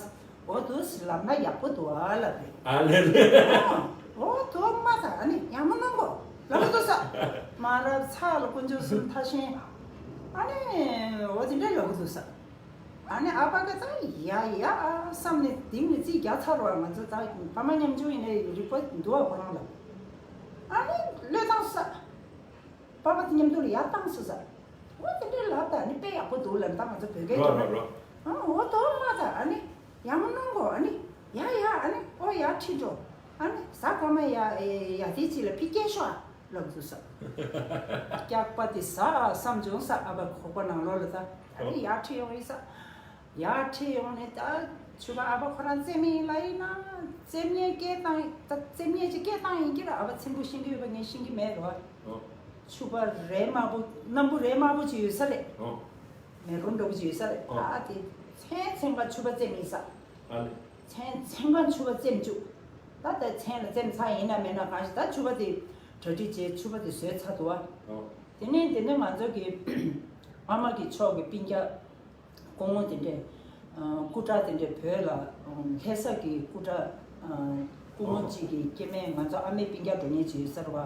འོ་དོ་ལབ་ན་ཡག་པོ་འདུག་ཨ་ལབ་རེད། ཨ་ལེ་ལེ། འོ་དོ་མ་ད་ཨ་ནི་ཡག་མོ་གནང་གོ་ལབ་འདུག་ས། མ་རབས་ཚ་ལ་དཀོན་མཆོག་གསུམ་ཐ་ཤན། ཨ་ནི་འོ་དེ་འདྲ་ལབ་འདུག་ས། ཨ་ནི་ཨ་ཕ་ག་ད་ཡ་ཡ་ཨ་བསམ་ནས་དེང་ནས་རྩིས་རྒྱག་ཚར་བ། ང་ཚོ་ད་ཕ་མ་མཉམ་ཆུང་ཡིན་ནའི་རིག་པ་འདུག་ཨ་ཁོ་རང་ལ། ཨ་ནི་བློས་བཏང་ས། པ་ཕ་དེ་མཉམ་དུ་ལ་ཡར་བཏང་སོང་ས། འོ་དེ་འདྲའི་ལབ་ད་ནི་དཔེ་ཡག་པོ་འདུག་ལབ། ད་ང་ཚོ་བོད་སྐད་རོ་རོ་རོ། ཨ་འོ་དོ་མ་ད་ཨ་ནི་ཡག་མོ་གནང་གོ་ཨ་ནི་ཡ་ཡ་ཨ་ནི་ཨོ་ཡ་ཁྲིད་འགྲོ། ཨ་ནི་གཟའ་སྐར་མ་ཡ་ཡ་དེ་ཅི་ལ་ཕི་སྐྱེལ་ཤོག་ཨ། ལབ་འདུག་ས། སྐྱག་པ་དེ་ཟ་བསམ་བྱུང་ས། ཨ་ཕ་ཁོག་པ་ནང་ལོགས་ལ་ད་ད་རེས་ཡར་ཁྲིད་ཡོང་ཡིན་ས། ཡར་ཁྲིད་ཡོང་ནས་ད་ཕྱུ་པ་ཨ་ཕ་ཁོ་རང་རྩེད་མོ་ཡིན་ལ་ཡིན་ན་རྩེད་མོ་སྐད་བཏང་ད་རྩེད་མོ་ཅིག་སྐད་བཏང་ཡིན་གྱི་ར། ཨ་ཕ་ཚིམ་པོ་ཤེས་ཀྱི་ཡོད་པ་ངས་ཤེས་ཀྱི་མེད་རོ། ཕྱུ་པ་རས་དམར་པོ་སྣམ་བུ་རས་དམར་པོ་ཅིག་ཡོད་ས་རེད། མེ་རོ་འདྲ་པོ་ཅིག་ཡོད་ས་རེད། ཨ་དེ་མཚན་མཚན་ག་ཕྱུ་པ་རྩེད་མོ་ཡིན་ས། མཚན་མཚན་ག་ཕྱུ་པ་རྩེད་མོ་བཅུག་ད་ལྟ་མཚན་ལ་རྩེད་མོ་ཚར་ཡིན་ན་མེད་ན་གང་ཞིག་ད་ཕྱུ་པ་དེ་གྲ་སྒྲིག་བྱས་ཕྱུ་པ་དེ་བཟོས་ཚར་འདུག་བ། དེ་ནས་དེ་ནས་ང་ཚོ་གི་ཨ་མ་གི་ཕྱོགས་ཀྱི་སྤུན་ཀྱག་སྐུ་ངོ་དེ་འདྲས་སྐུ་དྲག་དེ་འདྲས་བོད་ལ་ལྷ་ས་གི་སྐུ་དྲག་སྐུ་ངོ་གཅིག་གི་སྐྱེ་དམན་ང་ཚོ་ཨ་མའི་སྤུན་ཀྱག་འགྲོ་མཁན་ཅིག་ཡོད་ས་རེད་བ།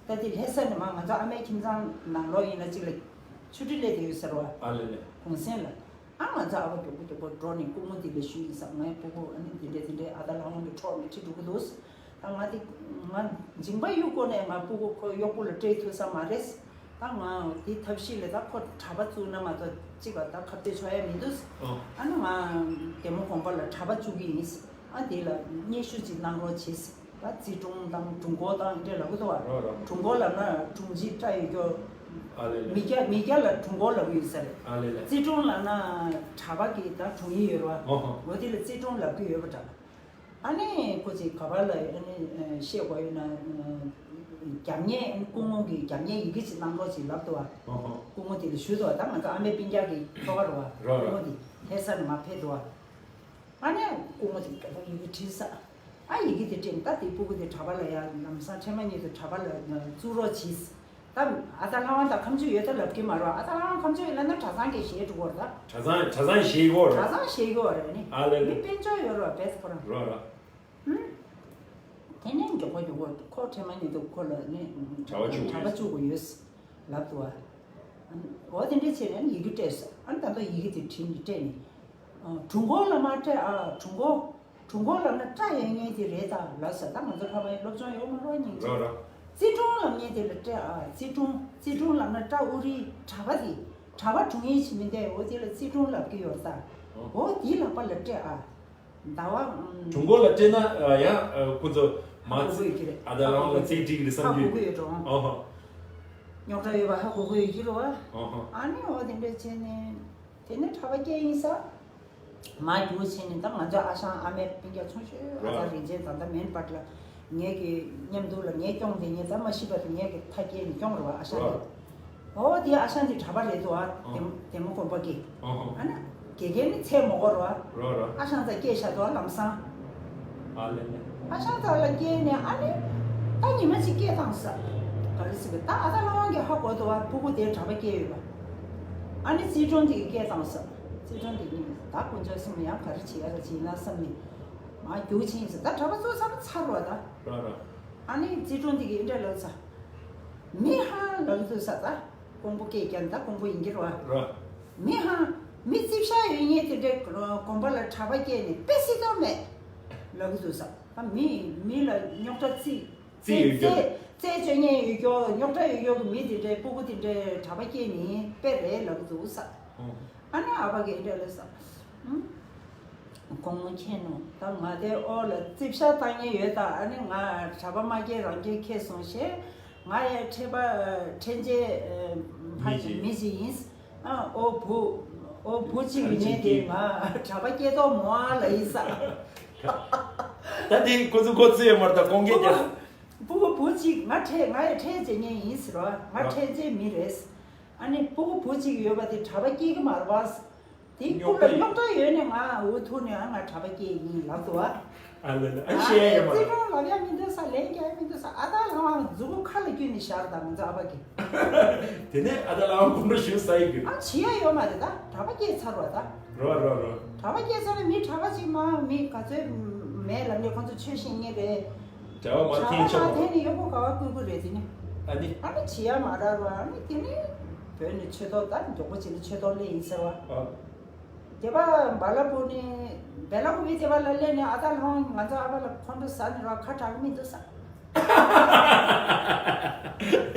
ད་དེ་ལྷ་ས་ནས་མར་ང་ཚོ་ཨ་མའི་ཁྱིམ་ཚང་ནང་ལོགས་ཡིན་ན་གཅིག་ལ་ཆུ་ཁྲི་སླེབས་དེ་ཡོད་ས་རེད་བ། གུང་སེང་ལ། ཨ་ང་ཚོ་ཨ་ཕ་མགྱོགས་པོ་མགྱོགས་པོ་འགྲོ་ནས་སྐུ་ངོ་དེ་ལ་ཞུས་ཡིན་ས། ངའི་སྤུ་གུ་ཨ་ནི་དེ་འདྲས་དེ་འདྲས་ཨ་ད་ལྷ་དབང་གི་འཕྲོག་ནས་ཁྲིད་འགྲོ་གི་འདུག་ད་ང་དེ་ང་མཇིང་པ་གཡུག་གོ་ནས་ང་སྤུ་གུ་ཁོ་གཡོག་པོ་ལ་སྤྲད་ཐུབ་ས་མ་རེད། ད་ང་དེ་ཐབས་ཤེས་ལས་ད་ཁོ་གྲྭ་པ་བཙུགས་ན་མ་གཏོགས་གཅིག་པ་ད་ཁ་གཏད་ཆོག་ཡ་མི་འདུག་ཨ་ནི་ང་དེ་མོ་དགོན་པ་ལ་གྲྭ་པ་བཙུགས་གི་ཡིན། ཨ་དེ་ལ་སྙན་ཞུ་ཅིག་གནང་རོགས་བྱེད། ད་རྩིས་དྲུང་དང་དྲུང་འཁོར་དང་འདྲ་ལབ་གི་འདུག་བ། རོ་རོ། དྲུང་འཁོར་ལབ་ན་དྲུང་ཆེ་སྐྲ་ཡོད་རྒྱུ། ཨ་ལེ་ལེ། མི་སྐྱ་མི་སྐྱ་ལ་དྲུང་འཁོར་ལབ་གི་ཡོད་ས་རེད། ཨ་ལེ་ལེ། རྩིས་དྲུང་ལབ་ན་གྲྭ་པ་གི་ད་དྲུང་ཡིག་ཡོད་རེད་བ། ཨོ་ཧོ། འོ་དེ་ལ་རྩིས་དྲུང་ལབ་གི་ཡོད་པ་འདྲ། ཨ་ནི་ཁོ་ཚོས་ག་པར་ལ་ཨ་ནི་བཤད་དགོས་ཡོད་ན། རྒྱབ་གཉེར་སྐུ་ངོ་གི་རྒྱབ་གཉེར་ཡི་གེ་ཅིག་གནང་རོགས་ཅིག་ལབ་འདུག་བ། ཨོ་ཧོ། སྐུ་ངོ་དེ་ལ་ཞུས་འདུག་བ། ད་ང་ཚོ་ཨ་མའི་སྤུན་ཀྱག་གི་ཁྱོ་ག་རེད་བ། རོ་རོ། སྐུ་ངོ་དེ་ལྷ་ས་ནས་མར་ཕེབས་འདུག་བ། ཨ་ནི་སྐུ་ངོ་དེ་ག་པར་ཡི་གེ་བྲིས་ས། ཨ་ཡི་གེ་དེ་སྤྲད་ནས་ད་དེ་སྤུ་གུ་དེ་གྲྭ་པ་ལ་ཡ་ལམ་སང་ཁྲེལ་མ་ཉེས་དུ་གྲྭ་པ་ལ་བཙུགས་རོགས་གྱིས། ད་ཨ་ད་ལྷ་དབང་དང་ཁམས་ཆོས་ཡོད་ད་ལབ་ཀྱི་མ་རེད། ཨ་ད་ལྷ་དབང་ཁམས་ཆོས་ཡོད་ལབ་ན་གྲྭ་ཚང་གི་ཞེ་དྲུག་བར་ད། གྲྭ་ཚང་གྲྭ་ཚང་ཞེ་དགུ་བར། གྲྭ་ཚང་ཞེ་དགུ་བར་རེད་ནི། ཨ་ལེ་ལེ། མི་དཔལ་འབྱོར་ཡོད་རེད་བས་ཁོ་རང་། རོ་རོ། ཧུམ། དེ་ནས་མགྱོགས་པོ་མགྱོགས་པོ་ཁོ་ཁྲེལ་མ་ཉེས་དུ་ཁོ་ལ་ནི་གྲྭ་པ་བཅུག་གྲྭ་པ་བཅུག་དགོས་ཡོད་ལབ་འདུག་བ། འོ་དེ་འདྲས་བྱས་ནས་ཡི་གེ་སྤྲད་སོང་། ཨ་ནི་ད་ལྟ་ཡི་གེ་དེ་བྲིས་ནས་སྤྲད་ནས། དྲུང་འཁོར་ལ་མ་སྤྲད་ཨ། དྲུང་འཁོར། དྲུང་འཁོར་ལབ་ན་སྐྲ་ཡོད་མཁན་དེ་རེད་ད་ལབ་ས། ད་ང་ཚོ་ཕ་མའི་སློབ་སྦྱོང་ཡོད་མ་རེད་སྙིང་རྗེ། རོ་རོ། རྩིས་དྲུང་ལབ་མཁན་དེ་ལ་སྤྲད་ཨ། རྩིས་དྲུང་། རྩིས་དྲུང་ལབ་ན་སྐྲ་དབུ་རིལ་གྲྭ་པ་དེ། གྲྭ་པ་དྲུང་ཡིག་བྱེད་མི་འདས་འོ་དེ་ལ་རྩིས་དྲུང་ལབ་ཀྱི་ཡོད་ད། འོ་དེ་ལག་པ་ལ་སྤྲད་ཨ། ཟླ་བ། དྲུང་འཁོར་ལ་སྤྲད་ན་ཡང་ཁོ་ཚོ་མ་ཧ་གོ་གི་རེད། ཨ་ད་ལའང་ལ་རྩིས་སྤྲད་ཀྱི་རེད་བསམ་གྱི་ཧ་གོ་གི་ཡོད་འགྲོ། ཨོ་ཧོ། རྙོག་དྲ་ཡོད་པ་ཧ་གོ་གི་ཡོད་ཀྱི་རེད་བ། ཨོ་ཧོ། ཨ་ནི་འོ་དེ་འདྲས་བྱས་ནས། དེ་ནས་གྲྭ་པ་སྐྱེས་ཡིན་ས། མ་རྒྱུག་བྱས་ནས་ད་ང་ཚོ་ཨ་ཞང་ཨ་མའི་སྤུན་ཀྱག་ཆུང་ཤོས་ཨ་ཙག་རིན་ཆེན་ད་ལྟ་མེན་པར་ལ་ངེད་ཀྱི་མཉམ་དུ་ལ་ངས་སྐྱོང་དེ་ངས་ད་མ་ཤི་བར་དུ་ངེད་ཀྱི་ཕ་སྐྱེས་ནས་སྐྱོང་རེད་བ་ཨ་ཞང་དེ། ཨོ་དེ་ཨ་ཞང་དེ་གྲྭ་པ་རེད་འདུག་ཨ། དེ་མོ་དེ་མོ་དགོན་པ་གི། ཨ་ནི་དགེ་རྒན་ནི་ཚད་མོ་གོ་རེད་བ། ཨ་ཞང་ཙག་སྐྱེས་བཞག་འདུག་ཨ་ལམ་སང་། ཨ་ལེ་ལེ། ཨ་ཞང་ཙག་ལ་སྐྱེས་ནས་ཨ་ནི། ད་ཉི་མ་གཅིག་སྐྱེས་བཏང་ས། ག་རེ་ཟེར་གི་ད་ཨ་ད་ལ་དབང་གིས་ཧ་གོ་འདུག་བ་སྤུ་གུ་དེ་གྲྭ་པ་སྐྱེས་ཡོད་པ། ཨ་ནི་རྩིས་དྲུང་དེ་གིས་སྐྱེས་བཏང་ས། རྩིས་དྲུང་དེ་གིས་ད་དཀོན་མཆོག་གསུམ་ཡང་ག་རེ་བྱེད་ཡ་ར་བྱེད་ན་བསམ་ནས། མ་རྒྱུག་ཕྱིན་ས་ད་གྲྭ་པ་ཚོ་ཚང་མ་ཚར་བ་ད། ར་ར། ཨ་ནི་རྩིས་དྲུང་དེ་གིས་འདྲ་ལབ་ས། མི་ཧང་ལབ་འདུག་ས་ད། ཀོང་པོ་སྐད་རྒྱག་ད་ཀོང་པོ་ཡིན་གྱི་རེད་བ། ར། མི་ཧང་། མི་རྩིས་ཤག་ཡོད་མཁན་དེ་འདྲའི་དགོན་པ་ལ་གྲྭ་པ་སྐྱེས་ནས་དཔེ་སྲིད་དོན་མེད། ལབ་གི་འདུག་ས། ད་མི་མི་ལ་རྙོག་དྲ་རྩིས། རྩིས་ཡོད་རྒྱུ། རྩིས་རྩིས་སྤྱོད་མཁན་ཡོད་རྒྱུ་རྙོག་དྲ་ཡོད་རྒྱུ་གི་མི་དེ་འདྲའི་སྤུ་གུ་དེ་འདྲའི་གྲྭ་པ་སྐྱེས་ནས་དཔེ་རེད་ལབ་གི་འདུག་ས། ཨ་ནི་ཨ་ཕ་གིས་འདྲ་ལབ་ས། ཨུམ། དགོང་མོ་མཁྱེན་ནོ། ད་ང་དེ་ཨོ་ལ་རྩིས་ཤག་བཏང་མཁན་ཡོད་ད། ཨ་ནི་ང་གྲྭ་པ་མ་སྐྱེས་རང་སྐྱེས་ཁེལ་སོང་ཞེས། ང་ཡ་ཁྲེལ་པ་ཁྲེལ་འཇལ་ཕ་གི་མི་ཞིག་ཡིན། ཨ་ཨོ་བུ། ཨོ་བུ་གཅིག་ཡིན་ནའི་དེ་ང་གྲྭ་པ་སྐྱེས་ཐོག་མོ་ཨ་ལ་ཡིན་ས། ད་དེ་ཁོ་ཚོ་ཁོ་ཚོ་ཡོད་མ་རེད། ད་ཁོང་སྐད་རྒྱག་སྤུ་གུ་བུ་གཅིག་ང་ཁྲལ་ང་ཡི་ཁྲལ་བྱེད་མཁན་ཡིན་ཟེར་བ། ང་ཁྲལ་བྱེད་མི་རེད། ཨ་ནི་སྤུ་གུ་བུ་གཅིག་ཡོད་པ་དེ་གྲྭ་པ་སྐྱེས་ཀྱི་མ་རེད་བ། དེ་སྐུ་ལ་རྙོག་དྲ་ཡོད་ནས་ང་འུ་ཐུག་ནས་ཨ་ང་གྲྭ་པ་སྐྱེས་ཡིན་ལབ་འདུག་བ། ཨ་ལེ་ལེ། ཨ་ཤེས་ཡ་ཡོད་མ་རེད། རྩེད་གྲོང་ལབ་ཡ་མི་འདུག་ས། ལན་རྒྱག་ཡ་མི་འདུག་ས། ཨ་ད་ལྷ་དབང་མཛུ་གུ་ཁ་ལ་བརྒྱུས་ནས་བཞག་ད་ང་ཚོ་ཨ་ཕ་གི། དེ་ནས་ཨ་ད་ལྷ་དབང་དགོང་དྲོ་ཞུ་ས་ཡི་གི། ཨ་བྱེད་ཡ་ཡོད་མ་རེད། ད་གྲྭ་པ་སྐྱེས་ཚར་བ་ད། རོ་རོ་རོ། གྲྭ་པ་སྐྱེས་ཚར་ན་མི་གྲྭ་པ་ཅིག་མ་མི་ག་ཚོད་མེད་ལབ་ནས་ཁོང་ཚོ་ཆོས་ཤེས་ངེས་རེད། གྲྭ་པ་མ་གྲྭ་པ་འཐེན་ཆོག་མ་འཐེན་ནས་ཡོད་པོ་ག་བ་བསྐུལ་བསྐུལ་རེད་དེ་ནི། ཨ་ནི། ཨ་ནི་བྱེད་ཡ་མ་རག་ར། ཨ་ནི་དེ་ནི་བོད་ནས་ཆོས་ཐོག་ད་མགྱོགས་པོ་བྱས་ནས་ཆོས་ཐོག་སླེབས་ཡིན་ཟེར་བ། ཨ། དེ་པ་བ་ལ་བུ་ནི་བེ་ལ་ཀུ་པི་དེ་པ་ལ་སླེབས་ནས་ཨ་ད་ལྷ་དབང་ང་ཚོ་ཨ་ཕ་ལ་ཁོང་ཁྲོ་ཟ་ནས་ར་ཁ་གྲག་གི་མི་འདུག་ས།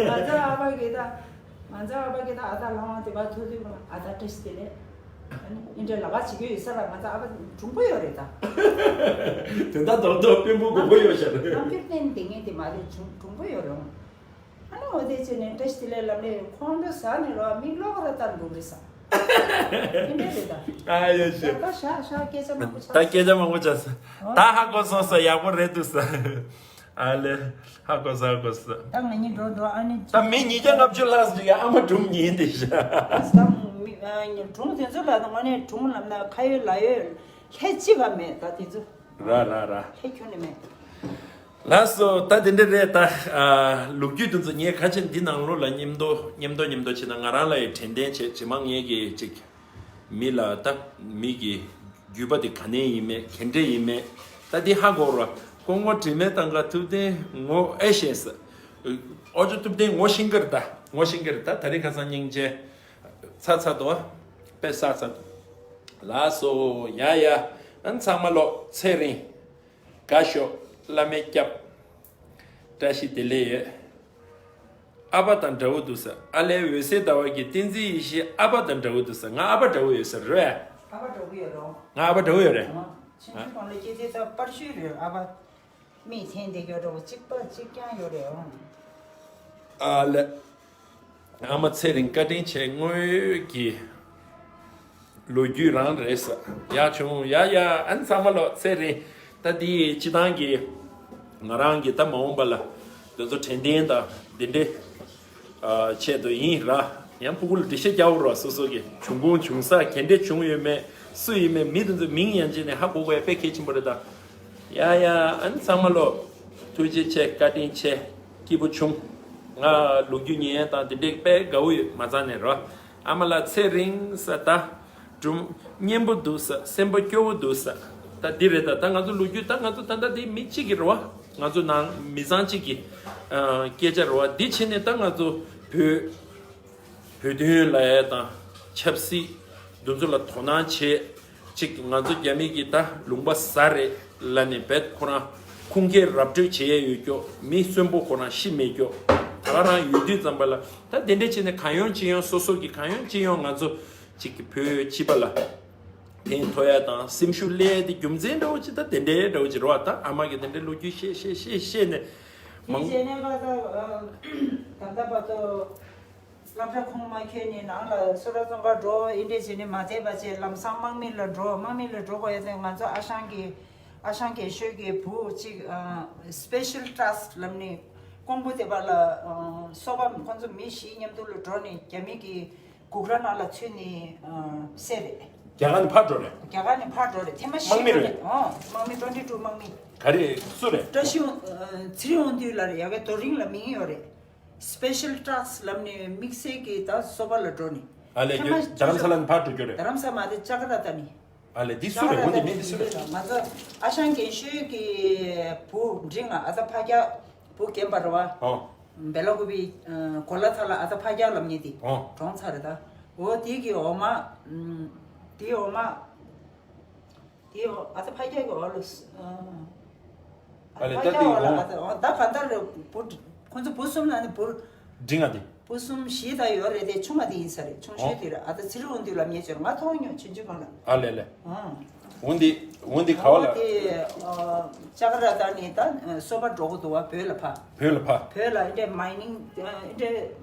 ང་ཚོ་ཨ་ཕ་གི་ད། ང་ཚོ་ཨ་ཕ་གི་ད་ཨ་ད་ལྷ་དབང་དེ་པ་ཐུག་དུས་ཨ་ད་བཀྲ་ཤིས་བདེ་ལེགས། ཨ་ནི་འདྲ་ལ་བ་བྱེད་ཀྱི་ཡོད་ས་ལ། ང་ཚོ་ཨ་ཕ་གྲུང་པོ་ཡོད་རེད་ད། དོན་དག་རྡོག་རྡོག་དཔོན་པོ་དགོས་པོ་ཡོད་ཤག་རེད། རྣམ་འགྱུར་བསྟན་བསྡད་མཁན་དེ་མ་རེད། གྲུང་གྲུང་པོ་ཡོད་རེད། ཨ་ནི་འོ་དེ་བྱས་ནས་བཀྲ་ཤིས་བདེ་ལེགས་ལབ་ནས་ཁོང་ཁྲོ་ཟ་ནས་རོ་མིག་ལོག་ར་ལྟར་འདུག་རེད་ས། དེ་འདྲ་རེད་ད། ཨ་ཡོད་ཤག་ད་ཤག་ཤག་སྐད་ཆ་མང་པོ་ཆགས་ད་སོང་། སྐད་ཆ་མང་པོ་ཆགས་སོང་། ད་ཧ་གོ་སོང་ས། ཡག་པོ་རེད་འདུག་ས། ཨ་ལེ། ཧ་གོ་ས་ཧ་གོ་ས། ད་ང་གཉིས་འགྲོ་འགྲོ་ཨ་ནི། ད་མི་ཉིས་བརྒྱ་ལྔ་བཅུ་ལྷག་ཅིག་ཨ་མ་སྒྲུང་ཉན་དེ་ཤག་ད་མི་ཨ་ནི་སྒྲུང་དེ་ཚོ་ལ་ད་ང་ནི་སྒྲུང་ལབ་ན་ཁ་ཡོད་ལག་ཡོད་ལྷད་ཅི་ག་མེད་ད་དེ་ཚོ། ར་ར་ར། ལྷད་ཁྱོན་ནས་མེད། ལགས་སོ། ད་དེ་འདྲ་རེད་ད། ཨ། ལོ་རྒྱུས་དེ་ཚོ་ངས་ཁ་ཆེ་འདི་ནང་ལོགས་ལ་མཉམ་དུ་མཉམ་དུ་མཉམ་དུ་བྱས་ན་ང་རང་ལ་ཡི་དྲན་རྟེན་བྱས་རྗེས་མ་ངས་ཀྱི་ཅིག་མི་ལ་ད་མི་གི་རྒྱུད་པ་དེ་ག་ནས་ཡིན་མེད་ག་འདྲས་ཡིན་མེད་ད་འདི་ཧ་གོ་ར། སྐུ་ངོ་དྲི་མེད་ཐང་ག་ཐུབ་བསྟན་ངོ་ཨེ་ཤེས་ས། ཨོ་ཅོ་ཐུབ་བསྟན་ངོ་ཤེས་ཀྱི་རེད་ད། ངོ་ཤེས་ཀྱི་རེད་ད། ད་རེས་ཁ་སང་སྙིང་རྗེ་ཚ་ཚ་དོ། དཔེ་ས་ཚ་དོ། ལགས་སོ། ཡ་ཡ། ཨ་ནི་ཚང་མ་ལོག་ཚེ་རིང་། དགའ་ཤོག་བླ་མའི་སྐྱབས། བཀྲ་ཤིས་བདེ་ལེགས་ཡོད། ཨ་ཕ་དང་འདྲ་བོ་འདུག་ཟེར། ཨ་ལས་འོད་གསལ་ཟླ་བ་གིས་བསྟན་འཛིན་ཡེ་ཤེས་ཨ་ཕ་དང་འདྲ་བོ་འདུག་ཟེར། ང་ཨ་ཕ་འདྲ་བོ་ཡོད་ཟེར་རེད། ཨ་ཕ་འདྲ་བོ་ཡོད་རོ། ང་ཨ་ཕ་འདྲ་བོ་ཡོད་རེད། ཨ། ཆུང་ཆུང་སྒང་ལ་སྐྱེས་དུས་ད་པར་ཤུལ་རེད། ཨ་ཕ་མིག་འཐེན་བསྡད་ཡོད་འདྲ་བོ་གཅིག་པ་གཅིག་རྐྱང་ཡོད་རེད། ཨ་ལས། ཨ་མ་ཚེ་རིང་བཀའ་དྲིན་ཆེ། དངོས་ཡོད་ཀྱི་ལོ་རྒྱུས་རང་རེད་ས། ཡག་བྱུང་། ཡ་ཡ། ཨ་ནི་ཚང་མ་ལོག་ཚེ་རིང་། ད་འདི་སྤྱི་བཏང་གི་ང་རང་གི་ད་མ་འོངས་པ་ལ་འདི་ཚོ་དྲན་རྟེན་དང་འདི་འདྲའི་ཨ་ཆེད་དུ་ཡིན་ར། ཡང་ཕྲུ་གུ་ལ་འགྲེལ་བཤད་རྒྱག་དགོས་ར། སོ་སོ་གི་བྱུང་ཁུངས་བྱུང་ས་ག་འདྲས་བྱུང་ཡོད་མེད། སུ་ཡིན་མེད། མི་དེ་ཚོའི་མིང་ཡང་ཅིག་ནས་ཧ་གོ་དགོས་ཡ་དཔེ་གལ་ཆེན་པོ་རེད་ད། ཡ་ཡ། ཨ་ནི་ཚང་མ་ལོ་ཐུགས་རྗེ་ཆེ། བཀའ་དྲིན་ཆེ། སྐྱིད་པོ་བྱུང་། ང་ལོ་རྒྱུས་ཉན་ཡ་དང་དེ་འདྲས་དཔེ་དགའ་བོ་ཡོད། མ་རྩ་ནས་རོ། ཨ་མ་ལགས་ཚེ་རིང་ས། ད་སྒྲུང་སྙན་པོ་འདུག་ས། སེམས་པ་སྐྱོ་བོ་འདུག་ས། ད་འདི་རེད་ད། ད་ང་ཚོ་ལོ་རྒྱུས་ད་ང་ཚོ་ད་ལྟ་འདི་མི་གཅིག་གི་རེད་བ། ང་ཚོ་ནང་མི་ཚང་གཅིག་གི་ཨ་སྐད་ཆ་རེད་བ། འདི་བྱས་ནས་ད་ང་ཚོ་བོད་བོད་དོན་ལ་ཡ་དང་ཆབ་སྲིད་འདི་ཚོ་ལ་དོ་སྣང་བྱེད། ཅིག་ང་ཚོ་རྒྱ་མི་གི་ད་ལུང་པ་ཟ་རེད་ལབ་ནས་བེད་ཁོ་རང་ཁུངས་སྐྱེལ་ར་སྤྲོད་བྱེད་ཡས་ཡོད་ཀྱོག་མི་གསོན་པོ་ཁོ་རང་ཤི་མེད་ཀྱོག་ད་ག་རང་ཡོད་དུས་ཙམ་པ་ལ་ད་དེ་འདྲས་བྱས་ནས་གང་ཡོང་ཅི་ཡོང་སོ་སོ་གི་གང་ཡོང་ཅི་ཡོང་ང་ཚོ་ཅིག་གི་བོད་སྤྱི་པ་ལ་ཕན་ཐོགས་ཡ་དང་སེམས་ཤུགས་སླེབས་ཡ་དེ་རྒྱུ་མཚན་འདྲ་བོ་ཅིག་ད་དེ་འདྲས་འདྲ་བོ་ཅིག་རེད་བ། ད་ཨ་མ་གི་དེ་འདྲས་ལོ་རྒྱུས་བཤད་བཤད་བཤད་བཤད་ནས་དེ་མང་བྱས་ནས་ང་ཚོ་ད་ལྟ་བར་དུ། སློབ་གྲྭ་ཁོངས་མ་འཁྱོལ་ནས་ནང་ལ་སོ་ཊར་བཙོང་གར་འགྲོ། ཨིན་འདྲས་བྱས་ནས་མ་བསྡད་པ་བྱས་ལམ་སང་དམག་མི་ལ་འགྲོ། དམག་མི་ལ་འགྲོ་དགོས་ཡ་དེ་ང་ཚོ་ཨ་ཞང་གི་ཨ་ཞང་རྒན་ཤོས་ཀྱི་བུ་གཅིག་ཨ་སི་པེ་ཤལ་ཊ་སི་ཀ་ལབ་ནས་ཀོང་པོ་སྡེ་པ་ལ་ཨ་སོ་པ་ཁོང་ཚོ་མི་བཞི་མཉམ་དུ་ལ་འགྲོ་ནས་རྒྱ་མི་གི་སྒུག་ར་ནང་ལ་ཚུད་ནས་ཨ་བསད་རེད། རྒྱ་གར་ནས་ཕར་འགྲོ་རེད། རྒྱ་གར་ནས་ཕར་འགྲོ་རེད། ཐེངས་མ་བཞི་དམག་མི་རེད། པ་རེད། ཨོ་དམག་མི་ཊུ་ཝེན་ཊི་ཊུ་དམག་མི། ག་རེ་སུ་རེད། བཀྲ་ཤིས་དབང་ཨ་ཚེ་རིང་དབང་འདུས་ལགས་རེད། ཡ་གི་རྡོ་རིང་ལ་མིང་ཡོད་རེད། སི་པེ་ཤལ་ཊ་སི་ཀ་ལབ་ནས་དམིགས་བསལ་གྱི་ད་སོ་པ་ལ་འགྲོ་ནས། ཨ་ལས་ཐ་མ་རྒྱུ་རྡ་རམ་ས་ལ་ནས་ཕར་འགྲོ་རྒྱུ་རེད། རྡ་རམ་ས་མ་དེ་ཅ་ཀ་ར་ཏ་ནི། ཨ་ལས་འདི་སུ་རེད། འོ་འདི་མིང་འདི་སུ་རེད། ང་ཚོ་ཨ་ཞང་རྒན་ཤོས་ཀྱི་བུ་འབྲིང་ང་ཨ་ད་ཕ་རྒྱ་བུ་རྒན་པ་རེད་བ། ཨོ། བེ་ལ་ཀུ་པི་གོ་ལ་ཐ་ལ་ཨ་ད་ཕ་རྒྱ་ལབ་མཁན་དེ། ཨོ། གྲོངས་ཚར་རེད་ད། འོ་དེ་གི་འོ་མ། དེའི་འོ་མ། དེའི་འོ་ཨ་ད་ཕ་རྒྱ་གི་འོ་ལ། ཨ་ལས་ད་དེའི་འོ་ལ་ཨ་ད་འོ་ད་ག་འདྲ་རེད། བུ་ཁོང་ཚོ་བུ་གསུམ་ལ་ནི་བུ། འབྲིང་ང་དེ། བུ་གསུམ་བཞི་ད་ཡོད་རེད་དེ། ཆུང་མ་དེ་ཡིན་ས་རེད། ཆུང་ཤོས་དེ་རེད། ཨ་ད་ཚེ་རིང་དབང་འདུས་ལབ་མཁན་ཅིག་ང་མཐོང་མྱོང་ཆུང་ཆུང་སྒང་ལ། ཨ་ལས་ལས། ཨང་། འོན་ཏེ་འོན་ཏེ་ག་བ་ལ། དེ་ཅ་ཀ་ར་ཏ་ནས་ད་སོ་པ་འགྲོ་གི་འདུག་བ། བོད་ལ་ཕ། བོད་ལ་ཕ། བོད་ལ་འདྲ་མའི་ནིང་འདྲ་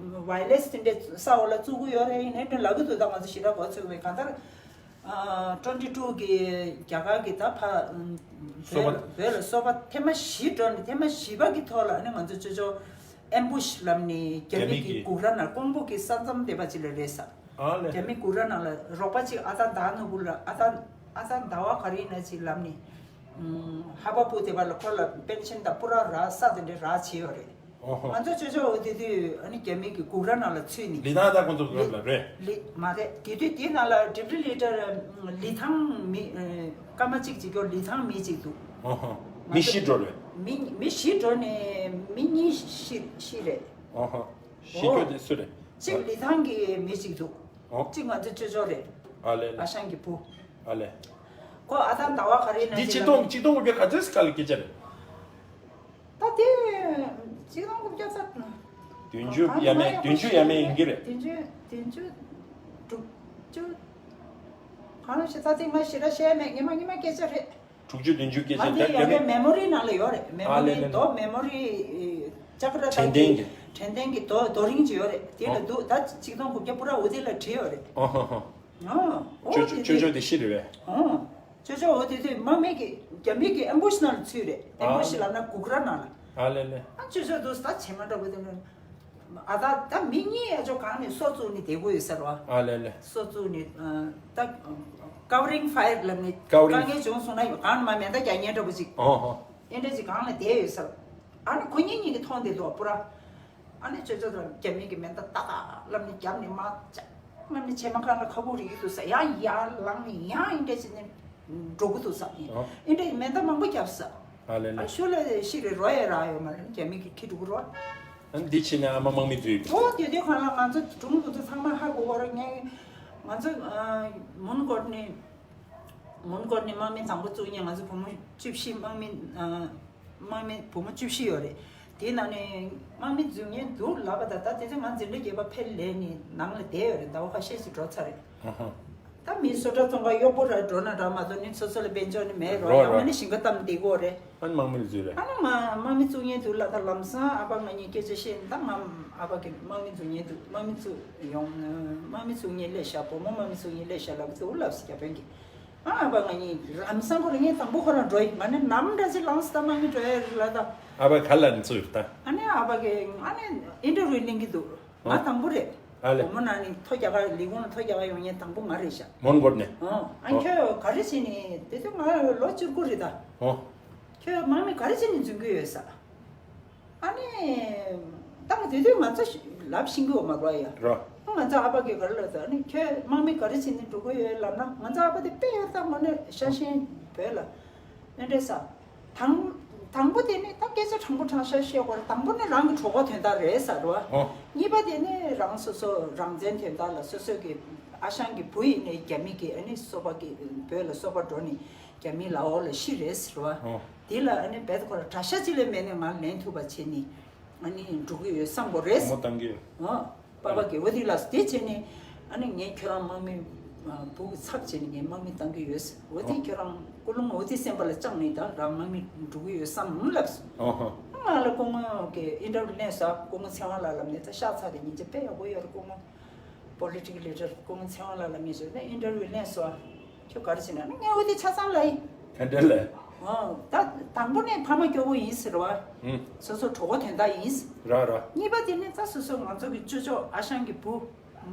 ཝའི་ལེས་འདྲ་ས་འོག་ལ་བཙུགས་ཀྱི་ཡོད་རེད། ཡིན་ནའི་འདྲ་ལབ་ཀྱི་འདུག་ད་ང་ཚོ་ཞེ་དྲག་གོ་ཚོད་མེད། གང་ལྟར་ཊོན་ཊི་ཊུ་གི་རྒྱ་གར་གི་ད་ཕ་སོ་པ། བོད་ལ་སོ་པ་ཐེངས་མ་བཞི་འགྲོ་ནས་ཐེངས་མ་བཞི་པ་གི་ཐོག་ལ་ནི་ང་ཚོ་ཅོ་ཅོ་ཨེམ་བུ་ཤི་ལབ་ནས་རྒྱ་མི་གི་གུ་ར་ནང་ཀོང་པོ་གི་ས་མཚམས་དེ་པ་ཅིག་ལ་རེད་ས། ཨ་ལེ། རྒྱ་མི་གུ་ར་ནང་ལ་རོགས་པ་གཅིག་ཨ་ད་ཟླ་ནོར་བུ་ལ་ཨ་ད་ཨ་ད་ཟླ་བ་ག་རེ་ཡིན་ན་ཅིག་ལབ་ནས། ཧ་པ་པུ་དེ་པ་ལ་ཁོ་ལ་པེན་ཤན་དང་པུ་ར་རག་ས་དེ་འདྲའི་རག་བྱས་ཡོད་རེད། ཨོ་ཧོ། ང་ཚོ་ཅོ་ཅོ་འོ་དེ་དུས་ཨ་ནི་རྒྱ་མི་གི་གུ་ར་ནང་ལ་ཚུད་ནས། ལི་ཐང་ད་ཁོང་ཚོ་ལ་རེད། ལི་མ་རེད། དེ་དུས་དེ་ནང་ལ་ཌི་པུ་ཊི་ལི་ཌར་ལི་ཐང་མི་སྐར་མ་གཅིག་གཅིག་སྐྱོར་ལི་ཐང་མི་གཅིག་འདུག་ཨོ་ཧོ། མི་བཞི་འགྲོ་རེད། མི་མི་བཞི་འགྲོ་ནས་མི་གཉིས་ཤི་ཤི་རེད། ཨོ་ཧོ། ཤི་རྒྱུ་དེ་སུ་རེད། གཅིག་ལི་ཐང་གི་མི་གཅིག་འདུག་ཨོ། གཅིག་ང་ཚོ་ཅོ་ཅོ་རེད། ཨ་ལེ་ལེ། ཨ་ཞང་གི་བུ། ཨ་ལེ། ཁོ་ཨ་ད་ཟླ་བ་ག་རེ་ན་འདི་ཆིག་སྟོང་ཆིག་སྟོང་དགུ་བརྒྱ་ག་ཚོད་སྐབས་ལ་སྐད་ཆ་རེད། ད་དེ་ཆིག་སྟོང་དགུ་བརྒྱ་ས། བདུན་ཅུ་ཡས་མས་བདུན་ཅུ་ཡས་མས་ཡིན་གྱི་རེད། བདུན་ཅུ་བདུན་ཅུ་དྲུག་ཅུ། གང་ལ་ཞེ་ད་དེ་ང་ཞེ་དྲག་བཤད་མེད། ངེས་མ་ངེས་མ་སྐད་ཆ་རེད། དྲུག་ཅུ་བདུན་ཅུ་སྐད་ཆ་ང་དེ་ཡ་རྒྱ་མི་མེ་མོ་རི་ནང་ལ་ཡོད་རེད། མེ་ཨ་མོ་ལེ་རི་ལེ་ལེ། མདོ་མེ་མོ་རི་ཅ་ཀ་ར་ཏ་དྲན་རྟེན་གྱི་གྱི་དྲན་རྟེན་གྱི་རྡོ་རྡོ་རིང་ཅིག་ཡོད་རེད། དེ་ལ་འདུག་ད་ཆིག་སྟོང་དགུ་བརྒྱ་པུ་ར་འོ་དེ་ལ་བྲིས་ཡོད་རེད། ཨོ་ཧོ་ཧོ། ཨོ་ཅོ་ཅོ་དེ་ཅོ་ཅོ་དེ་ཤི་རེད་པས། ཨོ་ཅོ་ཅོ་འོ་དེ་དེ་དམག་མི་གི་རྒྱ་མི་གི་ཨེམ་བུ་ཤི་ནང་ལ་ཚུད་རེད། ཨེམ་བུ་ཤི་ལབ་ན་གུ་གུ་ར་ནང་ལ། ཨ་ལེ་ལེ། ཨ་ཅོ་ཅོ་འདུག་ད་བྱེ་མ་འདྲ་བོ་དེ་ནི། ཨ་ད་ད་མི་གཉིས་ཨ་ཅོ་གང་ནས་སོ་བཙུགས་ནས་བསྡད་དགོས་ཡོད་ས་རེད་བ། ཨ་ལེ་ལེ། སོ་བཙུགས་ནས་ཨ་ད་ཀ་བ་རིང་ཕ་ཡར་ལབ་ནས། ཀ་བ་རིང་། དཀའ་ངལ་བྱུང་སོང་ན་ཡོད་གང་ནས་མ་མེ་མདའ་རྒྱག་མཁན་འདྲ་བོ་ཅིག་ཨོ་ཧོ། ཨེ་འདྲ་ཅིག་གང་ལ་བསྡད་ཡོད་ས་རེད། ཨ་ནི་ཁོ་གཉིས་གཉིས་ཀྱིས་མཐོང་བསྡད་འདུག་པུ་ར། ཨ་ནི་ཅོ་ཅོ་དང་རྒྱ་མི་གི་མེ་མདའ་ཏག་ཏག་ལབ་ནས་རྒྱབ་ནས་མར་བཅག་ལབ་ནས་བྱེ་མ་ཁ་ལ་ཁ་སྦུག་རིལ་གྱི་འདུག་ས། ཡང་ཡར་ལངས་ནས་ཡང་ཨེ་འདྲ་བྱས་ནས་འགྲོ་གི་འདུག་ས། ཨོ། ཨེ་འདྲ་མེ་མདའ་མང་པོ་བརྒྱབ་ས། ཨ་ལེ་ལེ། ཨ་ཤུ་ལ་ཤི་རེ་རོ་ཡ་རག་ཡོད་མ་རེད། རྒྱ་མི་གི་ཁྱི་འགྲོ་གི་རོ། ཨ་འདི་ཕྱི་ནས་ཨ་མ་དམག་མི་འཛུལ་ཡོད། ཨོ་དེ་དུས་ཁོ་རང་ང་ཚོ་སྒྲུང་འདུག་ཚོ་ཚང་མ་ཧ་གོ་བ་རེད། ངས་ང་ཚོ་མོན་གྷོ་ནས་མོན་གྷོ་ནས་དམག་མི་དང་པོ་བཙུགས་ཉིན་ང་ཚོ་བུ་མོ་བཅུ་བཞི་དམག་མི། དམག་མི་བུ་མོ་བཅུ་བཞི་ཡོད་རེད། དེའི་ནང་ནས་དམག་མི་འཛུལ་མཁན་འདུག་ལབ་པ་དང་། ད་དེ་ཚོ་ང་འཛིན་གྲྭ་བརྒྱད་པ་ཕེབས་ལས་ནས་ནང་ལ་བསྡད་ཡོད་རེད། ཟླ་བ་ཁ་ཤས་ཤིག་འགྲོ་ཚར་རེད། ཨ་ཧ། ད་མི་སོ་ཊ་ཙོང་ཁ་གཡོག་པོ་ར་འགྲོ་ན་འདྲ་མ་གཏོགས་ནི་སོ་སོ་ལ་དཔལ་འབྱོར་ནི་མེད་རོ། རོ་ཡང་མ་རོ། ནི་ཞིང་ཁ་བཏབ་བསྡད་ཀྱི་ཡོད་རེད། ཨ་ནི་དམག་མི་ལ་འཛུལ་རེད། ཨ་ནི་ང་དམག་མི་བཙུགས་མཁན་འདུག་ལབ། ད་ལམ་སང་ཨ་ཕ་ང་གཉིས་སྐད་ཆ་བཤད་ནས། ད་ང་ཨ་ཕ་གི་དམག་མི་འཛུལ་མཁན་འདུག་དམག་མི་བཙུགས་ཡོང་། དམག་མི་བཙུགས་མཁན་སླེབས་ཤག་བུ་མོ་དམག་མི་བཙུགས་མཁན་སླེབས་ཤག་ལབ་ཀྱི་འདུག་ལབ་སོང་རྒྱ་དཔོན་གྱིས། ཨ་ཨ་ཕ་ང་གཉིས་ལམ་སང་ཁོ་རང་ངས་དང་པོ་ཁོ་རང་འགྲོ་ཡིན། ང་ནི་ནམ་འདྲ་ཅིག་ལངས་སོང་། ད་དམག་མི་འགྲོ་ཡ་རེད་ལབ་ད། ཨ་ཕ་ག་ལ་ནི་ཚུར་ད། ཨ་ནི་ཨ་ཕ་གིས་ཨ་ནི་ཨིན་ཊར་བིའུ་གླེང་གི་འདུག་ང་ཨོ། དང་པོ་རེད། ཨ་ལེ། བུ་མོ་ནང་ནས་ཐོ་རྒྱག་ག་ལས་ཁུངས་ལ་ཐོ་རྒྱག་ག་ཡོང་མཁན་དང་པོ་ང་རེད་ཤག་མོན་གྷོ་ནས། ཨོ། ཨ་ཨོ། ཁྱོད་ག་རེ་བྱས་ནས། དེ་དུས་ང་ལོ་བཅུ་དགུ་རེད་ད། ཨོ། ཁྱོད་དམག་མི་ག་རེ་བྱས་ནས་འཛིན་གྱི་ཡོད་ས། ཨ་ནི། ད་ང་དེ་དུས་ང་ཚོ་ལབ་ཤེས་ཀྱི་ཡོད་མ་རེད་ཡ། རོ། ང་ཚོ་ཨ་ཕ་གིས་ག་རེ་ལབ་ཟེར། ཨ་ནི་ཁྱོད་དམག་མི་ག་རེ་བྱས་ནས་འགྲོ་གི་ཡོད་ལབ་ན། ང་ཚོ་ཨ་ཕ་དེ་དཔེ་ཡག་ད་དངོས་གནས་ཤ་ཞེན་བོད་ལ་ཨེ་འདྲ་ས། དང་དང་པོ་དེ་ནི་ད་སྐད་ཆ་དྲང་པོ་དྲང་བཞག་བཤད་དགོས་རེད། དང་པོ་ནི་རང་གི་གྲོད་ཁོག་དོན་དག་རེད་ཟེར་བ། ཨོ། གཉིས་པ་དེ་ནི་རང་སོ་སོ་རང་བཙན་དོན་དག་ལ། སོ་སོ་གི་ཨ་ཞང་གི་བུ་ཡིན་ནའི་རྒྱ་མི་གི་ཨ་ནི་སོ་པ་གི་བོད་ལ་སོ་པ་འགྲོ་ནི་རྒྱ་མི་ལའོ་ལ་ཤི་རེད་ཟེར་བ། ཨོ། དེ་ལ་ཨ་ནི་རྦད་ཁོ་ར་གྲྭ་ཤག་ཅིག་ལས་མེད་ནས་ང་ལེན་ཐུབ་པ་བྱས་ནི་ཨ་ནི་འགྲོ་གི་ཡོད་བསམ་དགོས་རེད། བུ་མོ་བཏང་གི་ཡོད། ཨོ། པ་ཕ་གི་འོ་དེ་ལ་དེ་བྱས་ནས་ཨ་ནི་ངས་ཁྱོད་རང་དམག་མི་བུ་གི་ཚབ་བྱས་ནས་ངས་དམག་མི་བཏང་གི་ཡོད་ཟེར། འོ་དེ་ཨོ། ཁྱོད་རང་ཀུན་སློང་འོ་དེ་སེམས་པ་ལ་བཅངས་ནས་ད་རང་དམག་མི་འགྲོ་གི་ཡོད་བསམ་ལབ་སོང་། ཨོ་ཧོ། ང་ལ་སྐུ་ངོ་གི་ཨིན་ཊར་བིའུ་ལེན་སོང་། སྐུ་ངོ་ཚེ་དབང་ལགས་ལབ་ནས། ད་ཤག་ཚ་དེ་ཉིན་ཅིག་དཔེ་ཡག་པོ་ཡོད་རེད། སྐུ་ངོ་པོ་ལི་ཊི་ཀལ་ལི་ཌར་སྐུ་ངོ་ཚེ་དབང་ལགས་ལབ་མཁན་ཞིག་ཡོད་རེད། ཨིན་ཊར་བིའུ་ལེན་སོང་། ཁྱོད་ག་རེ་བྱས་ན། ཨ་ནི་ངས་འོ་དེ་ཆ་ཚང་ལབ་ཡིན། ག་འདྲ་ལས། ཨོ། ད་དང་པོ་ནས་ཕ་མ་སྐྱོ་བོ་ཡིན་ཟེར་བ། ཨུམ། སོ་སོ་གྲོད་ཁོག་དོན་དག་ཡིན། ར་ར། གཉིས་པ་དེ་ནི་ད་སོ་སོ་ང་ཚོ་གི་ཅོ་ཅོ་ཨ་ཞང་གི་བུ་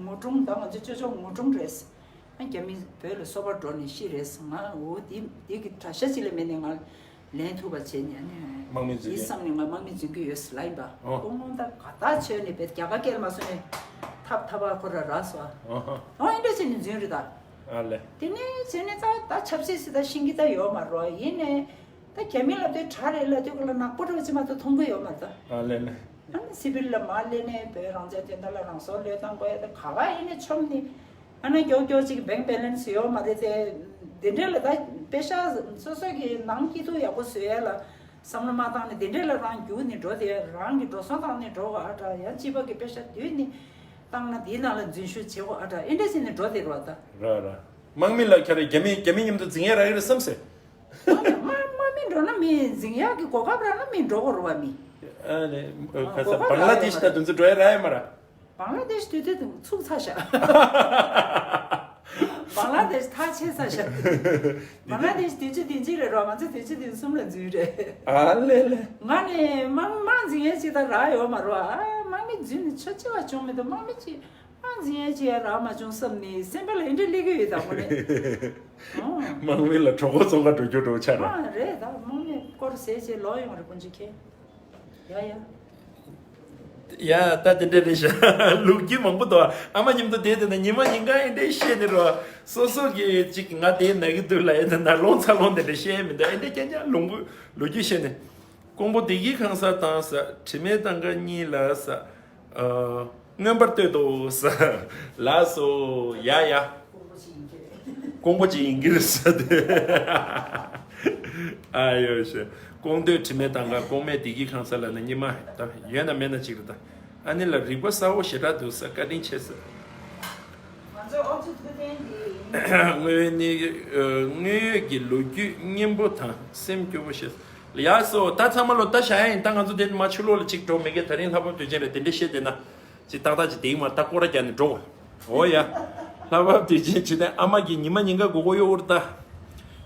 ངོ་སྒྲུང་། ད་ང་ཚོ་ཅོ་ཅོ་ངོ་སྒྲུང་རེད། ཨ་རྒྱ་མི་བོད་ལ་སོ་པ་འགྲོ་ནས་ཤི་རེད། ང་འོ་དེ་དེ་གི་གྲྭ་ཤག་ཅིག་ལས་མེད་ནས་ང་ལེན་ཐུབ་པ་བྱས་ནས་ཨ་ནི་དམག་མི་འཛུལ་ཡིན་ཡ། བསམ་ནས་ང་དམག་མི་འཛིན་གྱི་ཡོད་ཟེར་ལབ་ཡིན་པ། ཨོ། ཁོང་ད་ག་ད་ཆོས་ནས་བེད་རྒྱ་གར་སྐད་ལ་མ་སོང་ནས་ཐབ་ཐབ་པ་ཁོ་ར་ར་སོ། ཨོ་ཧོ། ཨོ་ཨིན་འདྲ་བྱས་ནས་འཛིན་རེད་ད། ཨ་ལེ། དེ་ནས་བྱས་ནས་ད་ད་ཆབ་སྲིད་སྲིད་ད་ཤེས་ཀྱི་ད་ཡོད་མ་རོ། ཡིན་ནས་ད་རྒྱ་མི་ལབ་དུས་དགྲ་རེད་ལབ་དུས་ཁོ་ལ་ནག་པོ་འདྲ་བོ་ཅིག་མ་གཏོགས་མཐོང་གི་ཡོད་མ་རེད་ད། ཨ་ལེ་ལེ། ཨ་ནི་སི་བིལ་ལ་མར་སླེབས་ནས་བོད་རང་བཙན་དོན་དག་ལ་རང་སྲོག་བློས་བཏང་དགོས་ཡ་ད་ག་ག་ཡིན་ནས་ཆོམ་ནི། ཨ་ན་མགྱོགས་མགྱོགས་ཅིག་བེང་བེ་ལན་སི་ཡོད་མ་རེད་དེ། དེ་འདྲས་ལ་ད་པེ་ཤ་སོ་སོ་གི་ནང་སྐྱིད་སྡུག་ཡག་པོ་བཟོ་ཡ་ལ་བསམ་བློ་མ་བཏང་ནས་དེ་འདྲས་ལ་རང་རྒྱུག་ནས་འགྲོ་དེ། རང་གི་འགྲོ་སོང་བཏང་ནས་འགྲོ་བ་ཨ་དྲག་ཡང་སྤྱི་པ་གི་པེ་ཤ་བསྡུས་ནས་བཏང་ན་དེའི་ནང་ལ་འཛུལ་ཞུགས་བྱེད་དགོས་ཨ་དྲག་ཨེ་འདྲས་ཟེར་ནས་འགྲོ་དེ་རེད་བ་ད། ར་ར། དམག་མི་ལ་ཁྱེད་རང་རྒྱ་མི་རྒྱ་མི་མཉམ་དུ་འཛིང་ཡས་རག་གི་རེད་བསམ་སོང་། དམག་དམག་མི་འགྲོ་ན་མི་འཛིང་ཡག་གི་གོ་སྐབས་རག་ན་མི་འགྲོ་གི་རེད་བ་མི། ཨ་ནི་ཨ་ཁ་ས་གོ་སྐབས་བང་ལ་དེ་ཤི་ད་དུང་ཚོ་འགྲོ་ཡས་རག་ཡས་མ་རེད། བང་ལ་དེ་ཤི་དུས་དུས་དུས་ཚུགས་ཚར་ཤག་བང་ལ་དེ་ཤི་ཐག་ཆད་ཚར་ཤག་བང་ལ་དེ་ཤི་དུས་ཚོད་དེ་གཅིག་རེད་རོ། ང་ཚོ་དུས་ཚོད་དེ་གསུམ་ལ་འཛུལ་རེད། ཨ་ལེ་ལེ། ང་ནི་དམག་དམག་འཛིང་ཡས་ཅིག་ད་རག་ཡོད་མ་རེད་བ། ཨ་དམག་མི་འཛུལ་ནས་ཆོ་ཅི་བ་བྱུང་མི་འདུག་དམག་མི་ཅིག་ཨ་འཛིང་ཡས་ཅི་ཡ་རག་མ་བྱུང་བསམ་ནས་སེམས་པ་ལ་ཨེ་འདྲ་སླེབས་ཀྱི་ཡོད་དམ་ངོ་ནས། ཨོ། དམག་མི་ལ་གྲོད་ཁོག་བཙོང་ག་འགྲོ་རྒྱུ་འགྲོ་ཆགས་ར། ཨ་རེད་ད་དམག་མི་སྐོར་ཟས་བྱས་ལོག་ཡོང་རེད་དཀོན་མཆོག་མཁྱེན། ཡ་ཡ། ཡ་ད་དེ་འདྲ་རེད་ཤག་ལོ་རྒྱུས་མང་པོ་འདུག་ཨ་མ་མཉམ་དུ་བསྡད་དེ་ན་ཉི་མ་ཉིན་གང་ཨེ་འདྲ་བཤད་ནས་རོ། སོ་སོ་གི་ཅིག་ང་དེ་ན་གི་འདུག་ལ་ཨེ་ད་ན་ལོང་ཚ་ལོང་དེ་འདྲ་བཤད་མི་འདུག་ཨེ་འདྲ་རྐྱང་རྐྱང་ལོང་གུ་ལོ་རྒྱུས་བཤད་ནས། ཀོང་པོ་བདེ་སྐྱིད་ཁང་གསར་བཏང་ས་དྲི་མེད་ཐང་ག་གཉིས་ལ་ས། ཨ། མངོན་པར་བསྟོད་དོ་ས། ལགས་སོ། ཡ་ཡ། ཀོང་པོ་ཅིག་ཡིན་གྱི་རེད་ས་དེ། ཨ་ཡོ་ཤེ། ཀོང་སྟོད་དྲི་མེད་ཐང་ག་ཀོང་སྨད་བདེ་སྐྱིད་ཁང་གསར་ལ་ནི་སྙེ་མ་ད་ཡོད་ན་མེད་ན་ཅིག་རེད་ད། ཨ་ནི་ལ་རིག་པ་གསལ་བོ་ཞེ་དྲག་འདུག་ས། བཀའ་དྲིན་ཆེ་ས། ང་ཚོ་ཨོ་ཚོ་ཐུབ་བསྟན་འདི་ཡིན། དངོས་ནི་ཨ། དངོས་ཡོད་ཀྱི་ལོ་རྒྱུས་སྙན་པོ་དང་སེམས་སྐྱོ་བོ་ཞིག་ཡག་སོ། ད་ཚང་མ་ལོ་ད་བཞག་ཡ་ཡིན། ད་ང་ཚོ་དེ་མ་ཕྱི་ལོགས་ལ་ཅིག་འགྲོ་མི་དགོས། ད་རིང་ལྷག་པ་དུས་ཆེན་རེད། དེ་འདྲ་བཤད་བསྡད་ན་ཅིག་ཏག་ཏག་ཅིག་དེ་ཡིན་མ་ད་སྐོར་ར་རྒྱག་ནས་འགྲོ། འོ་ཡ། ལྷག་པ་དུས་ཆེན་བྱེད་དེ་ཨ་མ་གི་ཉི་མ་ཉིན་ག་དགོས་མཁོ་ཡོད་རེད་ད།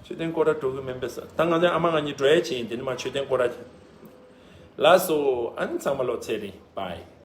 མཆོད་རྟེན་སྐོར་ར་འགྲོ་གི་མིན་པས་ས། ད་ང་ཚོ་ཨ་མ་ང་གཉིས་འགྲོ་ཡ་ཅིག་ཡིན། དེ་ནི་མ་མཆོད་རྟེན་སྐོར་ར། ལགས་སོ། ཨ་ནི་ཚང་མ་ལོ་ཚེ་རིང་། བྷའི།